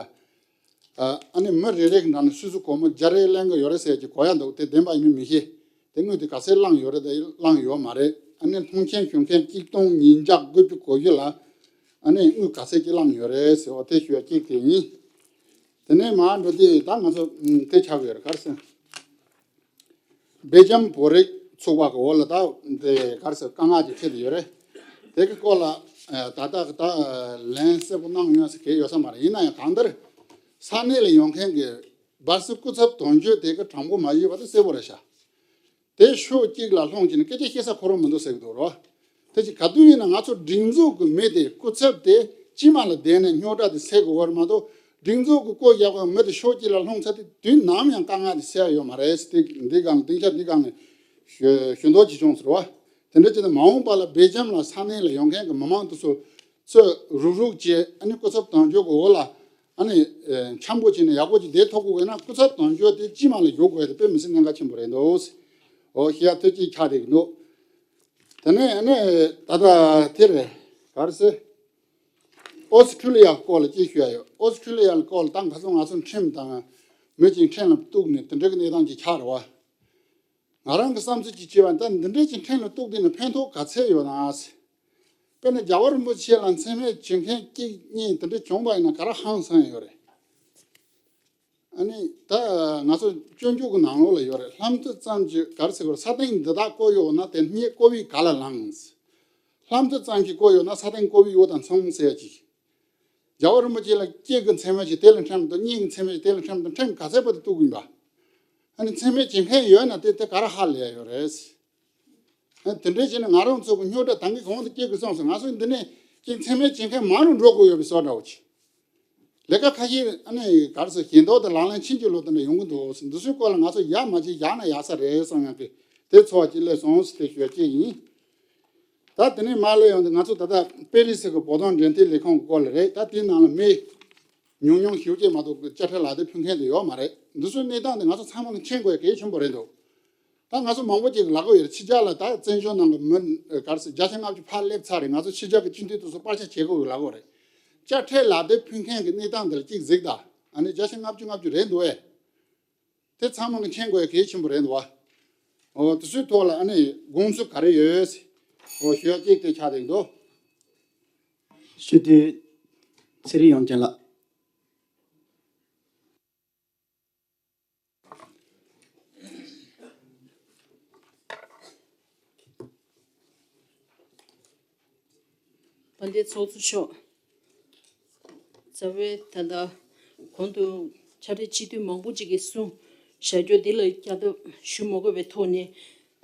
ཨ་ནི་མི་རེ་རེ་གི་ནང་ནས་སོ་སོ་སྒོར་མོ་བརྒྱ་རེ་ལེན་གི་ཡོད་རེད་ཟེར་གྱི་གོ་ཡ་འདུག་དེ་བདེན་པ་ཡིན་མིན་མི་ཤེས། དེ་དངུལ་དེ་ག་ཚད་བླངས་ཡོད་རེད་དང་བླངས་ཡོད་མ་རེད། ཨ་ནི་མཐོང་མཆན་ཞུ་མཁན་གཅིག་སྟོང་ཉིས་བརྒྱ་དགུ་བཅུ་གོ་བཞི་ལ་ཨ་ནི་དངུལ་ག་ཚད་ཅིག་བླངས་ཡོད་རེད་ཟེར་བ་དེ་ཞུ་ཡ་གཅིག་དེ་ཡིན། དེ་ནས་མར་འགྲོ་དུས་ད་ང་ཚོ་དེ་ཆགས་ཡོད་རེད། ག་རེ་ཟེར། སྦེལ་ཇམ་བོད་རིགས་ཚོགས་པ་གི་འོག་ལ་ད་དེ་ག་རེ་ཟེར་དཀའ་ངལ་ཅིག་འཕྲད་དེ་ཡོད་རེད། དེ་གི་སྐོར་ལ་ད་ལྟ་གི་ད་ལན་གསལ་པོ་གནང་ཡོད་ཟེར་གི་ཡོད་ས་མ་རེད། ཡིན་ན་ཡང་གང་ལྟར་ས་གནས་ལ་ཡོང་མཁན་གི་སྦར་སི་སྐུ་ཚབ་དོན་གཅོད་དེ་གི་དྲང་པོ་མ་ཡིན་པ་དེ་གསལ་པོ་རེད་ཤག་དེ་ཕྱོགས་གཅིག་ལ་ལྷུང་བྱས་ནས་སྐད་ཆ་བཤད་ས་ཁོ་རང་མི་འདུག་ཟེར་གི་འདུག་རོ། དེ་ཅིག་ག་དུས་ཡིན་ན་ང་ཚོ་སྒྲིག་འཛུགས་ཀྱི་མི་དེ་སྐུ་ཚབ་དེ་སྤྱི་དམངས་ལ་བསྡད་ནས་རྙོག་དྲ་དེ་སེལ་དགོས་པ་རེད་མ་གཏོགས། སྒྲིག་འཛུགས་ཀྱི་སྐོར་བཞག་པའི་མི་དེ་ཕྱོགས་གཅིག་ལ་ལྷུང་ཚར་དུས་དུས་ནམ་ཡང་དཀའ་ངལ་དེ་སེལ་ཡ་ཡོད་མ་རེད་ཟེར་དེ་འདི་སྒང་ལ་སྡིངས་ཆ་འདི་སྒང་ནས་ཞུ་ཞུ་མདོག་ཅིག་བྱུང་ཟེར་བ། དེ་འདྲ་བྱས་ན་མ་འོངས་པ་ལ་སྦེལ་ཇམ་ལ་ས་གནས་ལ་ཡོང་མཁན་གྱི་མི་མང་དེ་ཚོ་ཚོས་རུག་རུག་བྱས་ཨ་ནི་སྐུ་ཚབ་དོན་གཅོད་ཀྱི་འོག་ལ་ཨ་ནི་འཆམ་པོ་བྱས་ནས་ཡག་པོ་ཅིག་བསྡད་ཐུབ་དགོས་ན་སྐུ་ཚབ་དོན་གཅོད་དེ་སྤྱི་དམངས་ལ་ཞུགས་དགོས་དེ་དཔེ་མི་སྲིད་གནད་འགག་ཆེན་པོ་རེད་འདུག་འོ་ཞེས་ཡ་ཐུགས་རྗེ་ཆེ་དྲགས་འདུག་དེ་ནས་ཨ་ནི་ད་ལྟ་དེ་རེད། ག་རེ་ཟེར། ཨོ་སི་ཁྲུ་ལི་ཡ་སྐོར་ལ་ཅིག་ཞུ་ཡ་ཡོད། ཨོ་སི་ཁྲུ་ལི་ཡ་སྐོར་ལ་ད་ཁ་སང་ང་ཚོ་ཁྲིམས་དང་མི་གཅིག་ཁྲིམས་ལ་གཏུགས་ནས་དེ་འདྲ་གི་གནས་སྟངས་ཅིག་ཆགས་རེད་བ། ང་རང་གི་བསམ་ཚུལ་ཅིག་བྱས་པ་ད་འདི་འདྲའི་ཅིག་ཁྲིམས་ལ་གཏུགས་དུས་ནས་ཕན་ཐོགས་ག་ཚད་ཡོད་ན་ཟེར། དཔེར་ན་རྒྱལ་བ་རིན་པོ་ཆེ་ལ་མཚན་སྨད་བྱེད་མཁན་གཅིག་གཉིས་དེ་འདྲ་བྱུང་བ་ཡིན་ན་ག་རེ་ཧང་སང་ཡོད་རེད། ཨ་ནི་ད་ང་ཚོ་སྤྱོད་འཇུག་གི་ནང་ལོགས་ལ་ཡོད་རེད། ལྷ་མཐུ་ཙམ་གྱིས་ག་རེ་ཟེར་དགོས་རེད། ས་སྟེང་འདི་དག་བཀོད་ཡོད་ན་དེ་སྙེད་བཀོད་པའི་ག་ལ་ལངས། ལྷ་མཐུ་ཙམ་གྱིས་བཀོད་ཡོད་ན་ས་སྟེང་བཀོད་པའི་འོག་དང་མཚུངས་ཟེར་ཡ་ཅིག་རྒྱལ་བ་རིན་པོ་ཆེ་ལ་གཅིག་གི་མཚན་སྨད་ཅིག་དེ་ལ་ཁྲིམས་དང་། གཉིས་ཀྱི་མཚན་སྨད་ཅིག་དེ་ལ་ཁྲིམས་དང་། ཁྲིམས་ག་ཚད་པོ་དེ་གཏུགས་ཀྱི་ཡིན་པ། ཨ་ནི་མཚན་སྨད་བྱེད་མཁན་ཡོད་ན་དེ་དེ་ག་རེ་ཧ་ལས་ཡ་ཡོད་རེད། ཨ་དེ་འདྲའི་བྱས་ནས་ང་རང་ཚོ་གི་རྙོག་དྲ་ད་གིན་གོང་དུ་སྐྱེལ་དགོས་སོང་ཟེར། ང་ཚོ་འདི་ནས་ཅིག་མཚན་སྨད་བྱེད་མཁན་མང་རུ་འགྲོ་དགོས་ཡོད་པའི་བཟོ་འདྲ་བོ་ཅིག་ལས་ཀ་ཁ་ཤས་ཨ་ནི་ག་རེ་ཟེར། ཞེ་མདོག་དང་ལག་ལེན་ཕྱིན་ཅི་ལོག་དེ་འདྲ་ཡོང་གི་འདུག་ཟེར། འདི་ཚོའི་སྐོར་ལ་ང་ཚོ་ཡ་མ་བྱེད་ཡག་ན་ཡག་ས་རེད་བསམ་ཡག་གི་དེ་ཚོར་བ་ཅིག་སླེབས་སོང་ཟེར་དེ་ཞུ་ཡ་གཅིག་ཡིན། ད་དེ་ནས་མར་སླེབས་ཡོང་དུས་ང་ཚོ་ད་ལྟ་པེ་རི་སི་གི་བོད་དོན་འབྲེལ་མཐུད་ལས་ཁུངས་ཀྱི་སྐོར་ལ་རེད། ད་དེའི་ནང་ལ་མི་ཉུང་ཉུང་ཞེ་པོ་ཅིག་མ་གཏོགས་དཔྱ་ཁྲལ་ལག་དེབ་ཕུལ་མཁན་དེ་ཡོད་མ་རེད། འདི་ཚོའི་གནས་སྟངས་དེ་ང་ཚོ་ཚང་མ་གིས་མཁྱེན་དགོས་ཡ་གལ་ཆེན་པོ་རེད་འདུག་ད་ང་ཚོ་མང་པོ་ཅིག་ལབ་ཀྱི་ཡོད་རེད། ཕྱི་རྒྱལ་ལ་ད་བཙན་བྱོལ་ནང་གི་མི་ག་རེ་ཟེར་བརྒྱ་ཆ་ལྔ་བཅུ་ཕར་སླེབས་ཚར་རེད། ང་ཚོ་ཕྱི་རྒྱལ་གྱི་སྤྱི་འཐུས་དེ་ཚོ་པར་ཆས་བྱེད་དགོས་ཡོད་ལབ་ཀྱི་ཡོད་རེད། དཔྱ་ཁྲལ་ལག་དེབ་ཕུལ་མཁན་གྱི་གནས་སྟངས་དེ་ལ་ཅིག་གཟིགས་དང་། ཨ་ནི་བརྒྱ་ཆ་ལྔ་བཅུ་ལྔ་བཅུ་རེད་འདུག་ཨེ། དེ་ཚང་མ་གིས་མཁྱེན་དགོས་ཡ་གལ་ཆེན་པོ་རེད་འདུག་བ། འོ་དེ་ཚོའི་ཐོག་ལ་ཨ་ནི་དགོངས་ཚུལ་ག་རེ་ཡོད། འོ་ཞུ་ཡ་གཅིག་དེ་ཆགས་བསྡད་འདུག་ཞུ་དུས་ཚེ་རིང་དབྱངས་ཅན་ལགས། དཔལ་ལྡན་ཚོགས་གཙོ་མཆོག་རྩ་བའི་ད་ལྟ་གོང་དུ་ཕྱག་སྦྲེལ་སྤྱི་འཐུས་མང་པོ་ཅིག་གིས་གསུངས་བཞག་རྒྱུ་འདི་ལ་བསྐྱར་ཟློས་ཞུ་མ་དགོས་པའི་ཐོག་ནས།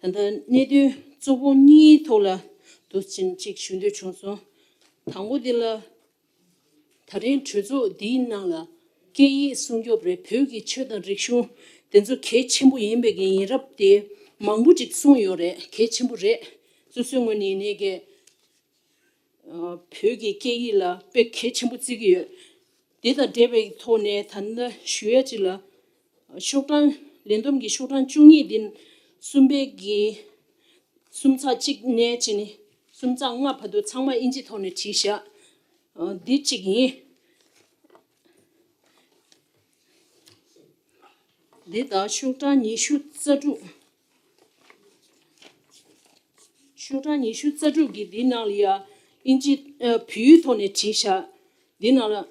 ད་ལྟ་གནད་དོན་གཙོ་བོ་གཉིས་ཐོག་ལ་འདུག་ཅིང་གཅིག་ཞུ་འདོད་བྱུང་སོང་། དང་པོ་འདི་ལ། ད་རིང་གྲོས་ཚོགས་འདིའི་ནང་ལ་སྐད་ཡིག་སྲུང་སྐྱོབ་རེད། བོད་ཀྱི་ཆོས་དང་རིག་གཞུང་དེ་ཚོ་གལ་ཆེན་པོ་ཡིན་པའི་གི་ཡིན་རབས་དེ་མང་པོ་ཅིག་གསུངས་ཡོད་རེད། གལ་ཆེན་པོ་རེད། སོ་སོའི་ངོས་ནས་ཡིན་ནའི་གི་ཨ་བོད་ཀྱི་སྐད་ཡིག་ལ་དཔེ་གལ་ཆེན་པོ་བརྩི་གི་ཡོད། དེ་དང་འབྲེལ་བའི་ཐོག་ནས་ད་ལྟ་ཞུ་ཡ་ཅིག་ལ། ཤོག་གྲངས་ལས་བསྡོམས་ཀྱི་ཤོག་གྲངས་བཅུ་གཉིས་འདི་གསུམ་པའི་གི་གསུམ་ཚེག་གཅིག་ནས་བྱས་ནས་གསུམ་ཚེག་ལྔ་བར་དུ་ཚང་མ་ཨིན་ཇི་ཐོག་ནས་བྲིས་བཞག་འདི་གཅིག་ཡིན། འདི་དང་ཤོག་གྲངས་ཉི་ཤུ་རྩ་དྲུག་ཤོག་གྲངས་ཉི་ཤུ་རྩ་དྲུག་གི་འདི་ནང་ལ་ཡ་ཨིན་ཇི་ཨ་བོད་ཡིག་ཐོག་ནས་བྲིས་བཞག་འདི་ནང་ལ་ཨ་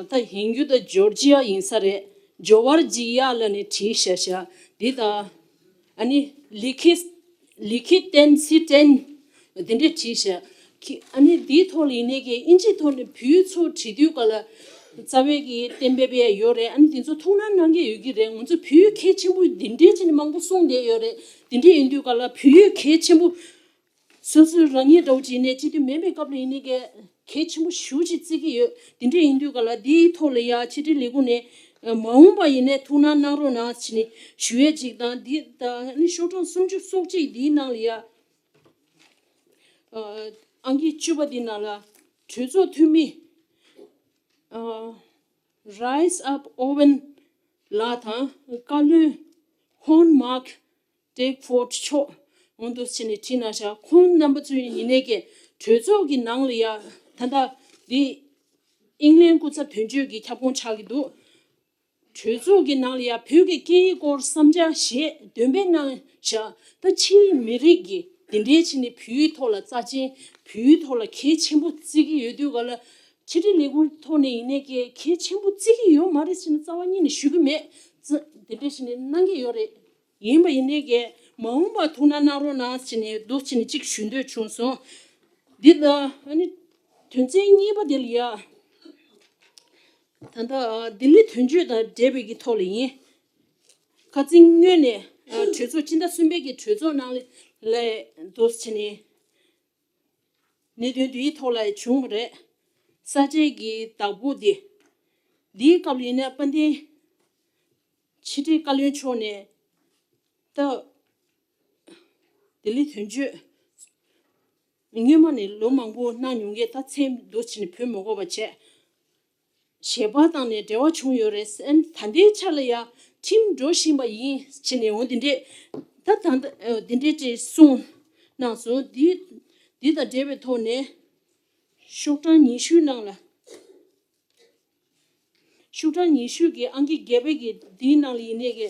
ད་ཡིན་རྒྱུ་ད་ཇོར་ཇི་ཡ་ཡིན་ས་རེད། ཇོ་ཝར་ཇི་ཡ་ལབ་ནས་བྲིས་བཞག་བཞག་འདི་དང་། ཨ་ནི་ལི་ཁི་ལི་ཁི་ཏན་སི་ཏན་དེ་འདྲས་བྲིས་བཞག་ཁི་ཨ་ནི་འདིའི་ཐོག་ལ་ཡིན་ནའི་གི་ཨིན་ཇིའི་ཐོག་ནས་བོད་ཡིག་ཚུར་བྲིས་དུས་ག་ལ་རྩ་བའི་གི་གཏན་འབེབས་ཡ་ཡོད་རེད། ཨ་ནི་དེ་ཚོ་ཐུགས་སྣང་གནང་གི་ཡོད་ཀྱི་རེད། ང་ཚོ་བོད་ཡིག་གལ་ཆེན་པོ་འདི་འདྲས་བྱས་ནས་མང་པོ་གསུངས་བསྡད་ཡོད་རེད། དེ་འདྲས་ཡིན་དུས་ག་ལ་བོད་ཡིག་གལ་ཆེན་པོ། སོ་སོའི་རང་ཉིད་འདྲ་བོ་ཅིག་ནས་སྤྱི་འཐུས་མེད་པའི་སྐབས་ལ་ཡིན་ནའི་གི་གལ་ཆེན་པོ་ཞེ་པོ་ཅིག་བརྩི་གི་ཡོད། དེ་འདྲ་ཡིན་དུས་ག་ལ་འདིའི་ཐོག་ལ་ཡ་ཕྱི་དྲིལ་ལས་ཁུངས་ནས་མ་འོངས་པ་ཡིན་ནའི་ཐུགས་སྣང་གནང་རོགས་གནང་ཟེར་ནས་ཞུ་ཡས་ཅིག་དང་། འདི་ད་ནི་ཤོག་གྲངས་སུམ་ཅུ་སོ་གཅིག་འདིའི་ནང་ལ་ཡ་ཨ་ཨང་ཀི་བཅུ་པ་འདི་ནང་ལ་གྲོས་ཚོགས་འཐུས་མི་ཨ་Rise Up Owen ལགས་དང་བཀའ་བློན་ཧོན་མཱག་ཏེག་ཕོར་ཌི་མཆོག་འོང་དུ་ཕྱིན་ནས་ཁྲིད་གནང་ཤག་ཁོང་རྣམ་པ་ཚོ་ཡིན་ནའི་གི་གྲོས་ཚོགས་ཀྱི་ནང་ལ་ཡ་ད་ལྟ་འདི་ ཨིང་ལན་སྐུ་ཚབ་དོན་གཅོད་ཀྱི་ཁྱབ་ཁོངས་ཆགས་ཀྱི་འདུག་གྲོས་ཚོགས་ཀྱི་ནང་ལ་ཡང་བོད་ཀྱི་སྐད་ཡིག་སྐོར་བསམ་འཆར་བཞེས་འདོན་སྤེལ་གནང་བཞག་ད་ཕྱིའི་མི་རིགས་ཀྱི་འདི་འདྲའི་ཕྱི་ནས་བོད་ཡིག་ཐོག་ལ་རྩ་ཆེན་བོད་ཡིག་ཐོག་ལ་གལ་ཆེན་པོ་བརྩི་གི་ཡོད་དུས་ག་ལ་ཕྱི་དྲིལ་ལས་ཁུངས་ཐོག་ནས་ཡིན་ནའི་གལ་གལ་ཆེན་པོ་བརྩི་གི་ཡོད་མ་རེད་ཟེར་ནས་རྩ་བ་ཉིད་ནས་ཞུ་གི་མེད། ཙི་འདི་འདྲའི་ཕྱི་ནས་གནང་གི་ཡོད་རེད། ཡིན་པ་ཡིན་ནའི་གལ་མ་འོངས་པ་ཐུགས་སྣང་གནང་རོགས་གནང་ཟེར་ནས་འདུག་ཕྱི་ནས་གཅིག་ཞུ་འདོད་བྱུང་སོང་། འདི་ལ་ཨ་ནི་དོན་ཚན་གཉིས་པ་དེ་ལ་ཡ། ད་ལྟ་ལྡི་ལི་དོན་གཅོད་དང་འབྲེལ་བའི་གི་ཐོག་ལ་ཡིན། ཁ་རྩང་སྔོན་ནས་གྲོས་ཚོགས་སྤྱི་ཟླ་གསུམ་པའི་གི་གྲོས་ཚོགས་ནང་ལ་འདུག་ཕྱི་ནས་གནད་དོན་འདིའི་ཐོག་ལ་བྱུང་བ་རེད། ས་ཆའི་གི་བདག་པོ་དེ་འདིའི་སྐབས་ལ་ཡིན་ན་དཔལ་ལྡན་ཕྱི་དྲིལ་བཀའ་བློན་མཆོག་ནས་ད་ལྡི་ལི་དོན་གཅོད་སྔོན་མ་ནས་ལོ་མང་པོ་གནང་མྱོང་མཁན་ད་མཚན་འདུག་ཕྱི་ནས་བོད་མི་དགོས་པ་བྱས། ཞལ་པར་བཏང་ནས་འབྲེལ་བ་བྱུང་ཡོད་རེད་ཟེར། ད་ལྟའི་ཆ་ལ་ཡ་ཁྲིམས་འགྲོ་བཞིན་པ་ཡིན་ཕྱི་ནས་འོང་འདི་འདྲས་ད་ད་ལྟ་འདི་འདྲས་ཅིག་གསུངས་གནང་སོང་། འདི་འདི་དང་འབྲེལ་བའི་ཐོག་ནས་ཤོག་གྲངས་ཉི་ཤུའི་ནང་ལ། ཤོག་གྲངས་ཉི་ཤུ་གི་ཨང་ཀི་བརྒྱད་པའི་གི་འདིའི་ནང་ལ་ཡིན་ནའི་གི་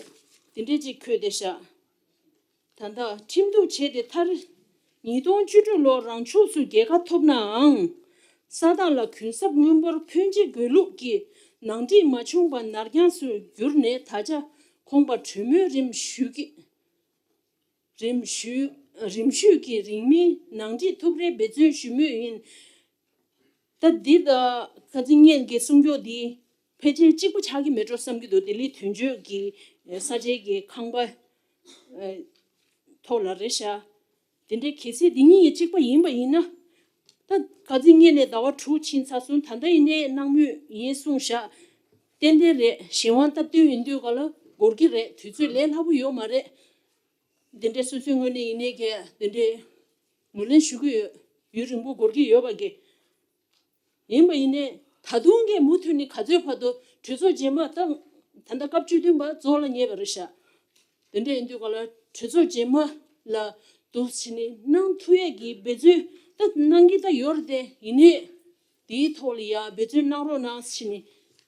འདི་འདྲས་ཅིག་འཁོད་བསྡད་བཞག་ད་ལྟ་ཁྲིམས་གཏུག་བྱས་ཏེ་མཐར་ཉིས་སྟོང་བཅུ་དྲུག་ལོར་རང་ཕྱོགས་སུ་རྒྱལ་ཁ་ཐོབ་ནའང་། ས་དང་ལ་གུན་གསབ་སྔོན་འབོར་ཕོན་ཆེ་དགོས་ལུགས་ཀྱི་ནང་འགྲིག་མ་བྱུང་བར་ནར་འགྱངས་སུ་གྱུར་ནས། ད་ཆ་ཁོང་པ་གྲོས་མོལ་རིམ་བཞུད་ཀྱི་རིམ་བཞུད་རིམ་བཞུད་ཀྱི་རིང་མིན་ནང་འགྲིག་ཐུབ་རེ་འབད་བརྩོན་ཞུ་མུས་ཡིན། ད་འདི་ད་ཁ་རྩང་སྔོན་གྱི་གསུང་ཕྱོགས་འདི་ཕལ་ཆེར་གཅིག་པ་ཆགས་ཀྱི་མེད་འགྲོ་བསམ་གྱི་འདུག་ལྡི་ལི་དོན་གཅོད་ཀྱི་ས་ཆའི་གི་ཁང་པ་ཐོག་ལ་རེད་ཤག་དེ་འདྲའི་གལ་སྲིད་འདི་གཉིས་ཀྱི་གཅིག་པ་ཡིན་པ་ཡིན་ན། ད་ཁ་རྩང་སྔོན་ནས་ཟླ་བ་དྲུག་ཕྱིན་ཚར་སོང་། ད་ལྟ་ཡིན་ནའི་གནང་མུས་ཡིན་གསུངས་ཤག་ཏན་ཏན་རེད། གཞན་དབང་སྟབས་བསྟུན་ཡིན་དུས་ག་ལ་འགོར་གྱི་རེད། དུས་ཚོད་ལས་སླ་པོ་ཡོད་མ་རེད། འདི་འདྲའི་སོ་སོའི་ངོས་ནས་ཡིན་ནའི་གལ་འདི་འདྲའི་ངོས་ལེན་ཞུ་གི་ཡོད། ཡུན་རིང་པོ་འགོར་གྱི་ཡོད་པ་གི་ཡིན་པ་ཡིན་ནའི་ད་དུང་གི་མུ་མཐུད་ནས་ག་ཚོད་བར་དུ་གྲོས་ཚོགས་རྗེས་མ་ད་ད་ལྟ་སྐབས་བཅུ་བདུན་པ་རྫོགས་ལ་ཉེ་བ་རེད་ཤག་དེ་འདྲ་ཡིན་དུས་ག་ལ་གྲོས་ཚོགས་རྗེས་མ་ལ་འདུག་བྱས་ནས་གནང་ཐུབ་ཡས་ཀྱི་འབད་བརྩོན་ད་གནང་གི་ད་ཡོད་རེད་དེ། ཡིན་ནའི་དེའི་ཐོག་ལ་ཡ་འབད་བརྩོན་གནང་རོགས་གནང་བྱས་ནས་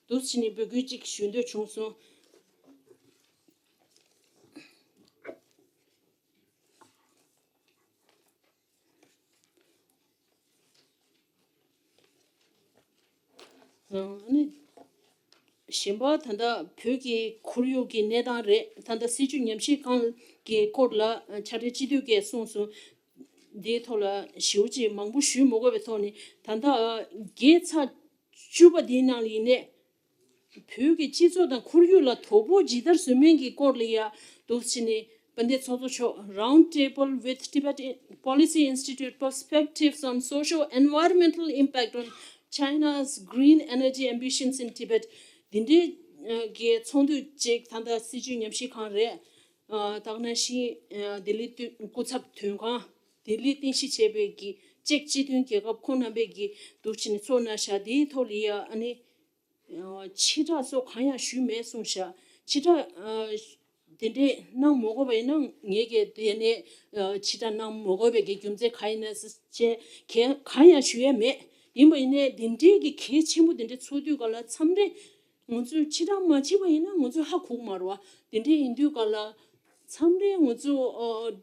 འདུག་བྱས་ནས་འབོད་སྐུལ་ཅིག་ཞུ་འདོད་བྱུང་སོང་། ཨ་ནི་གཞན་པ་ད་ལྟ་བོད་ཀྱི་ཁོར་ཡུག་གི་གནས་སྟངས་རེད། ད་ལྟ་སྲིད་བྱུས་ཉམས་ཞིབ་ཁང་གི་སྐོར་ལ་ཕྱག་སྦྲེལ་སྤྱི་འཐུས་ཀྱིས་གསུངས་སོང་། འདིའི་ཐོག་ལ་ཞེ་པོ་ཅིག་མང་པོ་ཞུས་མ་དགོས་པའི་ཐོག་ནས། ད་ལྟ་བརྒྱད་ཚེག་བཅུ་པ་འདིའི་ནང་ལ་ཡིན་ནའི། བོད་ཀྱི་སྤྱི་ཚོགས་དང་ཁོར་ཡུག་ལ་དོ་ཕོག་ཇི་ལྟར་བཟོ་མིན་གྱི་སྐོར་ལ་ཡ་འདུག་བྱས་ནས་དཔལ་ལྡན་ཚོགས་གཙོ་མཆོག Round Table with Tibet Policy Institute: Perspectives on Socio-Environmental Impact on China's Green Energy Ambitions in Tibet འདི་འདྲའི་གི་ཚོགས་འདུ་ཅིག་ད་ལྟ་སྲིད་བྱུས་ཉམས་ཞིབ་ཁང་རེད། ད་ག་ནང་བཞིན་ལྡི་ལི་སྐུ་ཚབ་དོན་ཁང་ལྡི་ལི་རྟེན་གཞི་བྱས་པའི་གི་ཅེཀ་སྤྱི་མཐུན་རྒྱལ་ཁབ་ཁོང་རྣམ་པས་གི་འདུག་བྱས་ནས་ཚོགས་གནང་བཞག་དེའི་ཐོག་ལ་ཡ་ཨ་ནི། ཕྱིར་བསྒྲགས་སོགས་གང་ཡང་ཞུས་མེད་གསུངས་ཤག་ཕྱིར་བསྒྲགས་དེ་འདྲས་གནང་མ་དགོས་པ་ཡིན་ན། ངས་ཀྱིས་དེ་ནས་ཕྱིར་བསྒྲགས་གནང་མ་དགོས་པའི་གི་རྒྱུ་མཚན་གང་ཡིན་ན་ཟེར་གང་ཡང་ཞུ་ཡ་མེད། ཡིན་པ་ཡིན་ནའི་དེ་འདྲས་ཀྱི་གལ་ཆེན་པོ་དེ་འདྲས་ཚོགས་དུས་ག་ལ་མཚམས་རེ་ང་ཚོས་ཕྱིར་བསྒྲགས་མ་བྱས་པ་ཡིན་ན་ང་ཚོས་ཧ་གོ་གི་མ་རེད་བ། དེ་འདྲས་ཡིན་དུས་ག་ལ། མཚམས་རེ་ང་ཚོ་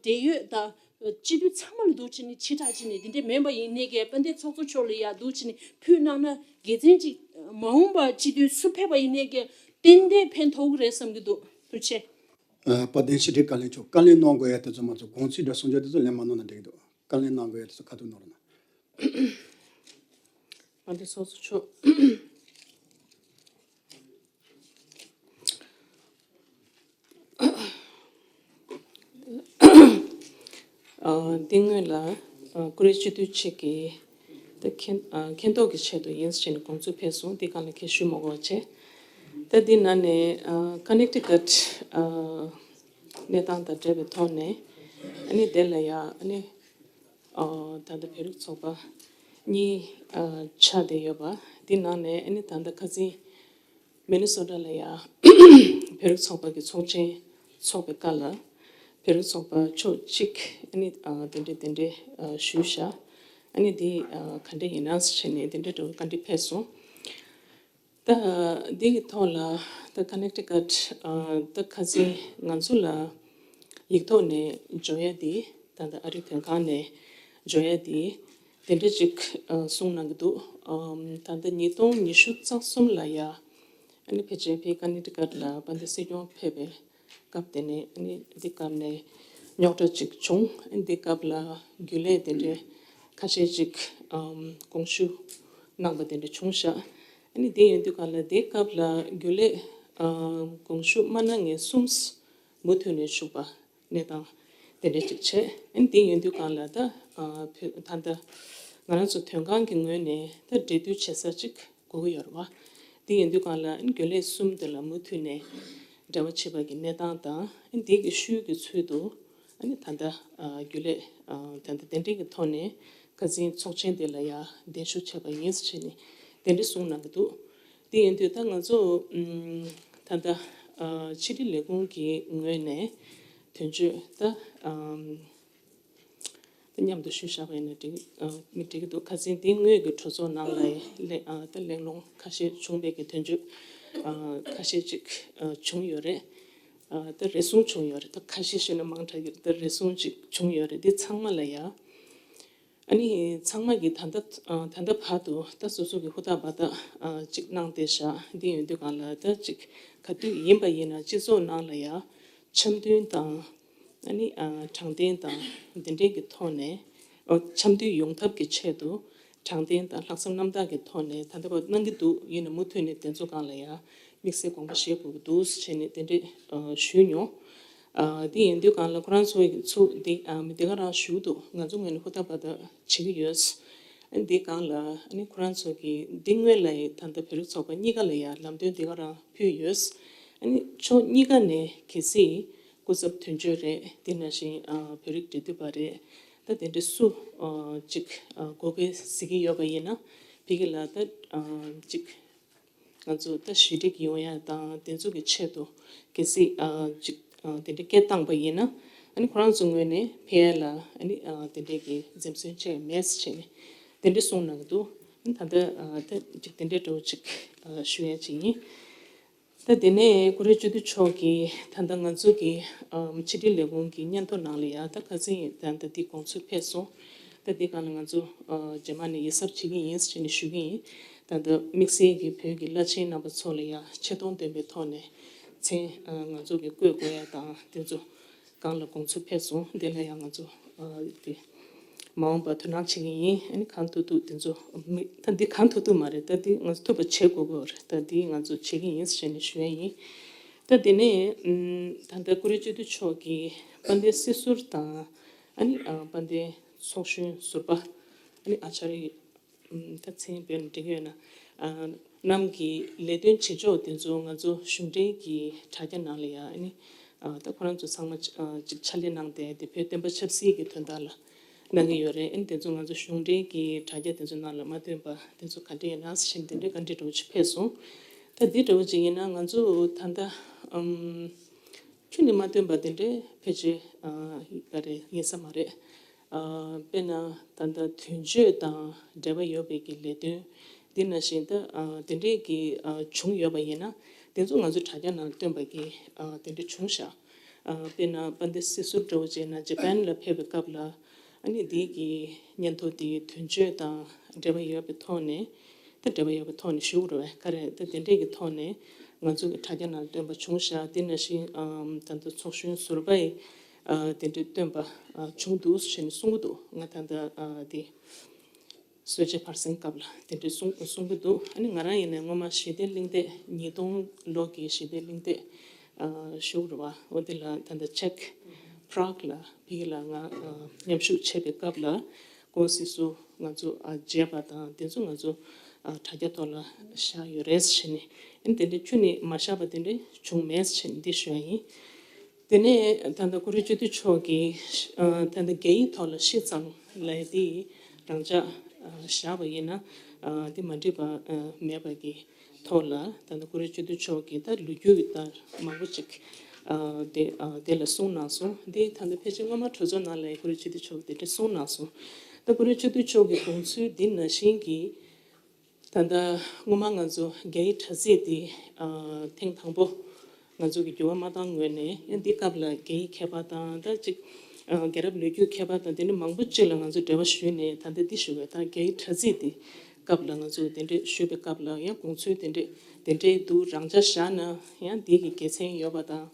འབྲེལ་ཡོད་དང་སྤྱི་འཐུས་ཚང་མ་ལ་འདུག་བྱས་ནས་ཕྱིར་བསྒྲགས་བྱས་ནས་དེ་འདྲས་མིན་པ་ཡིན་ནའི་གི་དཔལ་ལྡན་ཚོགས་གཙོ་མཆོག་ལ་ཡ་འདུག་བྱས་ནས་ཕུལ་གནང་ན་དགེ་མཚན་ཅིག་མ་འོངས་པ་སྤྱི་འཐུས་སུ་ཕེབས་པ་ཡིན་ནའི་གི་ཏན་ཏན་ཕན་ཐོགས་ཀྱི་རེད་བསམ་གྱི་འདུག་ཐུགས་རྗེ་ཆེ། ཨ། དཔལ་ལྡན་ཕྱི་དྲིལ་བཀའ་བློན་མཆོག་བཀའ་ལན་གནང་དགོས་ཡ་དེ་ཚོ་མ་ཚོ་དགོངས་ཚུལ་འདྲ་གསུང་རྒྱུ་དེ་ཚོ་ལན་མ་གནང་ན་འགྲིག་གི་འདུག་བཀའ་ལན་གནང་དགོས་ཡ་དེ་ཚོ་ཁ་ཐུག་གནང་རོགས་གནང་། དཔལ་ལྡན་ཚོགས་གཙོ་མཆོག་ཨ། འདི་སྔོན་ལ་ཨ་ཀུ་རེ་སྤྱི་འཐུས་གཅིག་གིས་ད་མཁྱེན་ཨ་མཁྱེན་རྟོགས་ཀྱི་ཆེད་དུ་ཡིན་ཟེར་ནས་དགོངས་ཚུལ་ཕེབས་སོང་། འདི་སྒང་ལ་ཁྱེད་ཞུ་མ་དགོས་པ་བྱས། ད་འདི་ནང་ནས་ཨ་ཀ་ནེག་ཊི་ཀཊ་ཨ་གནས་སྟངས་དང་འབྲེལ་བའི་ཐོག་ནས་ཨ་ནི་དེ་ལ་ཡ་ཨ་ནི། ཨོ། ད་ལྟ་བོད་རིགས་ཚོགས་པ་གཉིས་ཨ་ཆགས་བསྡད་ཡོད་པ། འདི་ནང་ནས་ཨ་ནི་ད་ལྟ་ཁ་སང་མི་ནི་སོ་ཊ་ལ་ཡ་བོད་རིགས་ཚོགས་པ་གི་ཚོགས་ཆེན་ཚོགས་པའི་སྐབས་ལ་བོད་རིགས་ཚོགས་པ་ཕྱོགས་གཅིག་ཨ་ནི་ཨ་དེ་འདྲས་དེ་འདྲས་ཨ་ཞུས་བཞག་ཨ་ནི་འདི་ཨ་ག་འདྲས་ཡིན་ན་ཟེར་ནས་དེ་འདྲས་འགྲོ་བཀའ་འདྲི་ཕེབས་སོང་། ད་འདི་གི་ཐོག་ལ་ད་ཀ་ནེག་ཊི་ཀཊ་ད་ཁ་སང་ང་ཚོ་ལ་ཡིག་ཐོག་ནས་འབྱོར་ཡ་དེ། ད་ལྟ་ཨ་རིའི་དོན་ཁང་ནས་འབྱོར་ཡ་དེ་དེ་འདྲ་ཅིག་གསུངས་གནང་གི་འདུག་ད་ལྟ་ཉིས་སྟོང་ཉི་ཤུ་རྩ་གསུམ་ལ་ཡ་ཨ་ནི་ཕལ་ཆེར་ཕའི་ཀ་ནེག་ཊི་ཀཊ་ལ་དཔལ་ལྡན་སྲིད་སྐྱོང་ཕེབས་པའི་སྐབས་དེ་ནས་ཨ་ནི་འདི་སྐབས་ནས་རྙོག་དྲ་ཅིག་བྱུང་། ཨ་ནི་འདི་སྐབས་ལ་རྒྱུན་ལས་དེ་འདྲའི་ཁ་ཤས་ཅིག་ཨམ་དགོངས་ཞུ་གནང་པ་དེ་འདྲ་བྱུང་ཤག་ཨ་ནི་དེ་ཡིན་དུས་གང་ལ་དེ་སྐབས་ལ་རྒྱུན་ལས་ཨ་དགོངས་ཞུ་མ་གནང་མཁན་གསུམ་མུ་མཐུད་ནས་བཞུགས་པ་གནས་སྟངས་དེ་འདྲ་ཅིག་བྱས། ཨ་ནི་དེ་ཡིན་དུས་གང་ལ་ད་ཨ་བོད་ད་ལྟ་ང་རང་ཚོ་དོན་ཁང་གི་ངོས་ནས་ད་འབྲེལ་མཐུད་བྱེད་ས་ཅིག་དགོས་ཀྱི་ཡོད་རེད་བ། དེ་ཡིན་དུས་གང་ལ་ཨ་ནི་རྒྱུན་ལས་གསུམ་དེ་ལ་མུ་མཐུད་ནས་འབྲེལ་བ་བྱེད་པ་གི་གནས་སྟངས་དང་། ཨ་ནི་དེ་གི་ཤུལ་གྱི་ཚུལ་དུ་ཨ་ནི་ད་ལྟ་ཨ་རྒྱུན་ལས་ཨ་ད་ལྟ་གདན་འདྲེན་གྱི་ཐོག་ནས་ཁ་སང་ཚོགས་ཆེན་དེ་ལ་ཡ་གདན་ཞུ་བྱས་པ་ཡིན་ཟེར་བྱས་ནས་དེ་འདྲ་གསུངས་གནང་གི་འདུག་དེ་ཡིན་དུས་ད་ང་ཚོ་ཨམ་ད་ལྟ་ཨ་ཕྱི་དྲིལ་ལས་ཁུངས་ཀྱི་ངོས་ནས་དོན་གཅོད་ད་ཨམ་ད་མཉམ་དུ་ཞུས་བཞག་པ་ཡིན་ན་འགྲིག་ཨ་མི་འགྲིག་གི་འདུག་ཁ་སང་དེ་སྔོན་གྱི་གྲོས་ཚོགས་ནང་ལ་གླེང་ཨ་ད་གླེང་སློང་ཁ་ཤས་བྱུང་བའི་གི་དོན་གཅོད་ཨ་ཁ་ཤས་ཅིག་ཨ་བྱུང་ཡོད་རེད། ཨ་ད་རེ་ཟུང་བྱུང་ཡོད་རེད། ད་ཁ་ཤས་ཞུས་ན་མང་དྲགས་ཀྱི་རེད། ད་རེ་ཟུང་ཅིག་བྱུང་ཡོད་རེད། འདི་ཚང་མ་ལ་ཡ་ཨ་ནི་ཚང་མ་གིས་ད་ལྟ་ཨ་ད་ལྟ་བར་དུ་ད་སོ་སོ་གི་ཧུར་ཐག་འབད་ཐག་ཨ་ཅིག་གནང་བསྡད་བཞག་འདི་ཡིན་དུས་གང་ལ་ད་ཅིག་ག་དུས་ཡིན་པ་ཡིན་ན་སྤྱི་ཚོགས་ནང་ལ་ཡ་འཆམ་མཐུན་དང་ཨ་ནི་ཨ་དྲང་བདེན་དང་འདི་འདྲའི་གི་ཐོག་ནས་ཨོ་འཆམ་མཐུན་ཡོང་ཐབས་ཀྱི་ཆེད་དུ་དྲང་བདེན་དང་ལྷག་བསམ་རྣམ་དག་གི་ཐོག་ནས་ད་ལྟ་བར་གནང་གི་འདུག་ཡིན་ན་མུ་མཐུད་ནས་དེ་ཚོ་སྒང་ལ་ཡ་དམིགས་བསལ་དགོངས་པ་བཞེས་དགོས་ཀྱི་འདུག་ཟེར་བྱས་ནས་དེ་འདྲས་ཨ་ཞུས་མྱོང་། ཨ་དེ་ཡིན་དུས་སྒང་ལ་ཁོ་རང་ཚོ་ཡི་ཚུགས་འདི་ཨ་མི་དེ་ག་རང་ཞུ་འདུག་ང་ཚོ་ངོས་ནས་ཧུར་ཐག་འབད་ཐག་བྱེད་ཀྱི་ཡོད། ཨ་འདི་སྒང་ལ་ཨ་ནི་ཁོ་རང་ཚོ་གི་འདི་སྔོན་ལ་ཡི་ད་ལྟ་བོད་རིགས་ཚོགས་པ་གཉིས་ཀ་ལ་ཡ་ལམ་སྟོན་དེ་ག་རང་ཕུལ་ཡོད། ཨ་ནི་ཕྱོགས་གཉིས་ཀ་ནས་གལ་སྲིད་སྐུ་ཚབ་དོན་གཅོད་རེད། དེ་ནང་བཞིན་ཨ་བོད་རིགས་འབྲེལ་མཐུད་པ་རེད། ད་དེ་འདྲ་སུ་ཨ་ཅིག་ཨ་དགོས་ཀྱི་ཟེར་གྱི་ཡོད་པ་ཡིན་ན་ཕ་གི་ལ་ད་ཨ་ཅིག་ང་ཚོ་ད་ཞི་འགྲིག་ཡོང་ཡ་དང་དེ་ཚོ་གི་ཆེད་དུ་གལ་སྲིད་ཨ་ཅིག་ཨ་དེ་འདྲ་སྐད་བཏང་པ་ཡིན་ན་ཨ་ནི་ཁོ་རང་ཚོ་ངོས་ནས་ཕ་གི་ལ་ཨ་ནི་ཨ་དེ་འདྲའི་གི་འཛེམ་ཟོན་བྱས་མེད་ཟེར་བྱས་ནས་དེ་འདྲ་གསུངས་གནང་གི་འདུག་ཨ་ནི་ད་ལྟ་ཨ་ད་ཅིག་དེ་འདྲའི་འདྲ་བོ་ཅིག་ཨ་ཞུ་ཡ་ཅིག་ཡིན། ད་དེ་ནས་ཀུ་རེ་སྤྱི་འཐུས་མཆོག་གིས་ད་ལྟ་ང་ཚོ་གི་ཨམ་ཕྱི་དྲིལ་ལས་ཁུངས་ཀྱི་སྙན་ཐོ་ནང་ལ་ཡ་ད་ཁ་སང་ད་ལྟ་འདི་དགོངས་ཚུལ་ཕེབས་སོང་། ད་འདི་སྒང་ལ་ང་ཚོ་ཨ་རྗེས་མ་ནས་ཡིད་གཟབ་བྱེད་ཀྱི་ཡིན་ཟེར་ནས་ཞུ་གི་ཡིན། ད་ལྟ་དམིགས་བསལ་གྱི་བོད་ཀྱི་བླ་ཆེན་རྣམ་པ་ཚོ་ལ་ཡ་ཆེ་མཐོང་ལྡན་པའི་ཐོག་ནས་མཚན་ཨ་ང་ཚོ་གི་བཀོད་དགོས་ཡ་དང་དེ་ཚོ་སྒང་ལ་དགོངས་ཚུལ་ཕེབས་སོང་། དེ་ལ་ཡང་ང་ཚོ་ཨ་དེ་མ་འོངས་པར་དོ་སྣང་བྱེད་ཀྱི་ཡིན། ཨ་ནི་གང་ཐུབ་ཐུབ་དེ་ཚོ་མི་ད་འདི་གང་ཐུབ་ཐུབ་མ་རེད། ད་འདི་ང་ཚོ་ཐུབ་པ་བྱེད་དགོས་ཀྱི་རེད། ད་འདི་ང་ཚོ་བྱེད་ཀྱི་ཡིན་ཟེར་ནས་ཞུ་ཡ་ཡིན། ད་དེ་ནས་ཨམ་ད་ལྟ་ཀུ་རེ་སྤྱི་འཐུས་མཆོག་གིས་དཔལ་ལྡན་སྲིད་ཟུར་དང་ཨ་ནི་ཨ་དཔལ་ལྡན་ཚོགས་གཞོན་ཟུར་པ་ཨ་ནི་ཨ་ཅཱརྱ་ད་མཚན་དཔེར་ན་འགྲིག་ཡོད་ན། ཨ་རྣམས་ཀྱི་ལས་དོན་བྱེད་ཕྱོགས་དེ་ཚོ་ང་ཚོ་གཞུང་འབྲེལ་གྱི་དྲ་རྒྱ་ནང་ལ་ཡང་ཨ་ནི་ཨ་ད་ཁོ་རང་ཚོ་ཚང་མ་ཨ་ཅིག་ཕྱག་ལས་གནང་སྟེ་དེ་བོད་བསྟན་པ་ཆབ་སྲིད་ཀྱི་དོན་དག་ལ་གནང་གི་ཡོད་རེད། ཨ་ནི་དེ་ཚོ་ང་ཚོ་གཞུང་འབྲེལ་གྱི་དྲ་རྒྱ་དེ་ཚོ་ནང་ལ་མ་བཏོན་པ་དེ་ཚོ་ག་འདྲ་ཡིན་ན་ཟེར་བཞིན་དེ་འདྲའི་བཀའ་འདྲི་འདྲ་བོ་ཅིག་ཕེབས་སོང་། ད་འདི་འདྲ་བོ་ཅིག་ཡིན་ན་ང་ཚོ་ད་ལྟ་ཨམ། ཁྱོན་ནས་མ་བཏོན་པ་དེ་འདྲའི་ཕལ་ཆེར་ཨ་ག་རེ་ཡིན་ས་མ་རེད། ཨ་དཔེར་ན་ད་ལྟ་དོན་གཅོད་དང་འབྲེལ་བ་ཡོད་པའི་གི་ལས་དོན་འདི་ནང་བཞིན་ད་ཨ་དེ་འདྲའི་གི་ཨ་བྱུང་ཡོད་པ་ཡིན་ན་དེ་ཚོ་ང་ཚོ་དྲ་རྒྱ་ནང་ལ་བཏོན་པ་གི་ཨ་དེ་འདྲ་བྱུང་ཤག་ཨ་དཔེར་ན་དཔལ་ལྡན་སྲིད་ཟུར་འདྲ་བོ་བྱས་ན་ཇ་པན་ལ་ཕེབས་པའི་སྐབས་ལ་ཨ་ནི་འདི་གི་སྙན་ཐོ་འདི་དོན་གཅོད་དང་འབྲེལ་བ་ཡོད་པའི་ཐོག་ནས། ད་འབྲེལ་བ་ཡོད་པའི་ཐོག་ནས་ཞུ་དགོས་རེད་བས། ག་རེ་ད་དེ་འདྲས་ཀྱི་ཐོག་ནས་ང་ཚོ་གི་དྲ་རྒྱ་ནང་བཏོན་པ་བྱུང་ཤག་དེ་ནང་བཞིན་ཨམ་ད་ལྟ་ཚོགས་གཞོན་ཟུར་པ་ཡིས་ཨ་དེ་འདྲས་བཏོན་པ་ཨ་བྱུང་འདུག་ཟེར་ནས་གསུང་གི་འདུག་ང་ད་ལྟ་ཨ་དེ་གསོལ་ཇ་ཕར་ཟིན་སྐབས་ལ་དེ་འདྲས་གསུང་གསུང་གི་འདུག་ཨ་ནི་ང་རང་ཡིན་ནའི་སྔོན་མ་ཞི་བདེ་གླེང་སྟེགས་ཉིས་སྟོང་ལོ་གི་ཞི་བདེ་གླེང་སྟེགས་ཨ་ཞུ་དགོས་རེད་བ། འོ་དེ་ལ་ད་ལྟ་ཅེཀ་པྲག་ལ་ཕ་གི་ལ་ང་ཨ་མཉམ་ཞུགས་བྱེད་པའི་སྐབས་ལ་ཁོང་སོ་སོ་ང་ཚོ་ཨ་མཇལ་བ་དང་དེ་ཚོ་ང་ཚོ་ཨ་དྲ་རྒྱ་ཐོག་ལ་བཞག་ཡོད་རེད་ཟེར་ནས། ཨ་ནི་དེ་འདྲའི་ཁྱོན་ནས་མ་བཞག་པ་དེ་འདྲ་བྱུང་མེད་ཟེར་ནས་འདི་ཞུ་ཡ་ཡིན། དེ་ནས་ད་ལྟ་ཀུ་རེ་སྤྱི་འཐུས་མཆོག་གིས་ཨ་ད་ལྟ་རྒྱ་ཡིག་ཐོག་ལ་ཤིས་ཙང་ལབ་ཡ་དེ་རང་འཇགས་ཨ་བཞག་པ་ཡིན་ན་ཨ་དེ་མ་འགྲིག་པ་ཨ་མེད་པ་གི་ཐོག་ལ་ད་ལྟ་ཀུ་རེ་སྤྱི་འཐུས་མཆོག་གིས་ད་ལོ་རྒྱུས་ད་མང་པོ་ཅིག་ཨ་དེ་ཨ་དེ་ལ་གསུངས་གནང་སོང་། དེ་ད་ལྟ་ཕལ་ཆེར་སྔོན་མ་གྲོས་ཚོགས་ནང་ལ་ཀུ་རེ་སྤྱི་འཐུས་མཆོག་གིས་དེ་འདྲ་གསུངས་གནང་སོང་། ད་ཀུ་རེ་སྤྱི་འཐུས་མཆོག་གི་དགོངས་ཚུལ་འདི་ནང་བཞིན་གྱི་ ད་ལྟ་སྔོན་མ་ང་ཚོ་རྒྱ་ཡིག་དྲ་ཚིགས་འདི་ཨ་ཐེངས་དང་པོ་ང་ཚོ་གི་འགྱུར་བ་མ་བཏང་སྔོན་ནས། ཡང་འདི་སྐབས་ལ་རྒྱ་ཡིག་མཁས་པ་དང་། ད་ཅིག་ཨ་རྒྱལ་རབས་ལོ་རྒྱུས་མཁས་པ་དང་དེ་འདྲ་མང་པོ་ཅིག་ལ་ང་ཚོ་འབྲེལ་བ་ཞུས་ནས། ད་ལྟ་འདི་ཞུ་བའི་ད་རྒྱ་ཡིག་དྲ་ཚིགས་འདི་སྐབས་ལ་ང་ཚོ་དེ་འདྲ་ཞུས་པའི་སྐབས་ལ་ཡང་དགོངས་ཚུལ་དེ་འདྲ་དེ་འདྲའི་འདུག་རང་འཇགས་བཞག་ན་ཡང་འདི་གི་དགེ་མཚན་ཡོད་པ་དང་།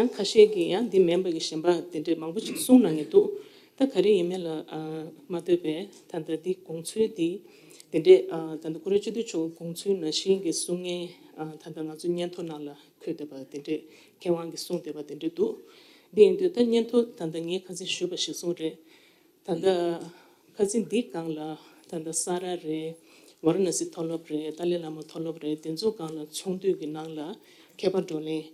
ཡང་ཁ་ཤས་ཀྱིས་ཡང་འདི་མིན་པ་གི་གཞན་པ་དེ་འདྲ་མང་པོ་ཅིག་གསུངས་གནང་གི་འདུག་ད་ག་རེ་ཡིན་མིན་ལ་ཨ་མ་ལྟོས་པའི་ད་ལྟ་འདི་དགོངས་ཚུལ་འདི་དེ་འདྲས་ཨ་ད་ལྟ་ཀུ་རེ་སྤྱི་འཐུས་མཆོག་གི་དགོངས་ཚུལ་ནང་བཞིན་གྱི་གསུང་མཁན་ཨ་ད་ལྟ་ང་ཚོ་སྙན་ཐོ་ནང་ལ་འཁོད་བསྡད་པ་དེ་འདྲས་མཁས་དབང་གིས་གསུངས་བསྡད་པ་དེ་འདྲས་འདུག་དེ་ཡིན་དུས་ད་སྙན་ཐོ་ད་ལྟ་ངས་ཁ་སང་ཞུས་པ་ཞིག་གསུངས་རེད། ད་ལྟ་ཁ་སང་འདི་སྒང་ལ་ད་ལྟ་ས་ར་རེད། ཝཱ་ར་ཎ་སི་མཐོ་སློབ་རེད། ཏཱ་ལའི་བླ་མ་མཐོ་སློབ་རེད། དེ་ཚོ་སྒང་ལ་ཚོགས་འདུ་གི་ནང་ལ་མཁས་པ་བགྲོ་གླེང་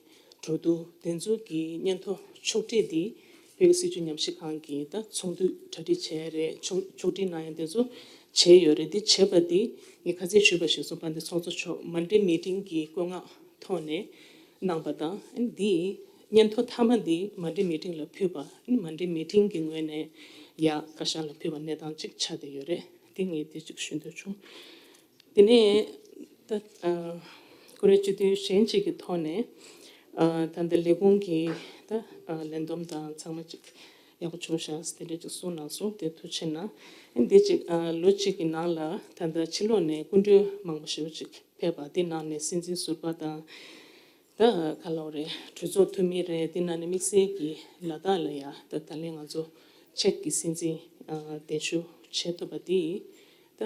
གྲོས་བསྡུར་དེ་ཚོ་གི་སྙན་ཐོ་ཕྱོགས་སྒྲིག་འདི་བོད་ཀྱི་སྲིད་བྱུས་ཉམས་ཞིབ་ཁང་གིས་ད་ཚོགས་འདུ་གྲ་སྒྲིག་བྱས་རེད། ཕྱོགས་ཕྱོགས་སྒྲིག་གནང་ཡ་དེ་ཚོ་བྱས་ཡོད་རེད། འདི་བྱས་པ་འདི་ངས་ཁ་སང་ཞུས་པ་ཞིག་གསུངས་པ་འདི་ཚོགས་གཙོ་མཆོག་མན་ཌེ་མི་ཊིང་གི་བཀོད་མངགས་ཐོག་ནས་གནང་པ་དང་། ཨ་ནི་འདི་སྙན་ཐོ་མཐའ་མ་འདི་མན་ཌེ་མི་ཊིང་ལ་ཕུལ་བ། ཨ་ནི་མན་ཌེ་མི་ཊིང་གི་ངོས་ནས་ཡ་བཀའ་ཤག་ལ་ཕུལ་བ་གནས་སྟངས་ཅིག་ཆགས་བསྡད་ཡོད་རེད། འདི་ངས་འདི་ཅིག་ཞུ་འདོད་བྱུང་། དེ་ནས་ད་ཨ་ཀུ་རེ་སྤྱི་འཐུས་གཞན་ཅིག་གི་ཐོག་ནས་ཨ་ད་ལྟ་ལས་ཁུངས་ཀྱི་ད་ཨ་ལས་བསྡོམས་དང་ཚང་མ་ཅིག་ཡག་པོ་བྱུང་ཤག་དེ་འདྲ་ཅིག་གསུངས་གནང་སོང་། དེ་ཐུགས་རྗེ་གནང་། ཨ་ནི་འདི་ཅིག་ཨ་ལོ་གཅིག་གི་ནང་ལ་ད་ལྟ་ཕྱི་ལོགས་ནས་སྐུ་མགྲོན་མང་པོ་ཞེ་པོ་ཅིག་ཕེབས་པ། དེ་ནང་ནས་སྲིད་འཛིན་ཟུར་པ་དང་། ད་ག་ལབ་རེད། གྲོས་ཚོགས་འཐུས་མི་རེད། དེ་ནང་ནས་དམིགས་བསལ་གྱི་ལ་དྭགས་ལ་ཡ་ད་ད་ལན་ང་ཚོ་ཅེཀ་གི་སྲིད་འཛིན་ཨ་གདན་ཞུ་བྱེད་ཐུབ་པ་དེ་ད་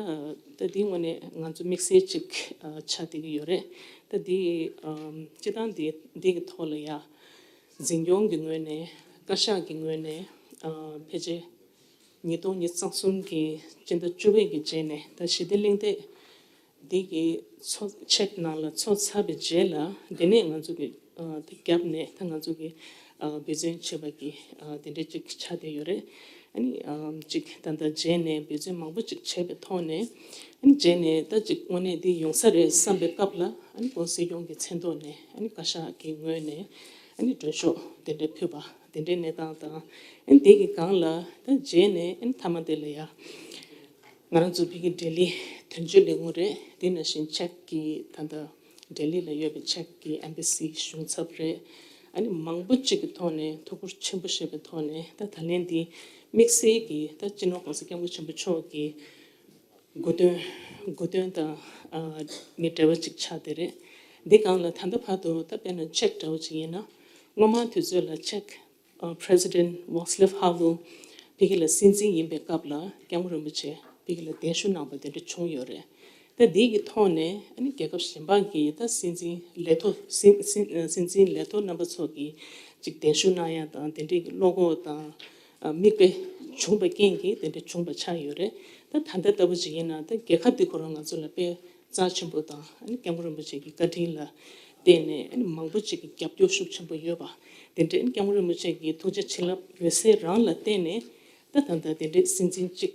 ད་དེའི་ངོས་ནས་ང་ཚོ་དམིགས་བསལ་ཅིག་ཨ་ཆགས་བསྡད་ཀྱི་ཡོད་རེད། ད་དེ་ཨམ་སྤྱིར་བཏང་དེ་དེ་གི་ཐོག་ལ་ཡ་འཛིན་སྐྱོང་གི་ངོས་ནས་བཀའ་ཤག་གི་ངོས་ནས་ཨ་ཕལ་ཆེར་ཉིས་སྟོང་ཉི་ཤུ་རྩ་གསུམ་གྱི་སྤྱི་ཟླ་བཅུ་པའི་གི་རྗེས་ནས་ད་ཞི་བདེ་གླེང་སྟེགས་འདི་གི་ཚོགས་ཆེག་ནང་ལ་ཚོགས་ཚར་བའི་རྗེས་ལ། དེ་ནས་ང་ཚོ་གི་ཨ་ད་རྒྱབ་ནས་ད་ང་ཚོ་གི་ཨ་འབད་བརྩོན་བྱེད་པ་གི་ཨ་དེ་འདྲ་ཅིག་ཆགས་བསྡད་ཡོད་རེད། ཨ་ནི་ཨམ་ཅིག་ད་ལྟ་རྗེས་ནས་འབད་བརྩོན་མང་པོ་ཅིག་བྱས་པའི་ཐོག་ནས། ཨ་ནི་རྗེས་ནས་ད་ཅིག་དངོས་གནས་འདི་ཡོང་ས་རེད་བསམ་པའི་སྐབས་ལ། ཨ་ནི་བོད་སྲིད་སྐྱོང་གི་མཚན་ཐོག་ནས་ཨ་ནི་བཀའ་ཤག་གི་ངོས་ནས་ཨ་ནི་མགྲོན་ཤོག་དེ་འདྲ་ཕུལ་བ། དེ་འདྲའི་གནས་སྟངས་དང་། ཨ་ནི་དེ་གི་སྒང་ལ་ད་རྗེས་ནས་ཨ་ནི་མཐའ་མ་དེ་ལ་ཡ་ང་རང་ཚོ་ཕ་གི་ལྡི་ལི་དོན་གཅོད་ལས་ཁུངས་རེད། དེ་ནང་བཞིན་ཅེཀ་གི་ད་ལྟ་ལྡི་ལི་ལ་ཡོད་པའི་ཅེཀ་གི་ཨེམ་བྷ་སི་གཞུང་ཚབ་རེད། ཨ་ནི་མང་པོ་ཅིག་གི་ཐོག་ནས་ཐུགས་ཁུར་ཆེན་པོ་བཞེས་པའི་ཐོག་ནས། ད་ད་ལན་འདི་དམིགས་བསལ་གྱི་ད་སྤྱི་ནོར་༸གོང་ས་༸སྐྱབས་མགོན་ཆེན་པོ་མཆོག་གི་དགོས་དོན་དགོས་དོན་དང་ཨ་ནི་འབྲེལ་བ་ཅིག་ཆགས་བསྡད་རེད། འདི་སྒང་ལ་ད་ལྟ་བར་དུ་ད་དཔེར་ན་ཅེཀ་འདྲ་བོ་ཅིག་ཡིན་ན། སྔོན་མ་དུས་ཚོད་ལ་ཅེཀ་ཨ་President Václav Havel ཕ་གི་ལ་སྲིད་འཛིན་ཡིན་པའི་སྐབས་ལ་སྐྱབས་མགོན་རིན་པོ་ཆེ་ཕ་གི་ལ་གདན་ཞུ་གནང་པ་དེ་འདྲ་བྱུང་ཡོད་རེད། ད་འདི་གི་ཐོག་ནས་ཨ་ནི་རྒྱལ་ཁབ་གཞན་པ་གི་ད་སྲིད་འཛིན་ལས་ཐོག་སྲིད་སྲིད་སྲིད་འཛིན་ལས་ཐོག་རྣམ་པ་ཚོ་གིས་ཅིག་གདན་ཞུ་གནང་ཡ་དང་དེ་འདྲའི་གི་བློ་ཁོག་དང་ཨ་མིག་དཔེ་བྱུང་བའི་རྐྱེན་གྱིས་དེ་འདྲ་བྱུང་བ་ཆགས་ཡོད་རེད། ད་ད་ལྟ་ལྟ་བུ་ཅིག་ཡིན་ན་ད་རྒྱལ་ཁབ་འདི་ཁོ་རང་ང་ཚོ་ལ་དཔེ་རྩ་ཆེན་པོ་དང་། ཨ་ནི་སྐྱབས་མགོན་རིན་པོ་ཆེ་གི་བཀའ་དྲིན་ལ་བརྟེན་ནས་ཨ་ནི་མང་པོ་ཅིག་གིས་རྒྱབ་སྐྱོར་ཤུགས་ཆེན་པོ་ཡོད་པ་དེ་འདྲའི། ཨ་ནི་སྐྱབས་མགོན་རིན་པོ་ཆེ་གི་ཐུགས་རྗེ་བྱིན་རླབས་ཡོད་སའི་རང་ལ་བརྟེན་ནས་ད་ད་ལྟ་དེ་འདྲའི་སྲིད་འཛིན་གཅིག་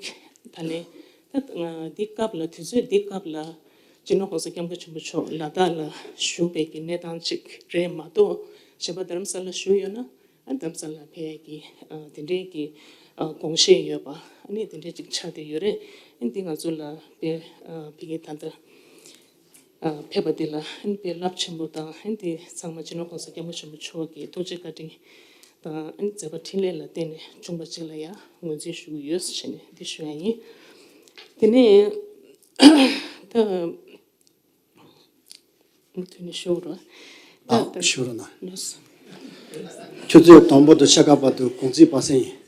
ད་ལན་ད་འདི་སྐབས་ལ་དུས་ཚོད་འདི་སྐབས་ལ་སྤྱི་ནོར་༸གོང་ས་༸སྐྱབས་མགོན་ཆེན་པོ་མཆོག་ལ་དྭགས་ལ་བཞུགས་པའི་གི་གནས་སྟངས་ཅིག་རེད་མ་གཏོགས། གཞན་པ་རྡ་རམ་ས་ལ་བཞུགས་ཡོད་ན། ཨ་རྡ་རམ་ས་ལ་ཕེབས་ཡས་ཀྱི་ཨ་དེ་འདྲའི་གི་ཨ་དགོངས་བཞེས་ཡོད་པ། ཨ་ནི་དེ་འདྲའི་ཅིག་ཆགས་བསྡད་ཡོད་རེད། ཨ་ནི་འདི་ང་ཚོ་ལ་དཔེ་ཨ་ཕ་གི་ད་ལྟ་ཨ་ཕེབས་པ་འདི་ལ་ཨ་ནི་དཔེ་རླབས་ཆེན་པོ་དང་། ཨ་ནི་འདི་ཚང་མ་སྤྱི་ནོར་༸གོང་ས་༸སྐྱབས་མགོན་ཆེན་པོ་མཆོག་གི་ཐུགས་རྗེ་བཀའ་དྲིན་དང་། ཨ་ནི་མཛད་པ་འཕྲིན་ལས་ལ་བརྟེན་ནས་བྱུང་བ་ཅིག་ལ་ཡང་ངོས་འཛིན་ཞུ་གི་ཡོད་ཟེར་ནས་འདི་ཞུ་ཡ་ཡིན། དེ་ནས་ད། མུ་མཐུད་ནས་ཞུ་རོགས། ཨ་ད་ཞུ་རོགས་གནང་། ལགས་སོ། ཆུ་ཚོད་དང་པོ་དང་ཕྱེད་ཀ་བར་དུ་གུང་ཚིགས་པ་སེང་ཡིན།